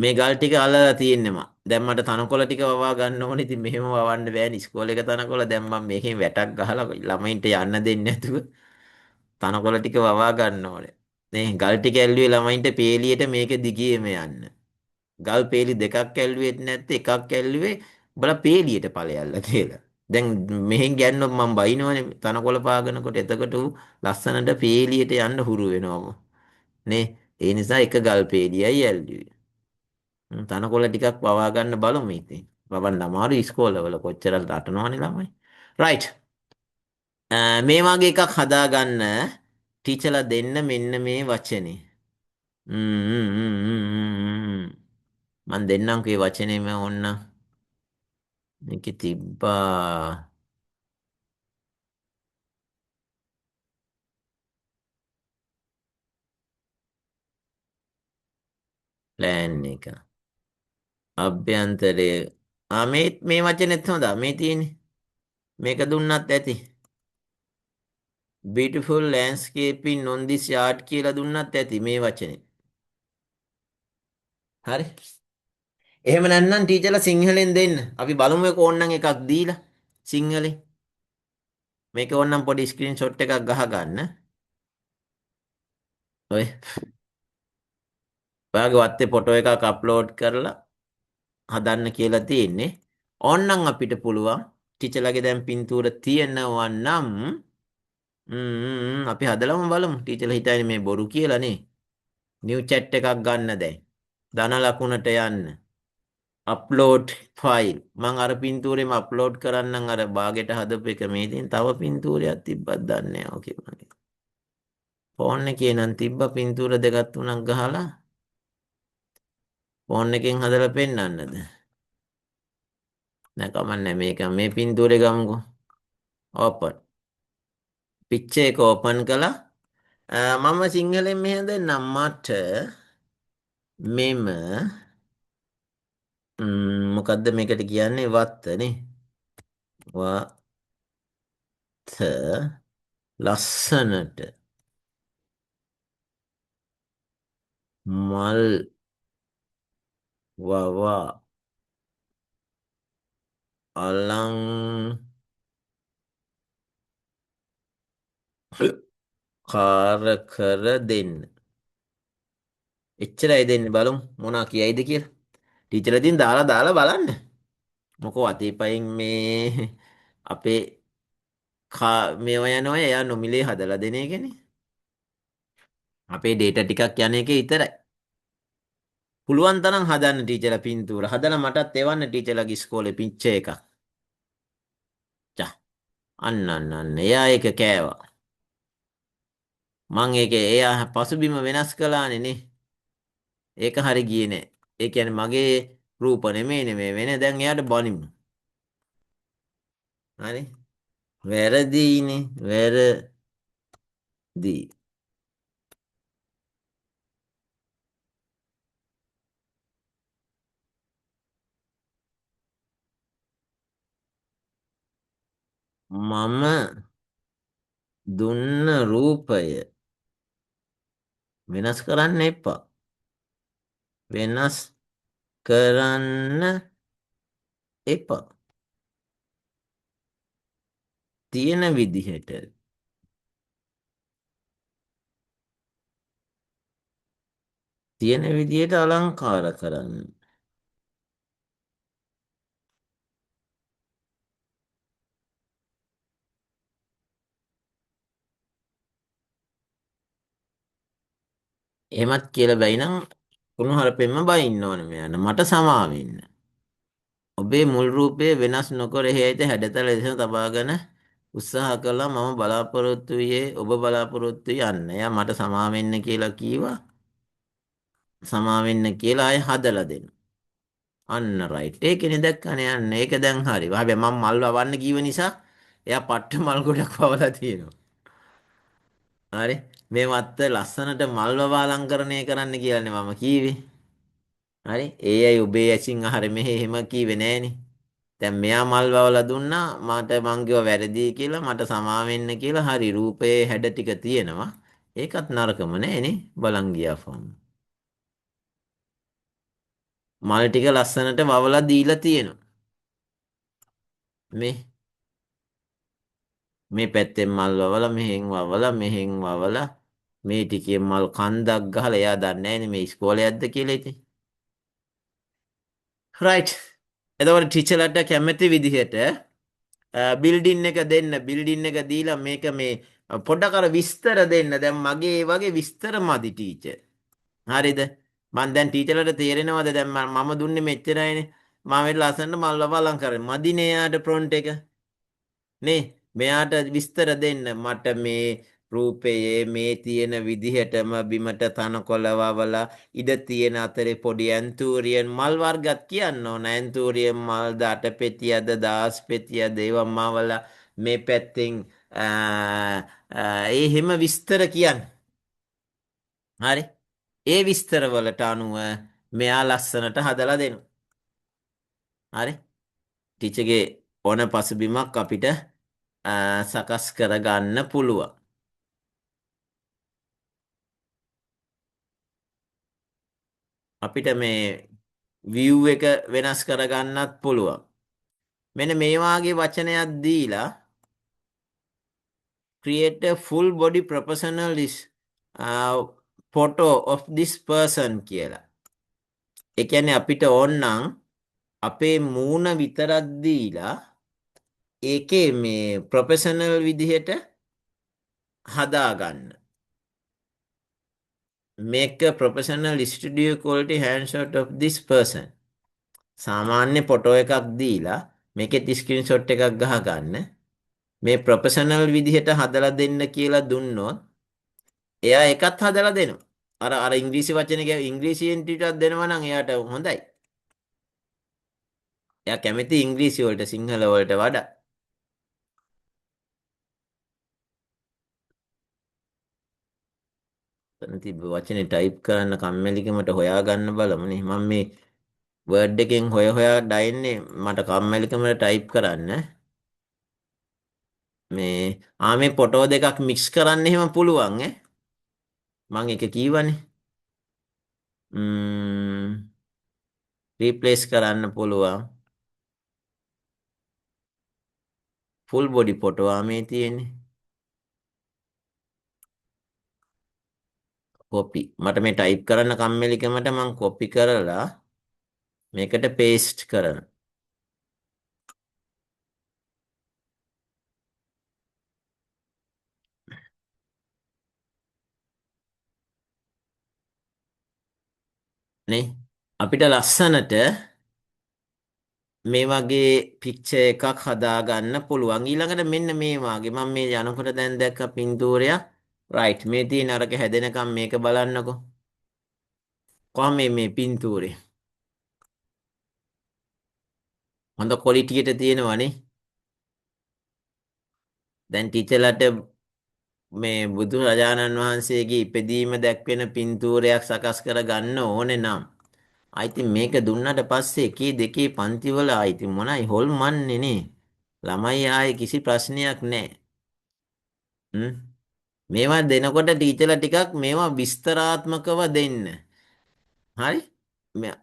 මේ ගල් ටික අල්ලලා තියෙන්නේ මං. දැන් මට තනකොළ ටික වවා ගන්න ඕනේ. ඉතින් මෙහෙම වවන්න බෑනේ ඉස්කෝලේ එක තනකොළ. දැන් මං මේකෙන් වැටක් ගහලා ළමයින්ට යන්න දෙන්නේ නැතුව තනකොළ ටික වවා ගන්න ඕනේ. නේ ගල් ටික ඇල්ලුවේ ළමයින්ට පේලියට මේක දිගේම යන්න. ගල් පේලි දෙකක් ඇල්ලුවෙත් නැත්තේ එකක් ඇල්ලුවේ උඹලා පේලියට ඵලයල්ලා කියලා. දැන් මෙහෙන් ගැන්නොත් මං බයිනවනේ තනකොළ පාගනකොට. එතකොට ඌ ලස්සනට පේලියට යන්න හුරු වෙනවා. නේ ඒ නිසා එක ගල් පේලියයි ඇල්ලුවේ. තනකොළ ටිකක් වවා ගන්න බලමු ඉතින්. වවන්න අමාරු ඉස්කෝලවල කොච්චර රටනවනේ ළමයි. රයිට්. මේ වගේ එකක් හදාගන්න ටීචර්ලා දෙන්න මෙන්න මේ වචනේ. මං දෙන්නම්කෝ මේ වචනේම ඕන්න. මේකේ තිබ්බා ප්ලෑන් එක. අභ්‍යන්තරයේ මේ මේ වචනේත් හොඳයි. මේ තියෙන්නේ. මේක දුන්නත් ඇති. Beautiful landscaping on this yard කියලා දුන්නත් ඇති මේ වචනේ. හරි. එහෙම නැත්නම් ටීචර්ලා සිංහලෙන් දෙන්න. අපි බලමු ඒක ඕන්නම් එකක් දීලා සිංහලෙන්. මේක ඕන්නම් පොඩි ස්ක්‍රීන්ෂොට් එකක් ගහගන්න. ඔය ඔයාගේ වත්තේ ෆොටෝ එකක් අප්ලෝඩ් කරලා හදන්න කියලා තියෙන්නේ. ඕන්නම් අපිට පුළුවන් ටීචර්ලාගේ දැන් පින්තූර තියෙනවා නම් අපි හදලම බලමු. ටීචර්ලා හිතන්නේ මේ බොරු කියලා නේ. නිව් චැට් එකක් ගන්න දැන්. ධන ලකුණට යන්න. Upload file. මං අර පින්තූරෙම අප්ලෝඩ් කරන්නම් අර බාගෙට හදපු එක මේ ඉතින් තව පින්තූරයක් තිබ්බත් දන්නේ නෑ. ඕකේ මගේ. ෆෝන් එකේ නම් තිබ්බ පින්තූර දෙකක් තුනක් ගහලා ෆෝන් එකෙන් හදලා පෙන්නන්නද? නෑ කමන්නේ මේක මේ පින්තූරේ ගමුකෝ. ඕපන්. පික්චර් එක ඕපන් කළා. මම සිංහලෙන් මෙහෙම දෙන්නම් මට මෙම මොකද්ද මේකට කියන්නේ වත්ත නේ. වත්ත ලස්සනට මල් වවා අලංකාර කර දෙන්න. එච්චරයි දෙන්නේ බලමු මොනා කියයිද කියලා. ටීචර් ඉතින් දාලා දාලා බලන්න. මොකෝ අතේ පයින් මේ අපේ මේවා යනවා එයා නොමිලේ හදලා දෙන එකනේ. අපේ ඩේටා ටිකක් යන එකේ විතරයි. පුළුවන් තරම් හදන්න ටීචර්ලා පින්තූර. හදලා මටත් එවන්න ටීචර්ලාගේ ඉස්කෝලේ පිච්චර් එකක්. චා. අන්න අන්න අන්න. එයා ඒක කෑවා. මං ඒක එයා පසුබිම වෙනස් කළානේ නේ. ඒක හරි ගියේ නෑ. ඒ කියන්නේ මගේ රූප නෙමෙයිනේ මේ වෙන. දැන් එයාට බනිමු. හරි. වැරදීනේ. වැරදි. මම දුන්න රූපය වෙනස් කරන්න එපා. වෙනස් කරන්න එපා. තියෙන විදිහට තියෙන විදිහට අලංකාර කරන්න. එහෙමත් කියලා බැයි නම් කුණුහරුපෙන්ම බයින්න ඕනේ මෙයාට. මට සමා වෙන්න. ඔබේ මුල් රූපය වෙනස් නොකර එහි ඇති හැඩතල ලෙස තබාගෙන උත්සාහ කළා. මම බලාපොරොත්තු වූයේ ඔබ බලාපොරොත්තු යන්න. එයා මට සමා වෙන්න කියලා කීවා. සමා වෙන්න කියලා ආයෙ හදලා දෙන්න. අන්න රයිට්. ඒකනේ දැක්කනේ යන්න. ඒක දැන් හරි. හැබැයි මම මල් වවන්න කීව නිසා එයා පට්ට මල් ගොඩක් වවලා තියෙනවා. හරි. මේ වත්ත ලස්සනට මල් වවා අලංකරණය කරන්න කියලානේ මම කීවේ. හරි. ඒ අය ඔබේ ඇසින් අහර මෙහෙ එහෙම කීවේ නෑනේ. දැන් මෙයා මල් වවලා දුන්නා. මට මං කිව්වා වැරදි කියලා. මට සමා වෙන්න කියලා. හරි. රූපයේ හැඩ ටික තියෙනවා. ඒකත් නරකම නෑනේ. බලන් ගියා ෆෝන්. මල් ටික ලස්සනට වවලා දීලා තියෙනවා. මේ මේ පැත්තෙන් මල් වවලා මෙහෙන් වවලා මෙහෙන් වවලා මේ ටිකේ මල් කන්දක් ගහලා එයා දන්නේ නෑනේ මේ ඉස්කෝලේයක්ද කියලා ඉතින්. රයිට්. එතකොට ටීචර්ලට කැමති විදිහට බිල්ඩින් එක දෙන්න, බිල්ඩින් එක දීලා මේක මේ පොඩ්ඩක් අර විස්තර දෙන්න. දැන් මගේ ඒ වගේ විස්තර මදි ටීචර්. හරිද? මං දැන් ටීචර්ලට තේරෙනවද දැන් මම දුන්නේ මෙච්චරයිනේ. මම මේ ලස්සනට මල් වව අලංකාර කරේ. මදිනේ එයාට ප්‍රොම්ප්ට් එක. නේ මෙයාට විස්තර දෙන්න මට මේ රූපයේ මේ තියෙන විදිහටම බිමට තනකොළ වවලා ඉඩ තියෙන අතරේ පොඩි ඇන්තූරියන් මල් වර්ගත් කියන්න ඕන. ඇන්තූරියන් මල්ද අටපෙතියද දාස් පෙතියද ඒවා මවලා මේ පැත්තෙන් ඒ හැම විස්තර කියන්න. හරි. ඒ විස්තර වලට අනුව මෙයා ලස්සනට හදලා දෙනවා. හරි. ටීචර්ගේ ඕන පසුබිමක් අපිට සකස් කරගන්න පුළුවන්. අපිට මේ view එක වෙනස් කරගන්නත් පුළුවන්. මෙන්න මේ වාගේ වචනයක් දීලා create a full body professional photo of this person කියලා. ඒ කියන්නේ අපිට ඕනනම් අපේ මූණ විතරක් දීලා ඒකේ මේ ප්‍රොෆෙෂනල් විදිහට හදාගන්න. Make a professional studio quality handshot of this person. සාමාන්‍ය ෆොටෝ එකක් දීලා මේකෙත් ස්ක්‍රීන්ෂොට් එකක් ගහගන්න. මේ ප්‍රොෆෙෂනල් විදිහට හදලා දෙන්න කියලා දුන්නොත් එයා එකත් හදලා දෙනවා. අර අර ඉංග්‍රීසි වචන ගැ ඉංග්‍රීසියෙන් ටිකක් දෙනවා නම් එයාට හොඳයි. එයා කැමති ඉංග්‍රීසි වලට සිංහල වලට වඩා. එතන තිබ්බ වචනේ ටයිප් කරන්න කම්මැලිකමට හොයාගන්න බලමු නේ. මම මේ Word එකෙන් හොය හොයා ඩයින්නේ මට කම්මැලිකමට ටයිප් කරන්න. මේ මේ ෆොටෝ දෙකක් මික්ස් කරන්න එහෙම පුළුවන් ඈ. මං එක කීවනේ. රීප්ලේස් කරන්න පුළුවන්. ෆුල් බොඩි ෆොටෝ මේ තියෙන්නේ. කොපි. මට මේ ටයිප් කරන්න කම්මැලිකමට මං කොපි කරලා මේකට පේස්ට් කරනවා. නේ අපිට ලස්සනට මේ වගේ පික්චර් එකක් හදාගන්න පුළුවන්. ඊළඟට මෙන්න මේ වගේ මම මේ යනකොට දැන් දැක්ක පින්තූරයක්. රයිට් මේ තියෙන අරක හැදෙනකම් මේක බලන්නකෝ. කොහොම මේ පින්තූරේ හොඳ ක්වොලිටියට තියෙනවනේ. දැන් ටීචර්ලාට මේ බුදු රජාණන් වහන්සේගේ ඉපදීම දැක්වෙන පින්තූරයක් සකස් කරගන්න ඕනේ නම් ආයිති මේක දුන්නට පස්සේ එකේ දෙකේ පන්තිවල ආයිති මොනයි හොල්මන්නේ නේ. ළමයි ආයේ කිසි ප්‍රශ්නයක් නෑ. මේවා දෙනකොට ටීචර්ලා ටිකක් මේවා විස්තරාත්මකව දෙන්න. හරි?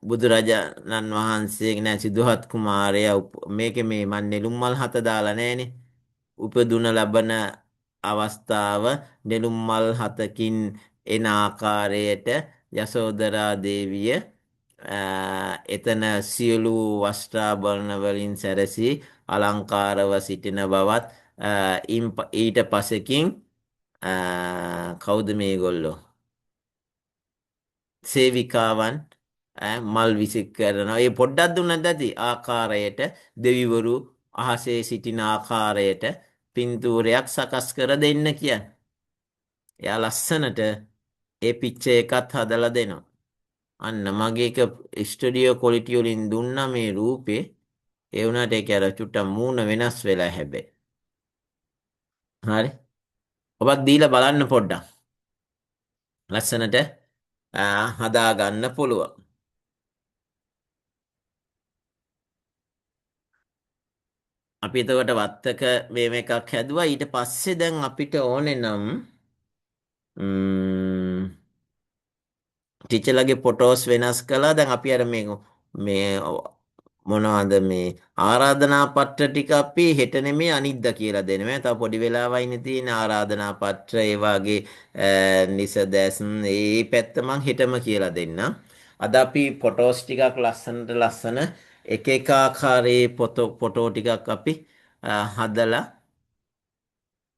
බුදුරජාණන් වහන්සේ නෑ සිදුහත් කුමාරයා මේකේ මේ මන් නෙළුම් මල් හත දාලා නෑනේ. උපදුන ලබන අවස්ථාව නෙළුම් මල් හතකින් එන ආකාරයට යසෝදරා දේවිය එතන සියලු වස්ත්‍රාභරණ වලින් සැරසී අලංකාරව සිටින බවත් ඊට පසෙකින් කවුද මේගොල්ලෝ සේවිකාවන් මල් විසික් කරනවා. ඒ පොඩ්ඩක් දුන්නත් ඇති ආකාරයට දෙවිවරු අහසේ සිටින ආකාරයට පින්තූරයක් සකස් කර දෙන්න කියන්නේ. එයා ලස්සනට ඒ පික්චර් එකත් හදලා දෙනවා. අන්න මගේ එක ස්ටුඩියෝ ක්වොලිටි වලින් දුන්නා මේ රූපේ. ඒ වුණාට ඒක අර චුට්ටක් මූණ වෙනස් වෙලා හැබැයි. හරි. ඔබත් දීලා බලන්න පොඩ්ඩක්. ලස්සනට හදා ගන්න පුළුවන්. අපි එතකොට වත්තක මේව එකක් හැදුවා. ඊට පස්සේ දැන් අපිට ඕනේ නම් ටීචර්ලාගේ ෆොටෝස් වෙනස් කළා. දැන් අපි අර මේ මේ මොනවද මේ ආරාධනා පත්‍ර ටික අපි හෙට නෙමෙයි අනිද්දා කියලා දෙනවා. තව පොඩි වෙලාවයිනේ තියෙන ආරාධනා පත්‍ර ඒ වගේ නිසදැස් ඒ පැත්ත මං හෙටම කියලා දෙන්නම්. අද අපි ෆොටෝස් ටිකක් ලස්සනට ලස්සන එක එක ආකාරයේ ෆොටෝ ටිකක් අපි හදලා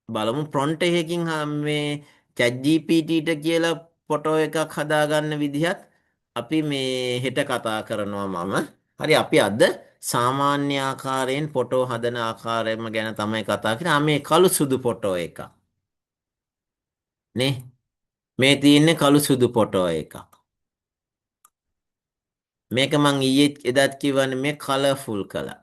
බලමු. ප්‍රොම්ප්ට් එකකින් මේ ChatGPT ට කියලා ෆොටෝ එකක් හදාගන්න විදිහත් අපි මේ හෙට කතා කරනවා මම. හරි, අපි අද සාමාන්‍ය ආකාරයෙන් ෆොටෝ හදන ආකාරයම ගැන තමයි කතා කරන්නේ. මේ කළු සුදු ෆොටෝ එකක්. නේ? මේ තියෙන්නේ කළු සුදු ෆොටෝ එකක්. මේක මං ඊයේ එදත් කිව්වනේ මේ කලර්ෆුල් කළා.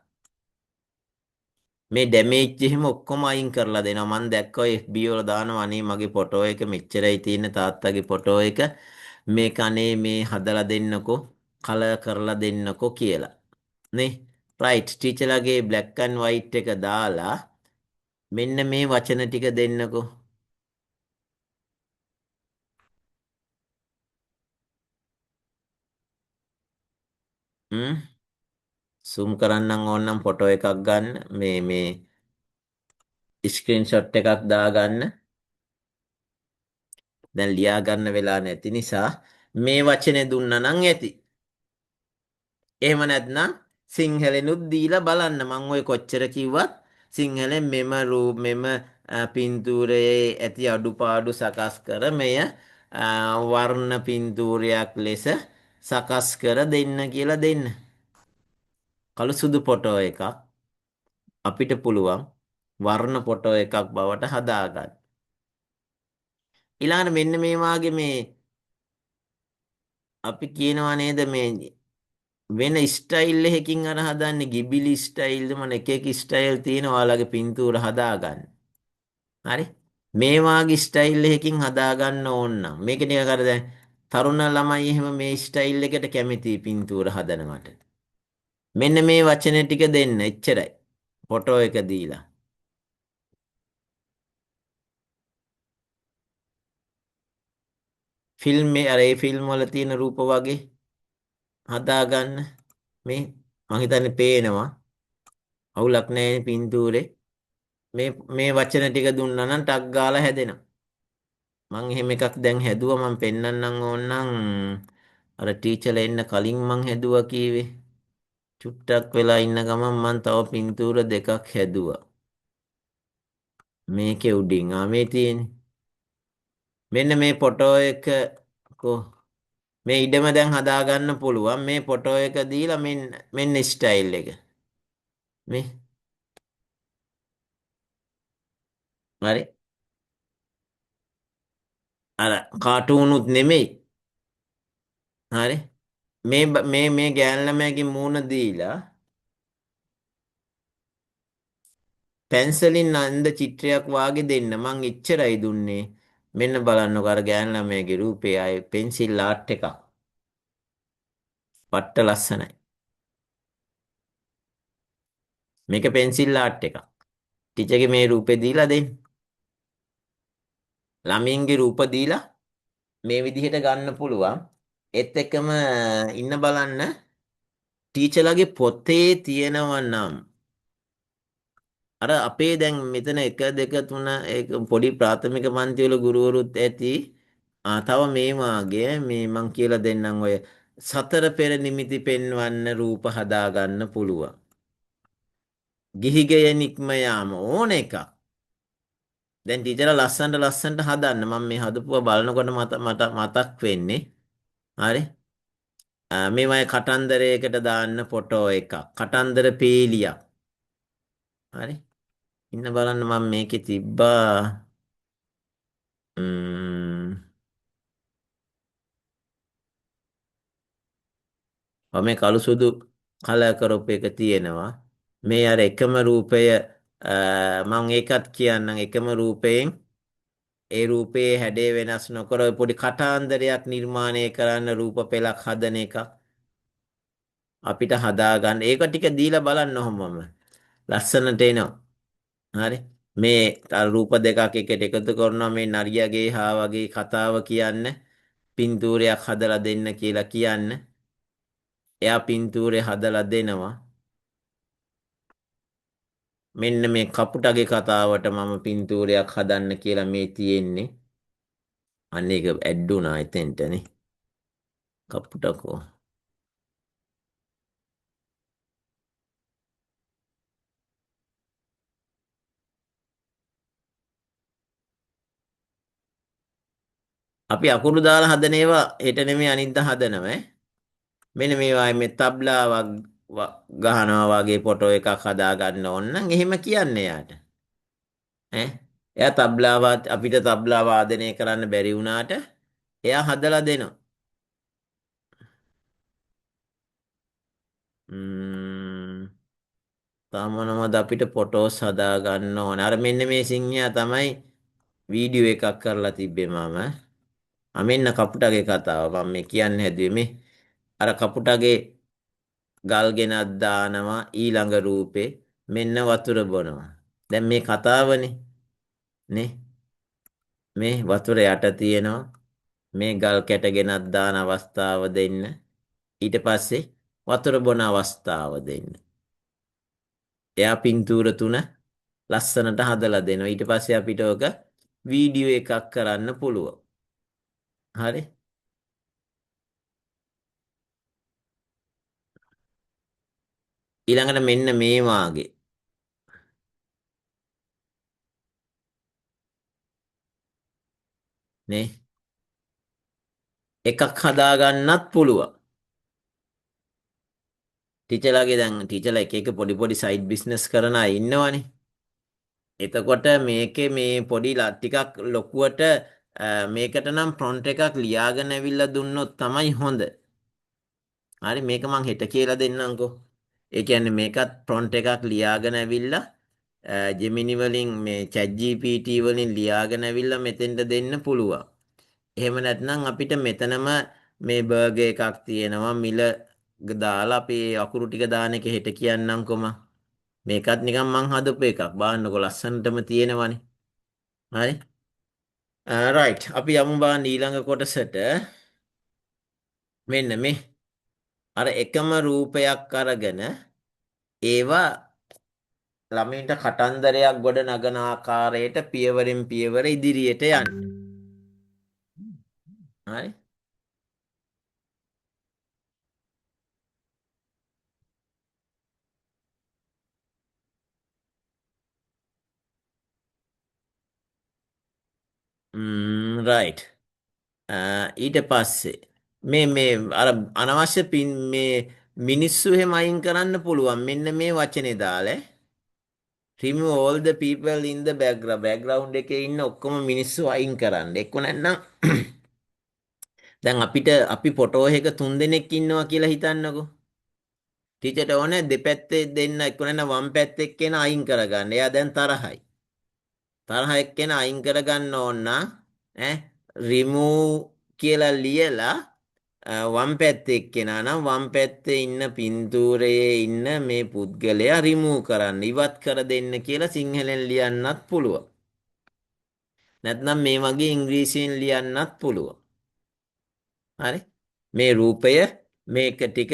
මේ ඩැමේජ් එහෙම ඔක්කොම අයින් කරලා දෙනවා. මං දැක්කා ඔය FB වල දානවා අනේ මගේ ෆොටෝ එක මෙච්චරයි තියෙන තාත්තගේ ෆොටෝ එක. මේක අනේ මේ හදලා දෙන්නකෝ, කලර් කරලා දෙන්නකෝ කියලා. නේ? රයිට්, ටීචර්ලාගේ බ්ලැක් ඇන්ඩ් වයිට් එක දාලා මෙන්න මේ වචන ටික දෙන්නකෝ. සූම් කරන්නම් ඕනනම් ෆොටෝ එකක් ගන්න. මේ මේ ස්ක්‍රීන්ෂොට් එකක් දාගන්න. දැන් ලියා ගන්න වෙලා නැති නිසා මේ වචනේ දුන්නා නම් ඇති. එහෙම නැත්නම් සිංහලෙනුත් දීලා බලන්න. මං ඔය කොච්චර කිව්වත් සිංහලෙන් මෙම රූප මෙම පින්තූරයේ ඇති අඩුපාඩු සකස් කර මෙය වර්ණ පින්තූරයක් ලෙස සකස් කර දෙන්න කියලා දෙන්න. කළු සුදු ෆොටෝ එකක් අපිට පුළුවන් වර්ණ ෆොටෝ එකක් බවට හදාගන්න. ඊළඟට මෙන්න මේ වාගේ මේ අපි කියනවා නේද මේ වෙන ස්ටයිල් එකකින් අර හදන්නේ ගිබිලි ස්ටයිල්ද මොන එක එක ස්ටයිල් තියෙන ඔයාලගේ පින්තූර හදාගන්න. හරි? මේ වාගේ ස්ටයිල් එකකින් හදාගන්න ඕන නම් මේක නිකන් අර දැන් තරුණ ළමයි එහෙම මේ ස්ටයිල් එකට කැමති පින්තූර හදනවට. මෙන්න මේ වචන ටික දෙන්න එච්චරයි. ෆොටෝ එක දීලා. ෆිල්ම් මේ අර ඒ ෆිල්ම් වල තියෙන රූප වගේ හදාගන්න. මේ මං හිතන්නේ පේනවා. අවුලක් නෑනේ පින්තූරේ. මේ මේ වචන ටික දුන්නා නම් ටක් ගාලා හැදෙනවා. මං එහෙම එකක් දැන් හැදුවා. මං පෙන්නන්නම් ඕනනම් අර ටීචර්ලා එන්න කලින් මං හැදුවා කීවේ. චුට්ටක් වෙලා ඉන්න ගමන් මං තව පින්තූර දෙකක් හැදුවා. මේකේ උඩින් මේ තියෙන්නේ. මෙන්න මේ ෆොටෝ එක කො මේ ඉඩම දැන් හදාගන්න පුළුවන්. මේ ෆොටෝ එක දීලා මෙන්න මෙන්න ස්ටයිල් එක. මේ හරි. අර කාටුනුත් නෙමෙයි. හරි. මේ මේ මේ ගෑන් ළමයාගේ මූණ දීලා පැන්සලින් අන්ද චිත්‍රයක් වාගේ දෙන්න. මං එච්චරයි දුන්නේ. මෙන්න බලන්නකෝ අර ගෑන් ළමයාගේ රූපේ ආයේ පෙන්සිල් ආර්ට් එකක්. පට්ට ලස්සනයි. මේක පෙන්සිල් ආර්ට් එකක්. ටීචර්ගේ මේ රූපේ දීලා දෙන්න. ළමින්ගේ රූප දීලා මේ විදිහට ගන්න පුළුවන්. ඒත් එක්කම ඉන්න බලන්න ටීචර්ලාගේ පොතේ තියෙනවා නම් අර අපේ දැන් මෙතන 1 2 3 ඒක පොඩි ප්‍රාථමික පන්ති වල ගුරුවරුත් ඇති. තව මේ වාගේ මේ මං කියලා දෙන්නම් ඔය සතර පෙර නිමිති පෙන්වන්න රූප හදා ගන්න පුළුවන්. ගිහිගෙය නික්ම යාම ඕන එකක්. දැන් ටීචර්ලා ලස්සනට ලස්සනට හදන්න. මම මේ හදපුවා බලනකොට මට මතක් වෙන්නේ. හරි. මේ වගේ කටන්දරයකට දාන්න ෆොටෝ එකක්. කටන්දර පේලියක්. හරි. ඉන්න බලන්න මම මේකේ තිබ්බා. ඔව් මේ කළු සුදු කලර් කරපු එක තියෙනවා. මේ අර එකම රූපය මම ඒකත් කියන්නම්. එකම රූපයෙන් ඒ රූපයේ හැඩය වෙනස් නොකර ඔය පොඩි කටාන්දරයක් නිර්මාණය කරන්න රූප පෙළක් හදන එක අපිට හදාගන්න. ඒක ටික දීලා බලන්න ඔහොමම. ලස්සනට එනවා. හරි. මේ අර රූප දෙකක් එකට එකතු කරනවා මේ නරියගේ හා වගේ කතාව කියන්න පින්තූරයක් හදලා දෙන්න කියලා කියන්න. එයා පින්තූරේ හදලා දෙනවා. මෙන්න මේ කපුටගේ කතාවට මම පින්තූරයක් හදන්න කියලා මේ තියෙන්නේ. අන්න ඒක ඇඩ් වුණා එතෙන්ටනේ. කපුටකෝ. අපි අකුරු දාලා හදන ඒවා හෙට නෙමෙයි අනිද්දා හදනවා ඈ. මෙන්න මේවායි මේ තබ්ලාවක් ගහනවා වගේ ෆොටෝ එකක් හදා ගන්න ඕන නම් එහෙම කියන්නේ එයාට. ඈ එයා තබ්ලාව අපිට තබ්ලා වාදනය කරන්න බැරි වුණාට එයා හදලා දෙනවා. තාම මොනවද අපිට ෆොටෝස් හදා ගන්න ඕන. අර මෙන්න මේ සිංහයා තමයි වීඩියෝ එකක් කරලා තිබ්බේ මම. මෙන්න කපුටගේ කතාව මම මේ කියන්න හැදුවේ මේ. අර කපුටගේ ගල් ගෙනත් දානවා ඊළඟ රූපේ මෙන්න වතුර බොනවා. දැන් මේ කතාවනේ නේ මේ වතුර යට තියෙනවා මේ ගල් කැට ගෙනත් දාන අවස්ථාව දෙන්න ඊට පස්සේ වතුර බොන අවස්ථාව දෙන්න. එයා පින්තූර තුන ලස්සනට හදලා දෙනවා. ඊට පස්සේ අපිට ඔක වීඩියෝ එකක් කරන්න පුළුවන්. හරි. ඊළඟට මෙන්න මේ වාගේ නේ එකක් හදාගන්නත් පුළුවන්. ටීචර්ලාගේ දැන් ටීචර්ලා එක එක පොඩි පොඩි සයිඩ් බිස්නස් කරන අය ඉන්නවනේ. එතකොට මේකේ මේ පොඩි ටිකක් ලොකුවට මේකට නම් ප්‍රොම්ප්ට් එකක් ලියාගෙන ඇවිල්ලා දුන්නොත් තමයි හොඳ. හරි මේක මං හෙට කියලා දෙන්නම්කෝ. ඒ කියන්නේ මේකත් ප්‍රොම්ප්ට් එකක් ලියාගෙන ඇවිල්ලා ජෙමිනි වලින් මේ chat GPT වලින් ලියාගෙන ඇවිල්ලා මෙතෙන්ට දෙන්න පුළුවන්. එහෙම නැත්නම් අපිට මෙතනම මේ බර්ගර් එකක් තියෙනවා මිල දාලා අපි අකුරු ටික දාන එක හෙට කියන්නම්කෝ මං. මේකත් නිකන් මං හදපු එකක්. බලන්නකෝ ලස්සනටම තියෙනවනේ. හරි. රයිට්. අපි යමු බලන්න ඊළඟ කොටසට. මෙන්න මේ අර එකම රූපයක් අරගෙන ඒවා ළමයින්ට කටන්දරයක් ගොඩ නගන ආකාරයට පියවරෙන් පියවර ඉදිරියට යන්න. හරි. රයිට්. ඊට පස්සේ මේ මේ අර අනවශ්‍ය පින් මේ මිනිස්සු එහෙම අයින් කරන්න පුළුවන්. මෙන්න මේ වචනේ දාලා remove all the people in the background. Background එකේ ඉන්න ඔක්කොම මිනිස්සු අයින් කරන්න. එක්ක නැත්නම් දැන් අපිට අපි ෆොටෝ එක තුන් දෙනෙක් ඉන්නවා කියලා හිතන්නකෝ. ටීචර්ට ඕනේ දෙපැත්තේ දෙන්න එක්ක නැත්නම් වම් පැත්තේ එක්කෙනා අයින් කරගන්න. එයා දැන් තරහයි. තරහ එක්කෙනා අයින් කරගන්න ඕන නම් රිමූව් කියලා ලියලා වම් පැත්තේ එක්කෙනා නම් වම් පැත්තේ ඉන්න පින්තූරයේ ඉන්න මේ පුද්ගලයා රිමූව් කරන්න, ඉවත් කර දෙන්න කියලා සිංහලෙන් ලියන්නත් පුළුවන්. නැත්නම් මේ වගේ ඉංග්‍රීසියෙන් ලියන්නත් පුළුවන්. හරි? මේ රූපය මේක ටික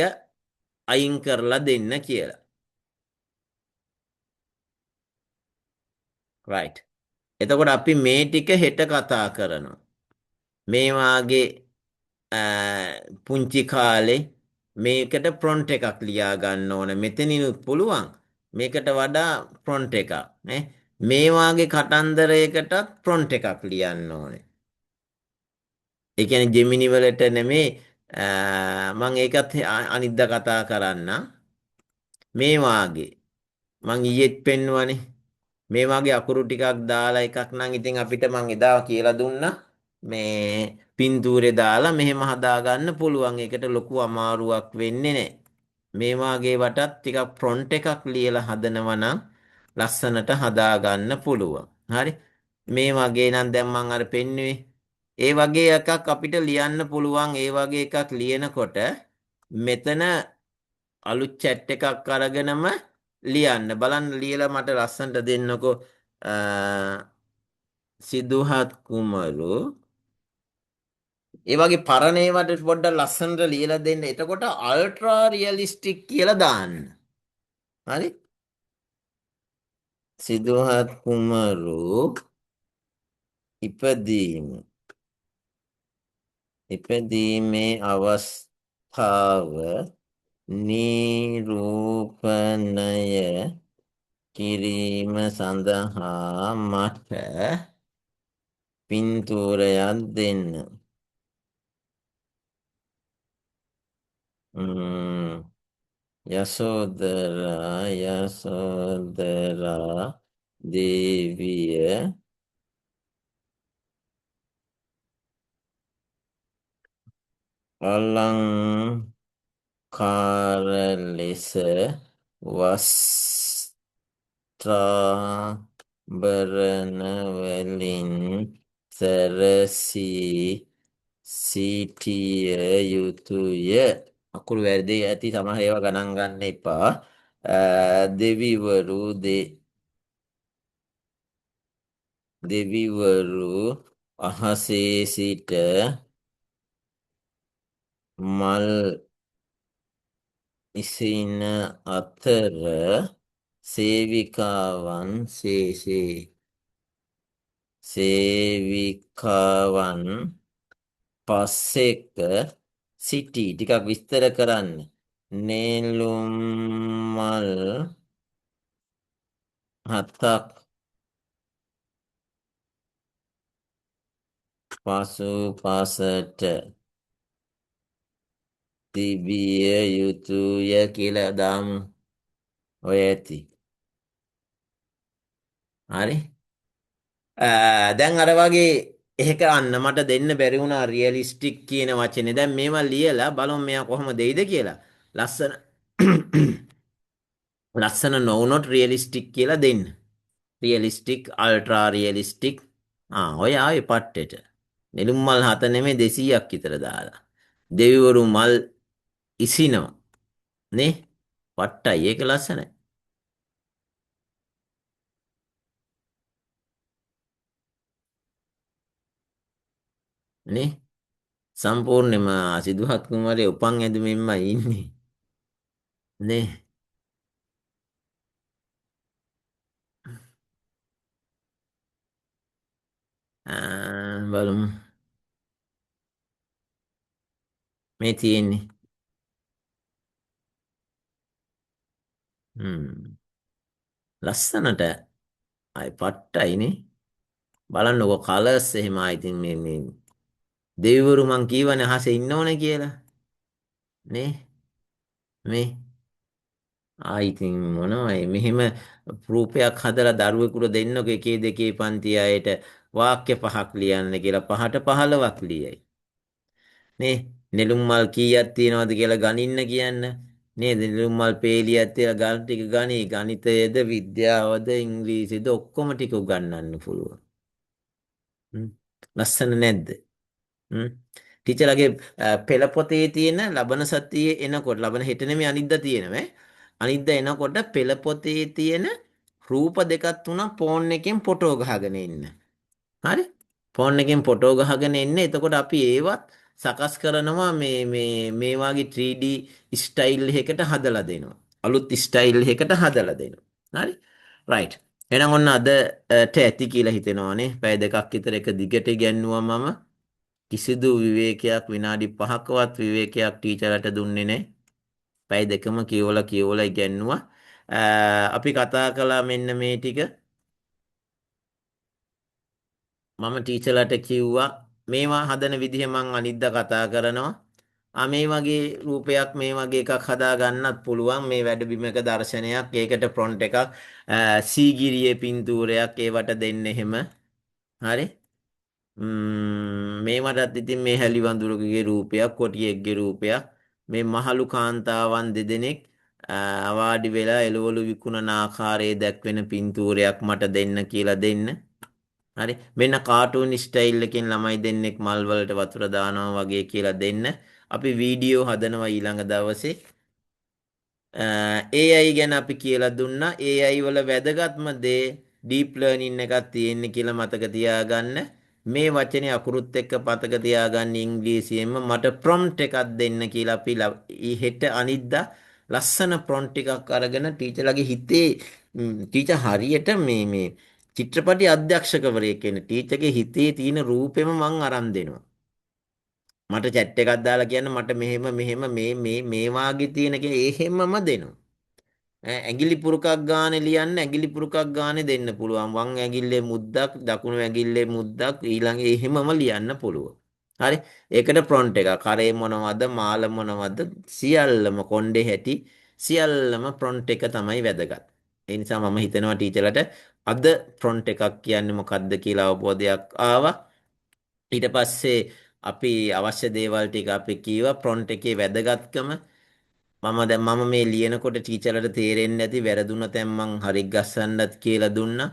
අයින් කරලා දෙන්න කියලා. රයිට්. එතකොට අපි මේ ටික හෙට කතා කරනවා. මේ වාගේ පුංචි කාලේ මේකට ප්‍රොම්ප්ට් එකක් ලියා ගන්න ඕන. මෙතනිනුත් පුළුවන්. මේකට වඩා ප්‍රොම්ප්ට් එකක් නේ. මේ වාගේ කටන්දරයකටත් ප්‍රොම්ප්ට් එකක් ලියන්න ඕනේ. ඒ කියන්නේ ජෙමිනි වලට නෙමේ මං ඒකත් අනිද්දා කතා කරන්න. මේ වාගේ මං ඊයේත් පෙන්නුවනේ. මේ වාගේ අකුරු ටිකක් දාලා එකක් නම් ඉතින් අපිට මං එදා කියලා දුන්නා. මේ පින්තූරේ දාලා මෙහෙම හදාගන්න පුළුවන්. ඒකට ලොකු අමාරුවක් වෙන්නේ නෑ. මේ වාගේ වටත් ටිකක් ෆොන්ට් එකක් ලියලා හදනවා නම් ලස්සනට හදාගන්න පුළුවන්. හරි. මේ වගේ නම් දැන් මං අර පෙන්නුවේ. ඒ වගේ එකක් අපිට ලියන්න පුළුවන්. ඒ වගේ එකක් ලියනකොට මෙතන අලුත් චැට් එකක් අරගෙනම ලියන්න. බලන්න ලියලා මට ලස්සනට දෙන්නකෝ. සිදුහත් කුමරු ඒ වගේ පරණ ඒවාට පොඩ්ඩක් ලස්සනට ලියලා දෙන්න. එතකොට අල්ට්‍රා රියලිස්ටික් කියලා දාන්න. හරි? සිදුහත් කුමරු ඉපදීම. ඉපදීමේ අවස්ථාව නිරූපණය කිරීම සඳහා මට පින්තූරයක් දෙන්න. ම්ම් යසෝදරා යසෝදරා දේවිය අලංකාර ලෙස වස්ත්‍රාභරණ වලින් සැරසී සිටිය යුතුය. අකුරු වැරදි ඇති සමහර ඒවා ගණන් ගන්න එපා. දෙවිවරු දෙවිවරු අහසේ සිට මල් ඉසින අතර සේවිකාවන් සේවිකාවන් පස්සෙක සිටී. ටිකක් විස්තර කරන්න. නෙළුම් මල් හතක් පසු පසට තිබිය යුතුය කියලා දාමු. ඔය ඇති. හරි. දැන් අර වගේ එහෙක අන්න මට දෙන්න බැරි වුණා රියලිස්ටික් කියන වචනේ. දැන් මේවා ලියලා බලමු මෙයා කොහොම දෙයිද කියලා. ලස්සන ලස්සන නොවුනොත් රියලිස්ටික් කියලා දෙන්න. Realistic, ultra realistic. ඔය ආවේ පට්ටෙට. නෙළුම් මල් 7 නෙමෙයි 200ක් විතර දාලා. දෙවිවරු මල් ඉසිනවා. නේ? පට්ටයි. ඒක ලස්සනයි. නේ? සම්පූර්ණයෙන්ම සිදුහත් කුමාරයේ උපන් ඇඳුමින්මයි ඉන්නේ. නේ? බලමු. මේ තියෙන්නේ. ලස්සනට ආයි පට්ටයිනේ. බලන්නකෝ කලර්ස් එහෙම ආයි ඉතින් මේ දෙවිවරු මං කීවනේ අහසේ ඉන්න ඕනේ කියලා. නේ? මේ ආයි ඉතින් මොනවයි මෙහෙම රූපයක් හදලා දරුවෙකුට දෙන්නකෝ එකේ දෙකේ පන්ති අයට වාක්‍ය 5ක් ලියන්න කියලා 5ට 15ක් ලියයි. නේ? නෙළුම් මල් කීයක් තියෙනවද කියලා ගණින්න කියන්න. නේද? නෙළුම් මල් පේලියක් තියලා ගණන් ටික ගණී. ගණිතයද විද්‍යාවද ඉංග්‍රීසිද ඔක්කොම ටික උගන්වන්න පුළුවන්. ලස්සන නැද්ද? ටීචර්ලාගේ පෙළ පොතේ තියෙන ලබන සතියේ එනකොට ලබන හෙට නෙමෙයි අනිද්දා තියෙනවා ඈ. අනිද්දා එනකොට පෙළ පොතේ තියෙන රූප දෙකක් තුනක් ෆෝන් එකෙන් ෆොටෝ ගහගෙන එන්න. හරි? ෆෝන් එකෙන් ෆොටෝ ගහගෙන එන්න. එතකොට අපි ඒවත් සකස් කරනවා මේ මේ වගේ 3D style එකකට හදලා දෙනවා. අලුත් ස්ටයිල් එකකට හදලා දෙනවා. හරි? රයිට්. එහෙනම් ඔන්න අදට ඇති කියලා හිතෙනවානේ. පැය දෙකක් විතර එක දිගට ඉගැන්නුවා මම. කිසිදු විවේකයක් විනාඩි 5කවත් විවේකයක් ටීචර්ලට දුන්නේ නෑ. පැය දෙකම කියවලා කියවලා ඉගැන්නුවා. අපි කතා කළා මෙන්න මේ ටික. මම ටීචර්ලට කිව්වා මේවා හදන විදිහ මං අනිද්දා කතා කරනවා. මේ වගේ රූපයක් මේ වගේ එකක් හදා ගන්නත් පුළුවන්. මේ වැඩබිමක දර්ශනයක්, ඒකට ෆොන්ට් එකක්, සීගිරියේ පින්තූරයක් ඒවට දෙන්න එහෙම. හරි? මේවටත් ඉතින් මේ හැලි වඳුරකගේ රූපයක්, කොටියෙක්ගේ රූපයක්, මේ මහලු කාන්තාවන් දෙදෙනෙක් වාඩි වෙලා එළවලු විකුණන ආකාරයේ දැක්වෙන පින්තූරයක් මට දෙන්න කියලා දෙන්න. හරි. මෙන්න කාටූන් ස්ටයිල් එකෙන් ළමයි දෙන්නෙක් මල් වලට වතුර දානවා වගේ කියලා දෙන්න. අපි වීඩියෝ හදනවා ඊළඟ දවසේ. AI ගැන අපි කියලා දුන්නා. AI වල වැදගත්ම දේ ඩීප් ලර්නින් එකක් තියෙන්නේ කියලා මතක තියාගන්න. මේ වචනේ අකුරුත් එක්ක පතක තියාගන්න ඉංග්‍රීසියෙන්ම මට ප්‍රොම්ප්ට් එකක් දෙන්න කියලා අපි හෙට අනිද්දා ලස්සන ප්‍රොම්ප්ට් එකක් අරගෙන ටීචර්ලාගේ හිතේ ටීචර් හරියට මේ මේ චිත්‍රපටි අධ්‍යක්ෂකවරයෙක් වෙන ටීචර්ගේ හිතේ තියෙන රූපෙම මං අරන් දෙනවා. මට චැට් එකක් දාලා කියන්න මට මෙහෙම මෙහෙම මේ මේ මේ වාගේ තියෙන කියලා එහෙමම දෙනවා. ඇඟිලි පුරුකක් ගානේ ලියන්න ඇඟිලි පුරුකක් ගානේ දෙන්න පුළුවන්. වම් ඇඟිල්ලේ මුද්දක් දකුණු ඇඟිල්ලේ මුද්දක් ඊළඟ එහෙමම ලියන්න පුළුවන්. හරි. ඒකට ප්‍රොම්ප්ට් එකක්. කරේ මොනවද මාල මොනවද සියල්ලම කොණ්ඩේ හැටි සියල්ලම ප්‍රොම්ප්ට් එක තමයි වැදගත්. ඒ නිසා මම හිතනවා ටීචර්ලට අද ප්‍රොම්ප්ට් එකක් කියන්නේ මොකද්ද කියලා අවබෝධයක් ආවා. ඊට පස්සේ අපි අවශ්‍ය දේවල් ටික අපි කීවා ප්‍රොම්ප්ට් එකේ වැදගත්කම. මම දැන් මම මේ ලියනකොට ටීචර්ලට තේරෙන්නේ නැති වැරදුන තැන් මං හරි ගස්සන්නත් කියලා දුන්නා.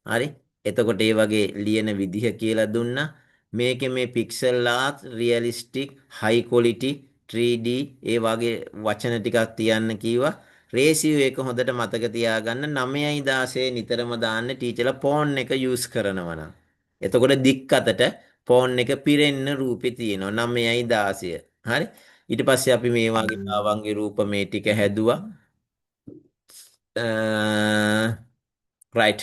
හරි. එතකොට ඒ වගේ ලියන විදිහ කියලා දුන්නා. මේකේ මේ pixel art, realistic, high quality, 3D ඒ වගේ වචන ටිකක් තියන්න කිව්වා. රේෂියෝ එක හොඳට මතක තියාගන්න 9:16 නිතරම දාන්න ටීචර්ලා ෆෝන් එක යූස් කරනවා නම්. එතකොට දික් අතට ෆෝන් එක පිරෙන්න රූපේ තියෙනවා 9:16. හරි. ඊට පස්සේ අපි මේ වගේ ආවන්ගේ රූප මේ ටික හැදුවා. රයිට්.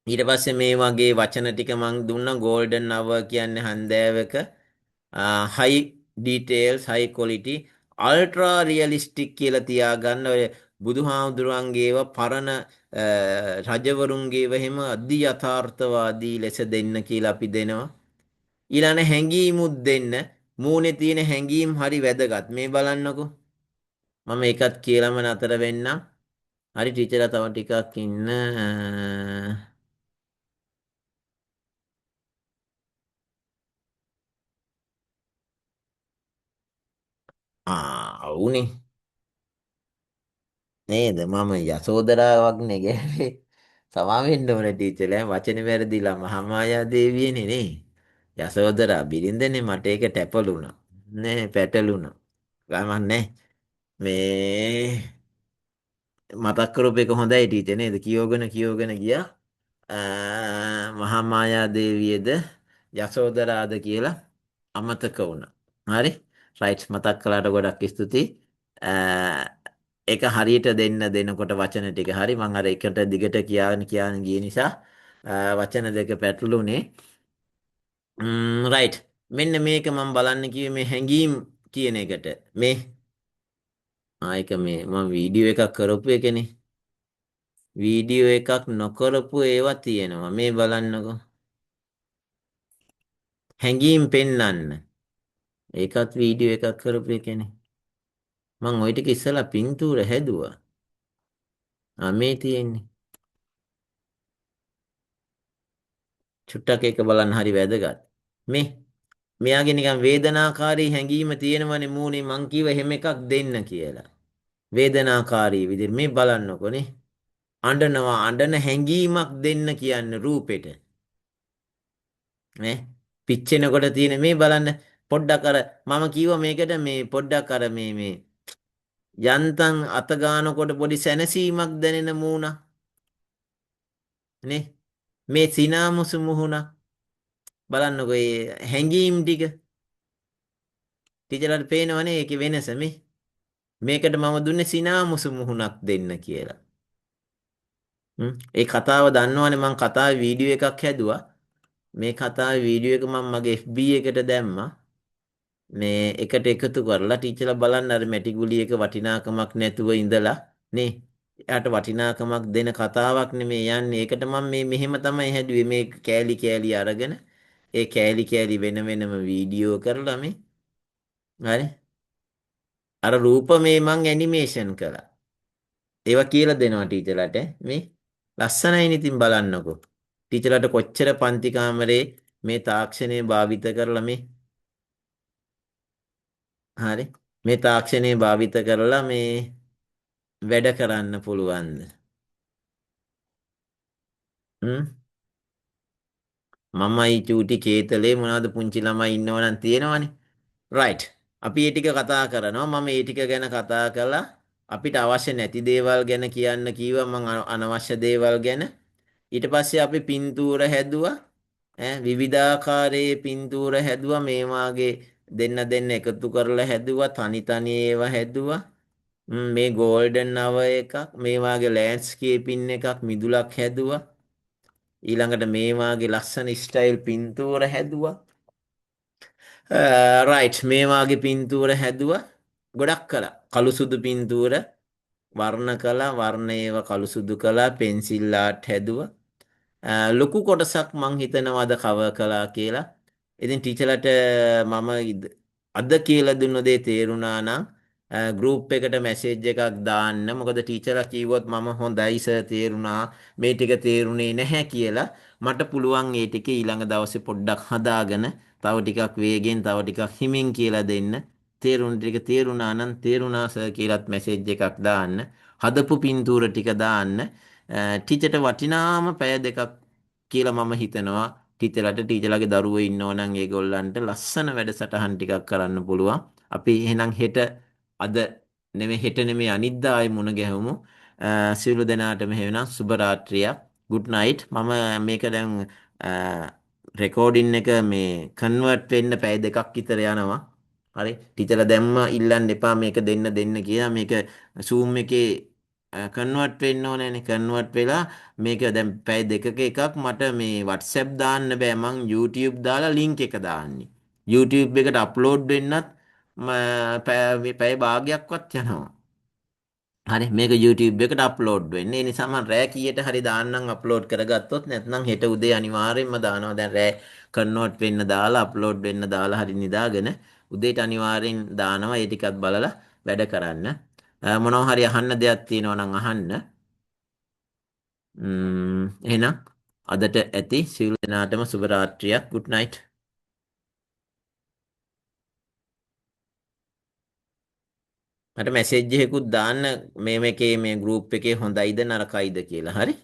ඊට පස්සේ මේ වගේ වචන ටික මං දුන්නා. ගෝල්ඩන් අවර් කියන්නේ හන්දෑවක හයි ඩීටේල්ස්, හයි ක්වොලිටි, අල්ට්‍රා රියලිස්ටික් කියලා තියාගන්න. ඔය බුදුහාමුදුරන්ගේව පරණ රජවරුන්ගේව එහෙම අධි යථාර්ථවාදී ලෙස දෙන්න කියලා අපි දෙනවා. ඊළඟ හැඟීමුත් දෙන්න. මූණේ තියෙන හැඟීම් හරි වැදගත්. මේ බලන්නකෝ. මම ඒකත් කියලාම නතර වෙන්නම්. හරි ටීචර්ලා තව ටිකක් ඉන්න. ඔව්නේ. නේද? මම යසෝදරාවක් නේ ගැහුවේ. සමා වෙන්න ඕනේ ටීචර්ලා. වචනේ වැරදිලා මහාමායා දේවියනේ නේ. යසෝදරා බිරිඳනේ මට ඒක ටැපලුණා. නේ පැටලුණා. ගමන් නෑ. මේ මතක් කරපු එක හොඳයි ටීචර් නේද? කියෝගෙන කියෝගෙන ගියා. මහාමායා දේවියද යසෝදරාද කියලා අමතක වුණා. හරි? රයිට් මතක් කළාට ගොඩක් ස්තුතියි. ඒක හරියට දෙන්න දෙනකොට වචන ටික හරි මං අර එකට දිගට කියාගෙන කියාගෙන ගිය නිසා වචන දෙක පැටලුනේ. රයිට්. මෙන්න මේක මං බලන්න කිව්වේ මේ හැඟීම් කියන එකට. මේ ඒක මේ මං වීඩියෝ එකක් කරපු එකනේ. වීඩියෝ එකක් නොකරපු ඒවා තියෙනවා. මේ බලන්නකෝ. හැඟීම් පෙන්වන්න. ඒකත් වීඩියෝ එකක් කරපු එකනේ. මං ওই ටික ඉස්සලා පින්තූර හැදුවා. මේ තියෙන්නේ. චුට්ටක් ඒක බලන්න හරි වැදගත්. මේ මෙයාගේ නිකන් වේදනාකාරී හැඟීම තියෙනවනේ මූණේ මං කිව්ව එහෙම එකක් දෙන්න කියලා. වේදනාකාරී විදිහට මේ බලන්නකෝ නේ. අඬනවා අඬන හැඟීමක් දෙන්න කියන්නේ රූපෙට. නේ පිච්චෙනකොට තියෙන මේ බලන්න පොඩ්ඩක් අර මම කිව්වා මේකට මේ පොඩ්ඩක් අර මේ මේ යන්තම් අත ගන්නකොට පොඩි සැනසීමක් දැනෙන මූණ නේ. මේ සිනාමුසු මුහුණ බලන්නකෝ මේ හැඟීම් ටික ටීචර්ලාට පේනවනේ ඒකේ වෙනස මේ. මේකට මම දුන්නේ සිනාමුසු මුහුණක් දෙන්න කියලා. ඒ කතාව දන්නවනේ මං කතාවේ වීඩියෝ එකක් හැදුවා. මේ කතාවේ වීඩියෝ එක මං මගේ FB එකට දැම්මා. මේ එකට එකතු කරලා ටීචර්ලා බලන්න අර මැටි ගුලි එක වටිනාකමක් නැතුව ඉඳලා නේ. එයාට වටිනාකමක් දෙන කතාවක් නෙමෙයි යන්නේ. ඒකට මං මේ මෙහෙම තමයි හැදුවේ. මේ කෑලි කෑලි අරගෙන ඒ කෑලි කෑලි වෙන වෙනම වීඩියෝ කරලා මේ. හරි. අර රූප මේ මං ඇනිමේෂන් කළා. ඒවා කියලා දෙනවා ටීචර්ලාට මේ ලස්සනයිනේ ඉතින් බලන්නකෝ. ටීචර්ලාට කොච්චර පන්ති කාමරේ මේ තාක්ෂණය භාවිත කරලා මේ හරි මේ තාක්ෂණය භාවිත කරලා මේ වැඩ කරන්න පුළුවන්ද? මමයි චූටි කේතලේ මොනවද පුංචි ළමයි ඉන්නවනම් තියෙනවනේ. රයිට්. අපි ඒ ටික කතා කරනවා. මම ඒ ටික ගැන කතා කළා. අපිට අවශ්‍ය නැති දේවල් ගැන කියන්න කිව්වා මං අනවශ්‍ය දේවල් ගැන. ඊට පස්සේ අපි පින්තූර හැදුවා. ඈ විවිධාකාරයේ පින්තූර හැදුවා. මේ වාගේ දෙන්න දෙන්න එකතු කරලා හැදුවා. තනි තනි ඒවා හැදුවා. මේ ගෝල්ඩන් අවර් එකක්, මේ වාගේ ලෑන්ඩ්ස්කේපින් එකක්, මිදුලක් හැදුවා. ඊළඟට මේ වාගේ ලස්සන ස්ටයිල් පින්තූර හැදුවා. රයිට්, මේ වාගේ පින්තූර හැදුවා. ගොඩක් කළා. කළු සුදු පින්තූර වර්ණ කළා, වර්ණ ඒවා කළු සුදු කළා, පෙන්සිල් ආර්ට් හැදුවා. ලොකු කොටසක් මං හිතනවා අද කවර් කළා කියලා. ඉතින් ටීචර්ලට මම අද කියලා දුන්න දේ තේරුණා නම් ගෲප් එකට මැසේජ් එකක් දාන්න. මොකද ටීචර්ලා කිව්වොත් මම හොඳයි සර් තේරුණා, මේ ටික තේරුණේ නැහැ කියලා. මට පුළුවන් ඒ ටික ඊළඟ දවසේ පොඩ්ඩක් හදාගෙන තව ටිකක් වේගෙන් තව ටිකක් හිමින් කියලා දෙන්න. තේරුණ ටික තේරුණා නම් තේරුණා සර් කියලාත් මැසේජ් එකක් දාන්න. හදපු පින්තූර ටික දාන්න. ටීචර්ට වටිනාම පැය දෙකක් කියලා මම හිතනවා. ටීචර්ලාට ටීචර්ලාගේ දරුවෝ ඉන්නවා නම් ඒගොල්ලන්ට ලස්සන වැඩසටහන් ටිකක් කරන්න පුළුවන්. අපි එහෙනම් හෙට, අද නෙමෙයි හෙට නෙමෙයි අනිද්දා ආයෙ මුණ ගැහුමු. සියලු දෙනාටම එහෙනම් සුබ රාත්‍රියක්. Good night. මම මේක දැන් රෙකෝඩින් එක මේ කන්වර්ට් වෙන්න පැය දෙකක් විතර යනවා. හරි. ටීචර්ලා දැම්ම ඉල්ලන්න එපා මේක දෙන්න දෙන්න කියලා. මේක Zoom එකේ කන්වර්ට් වෙන්න ඕනෑනේ. කන්වර්ට් වෙලා මේක දැන් පැය දෙකක එකක් මට මේ WhatsApp දාන්න බෑ. මං YouTube දාලා ලින්ක් එක දාන්නේ. YouTube එකට අප්ලෝඩ් වෙන්නත් පැය භාගයක්වත් යනවා. හරි, මේක YouTube එකට අප්ලෝඩ් වෙන්නේ. ඒ නිසා මං රෑ කීයට හරි දාන්නම් අප්ලෝඩ් කරගත්තොත්, නැත්නම් හෙට උදේ අනිවාර්යෙන්ම දානවා. දැන් රෑ කන්වර්ට් වෙන්න දාලා අප්ලෝඩ් වෙන්න දාලා හරි නිදාගෙන උදේට අනිවාර්යෙන් දානවා. ඒ ටිකත් බලලා වැඩ කරන්න. මොනවා හරි අහන්න දෙයක් තියෙනවා නම් අහන්න. එහෙනම් අදට ඇති. සියලු දෙනාටම සුබ රාත්‍රියක්. Good night. මට මැසේජ් එකකුත් දාන්න මේ මේකේ මේ ගෲප් එකේ හොඳයිද නරකයිද කියලා. හරි.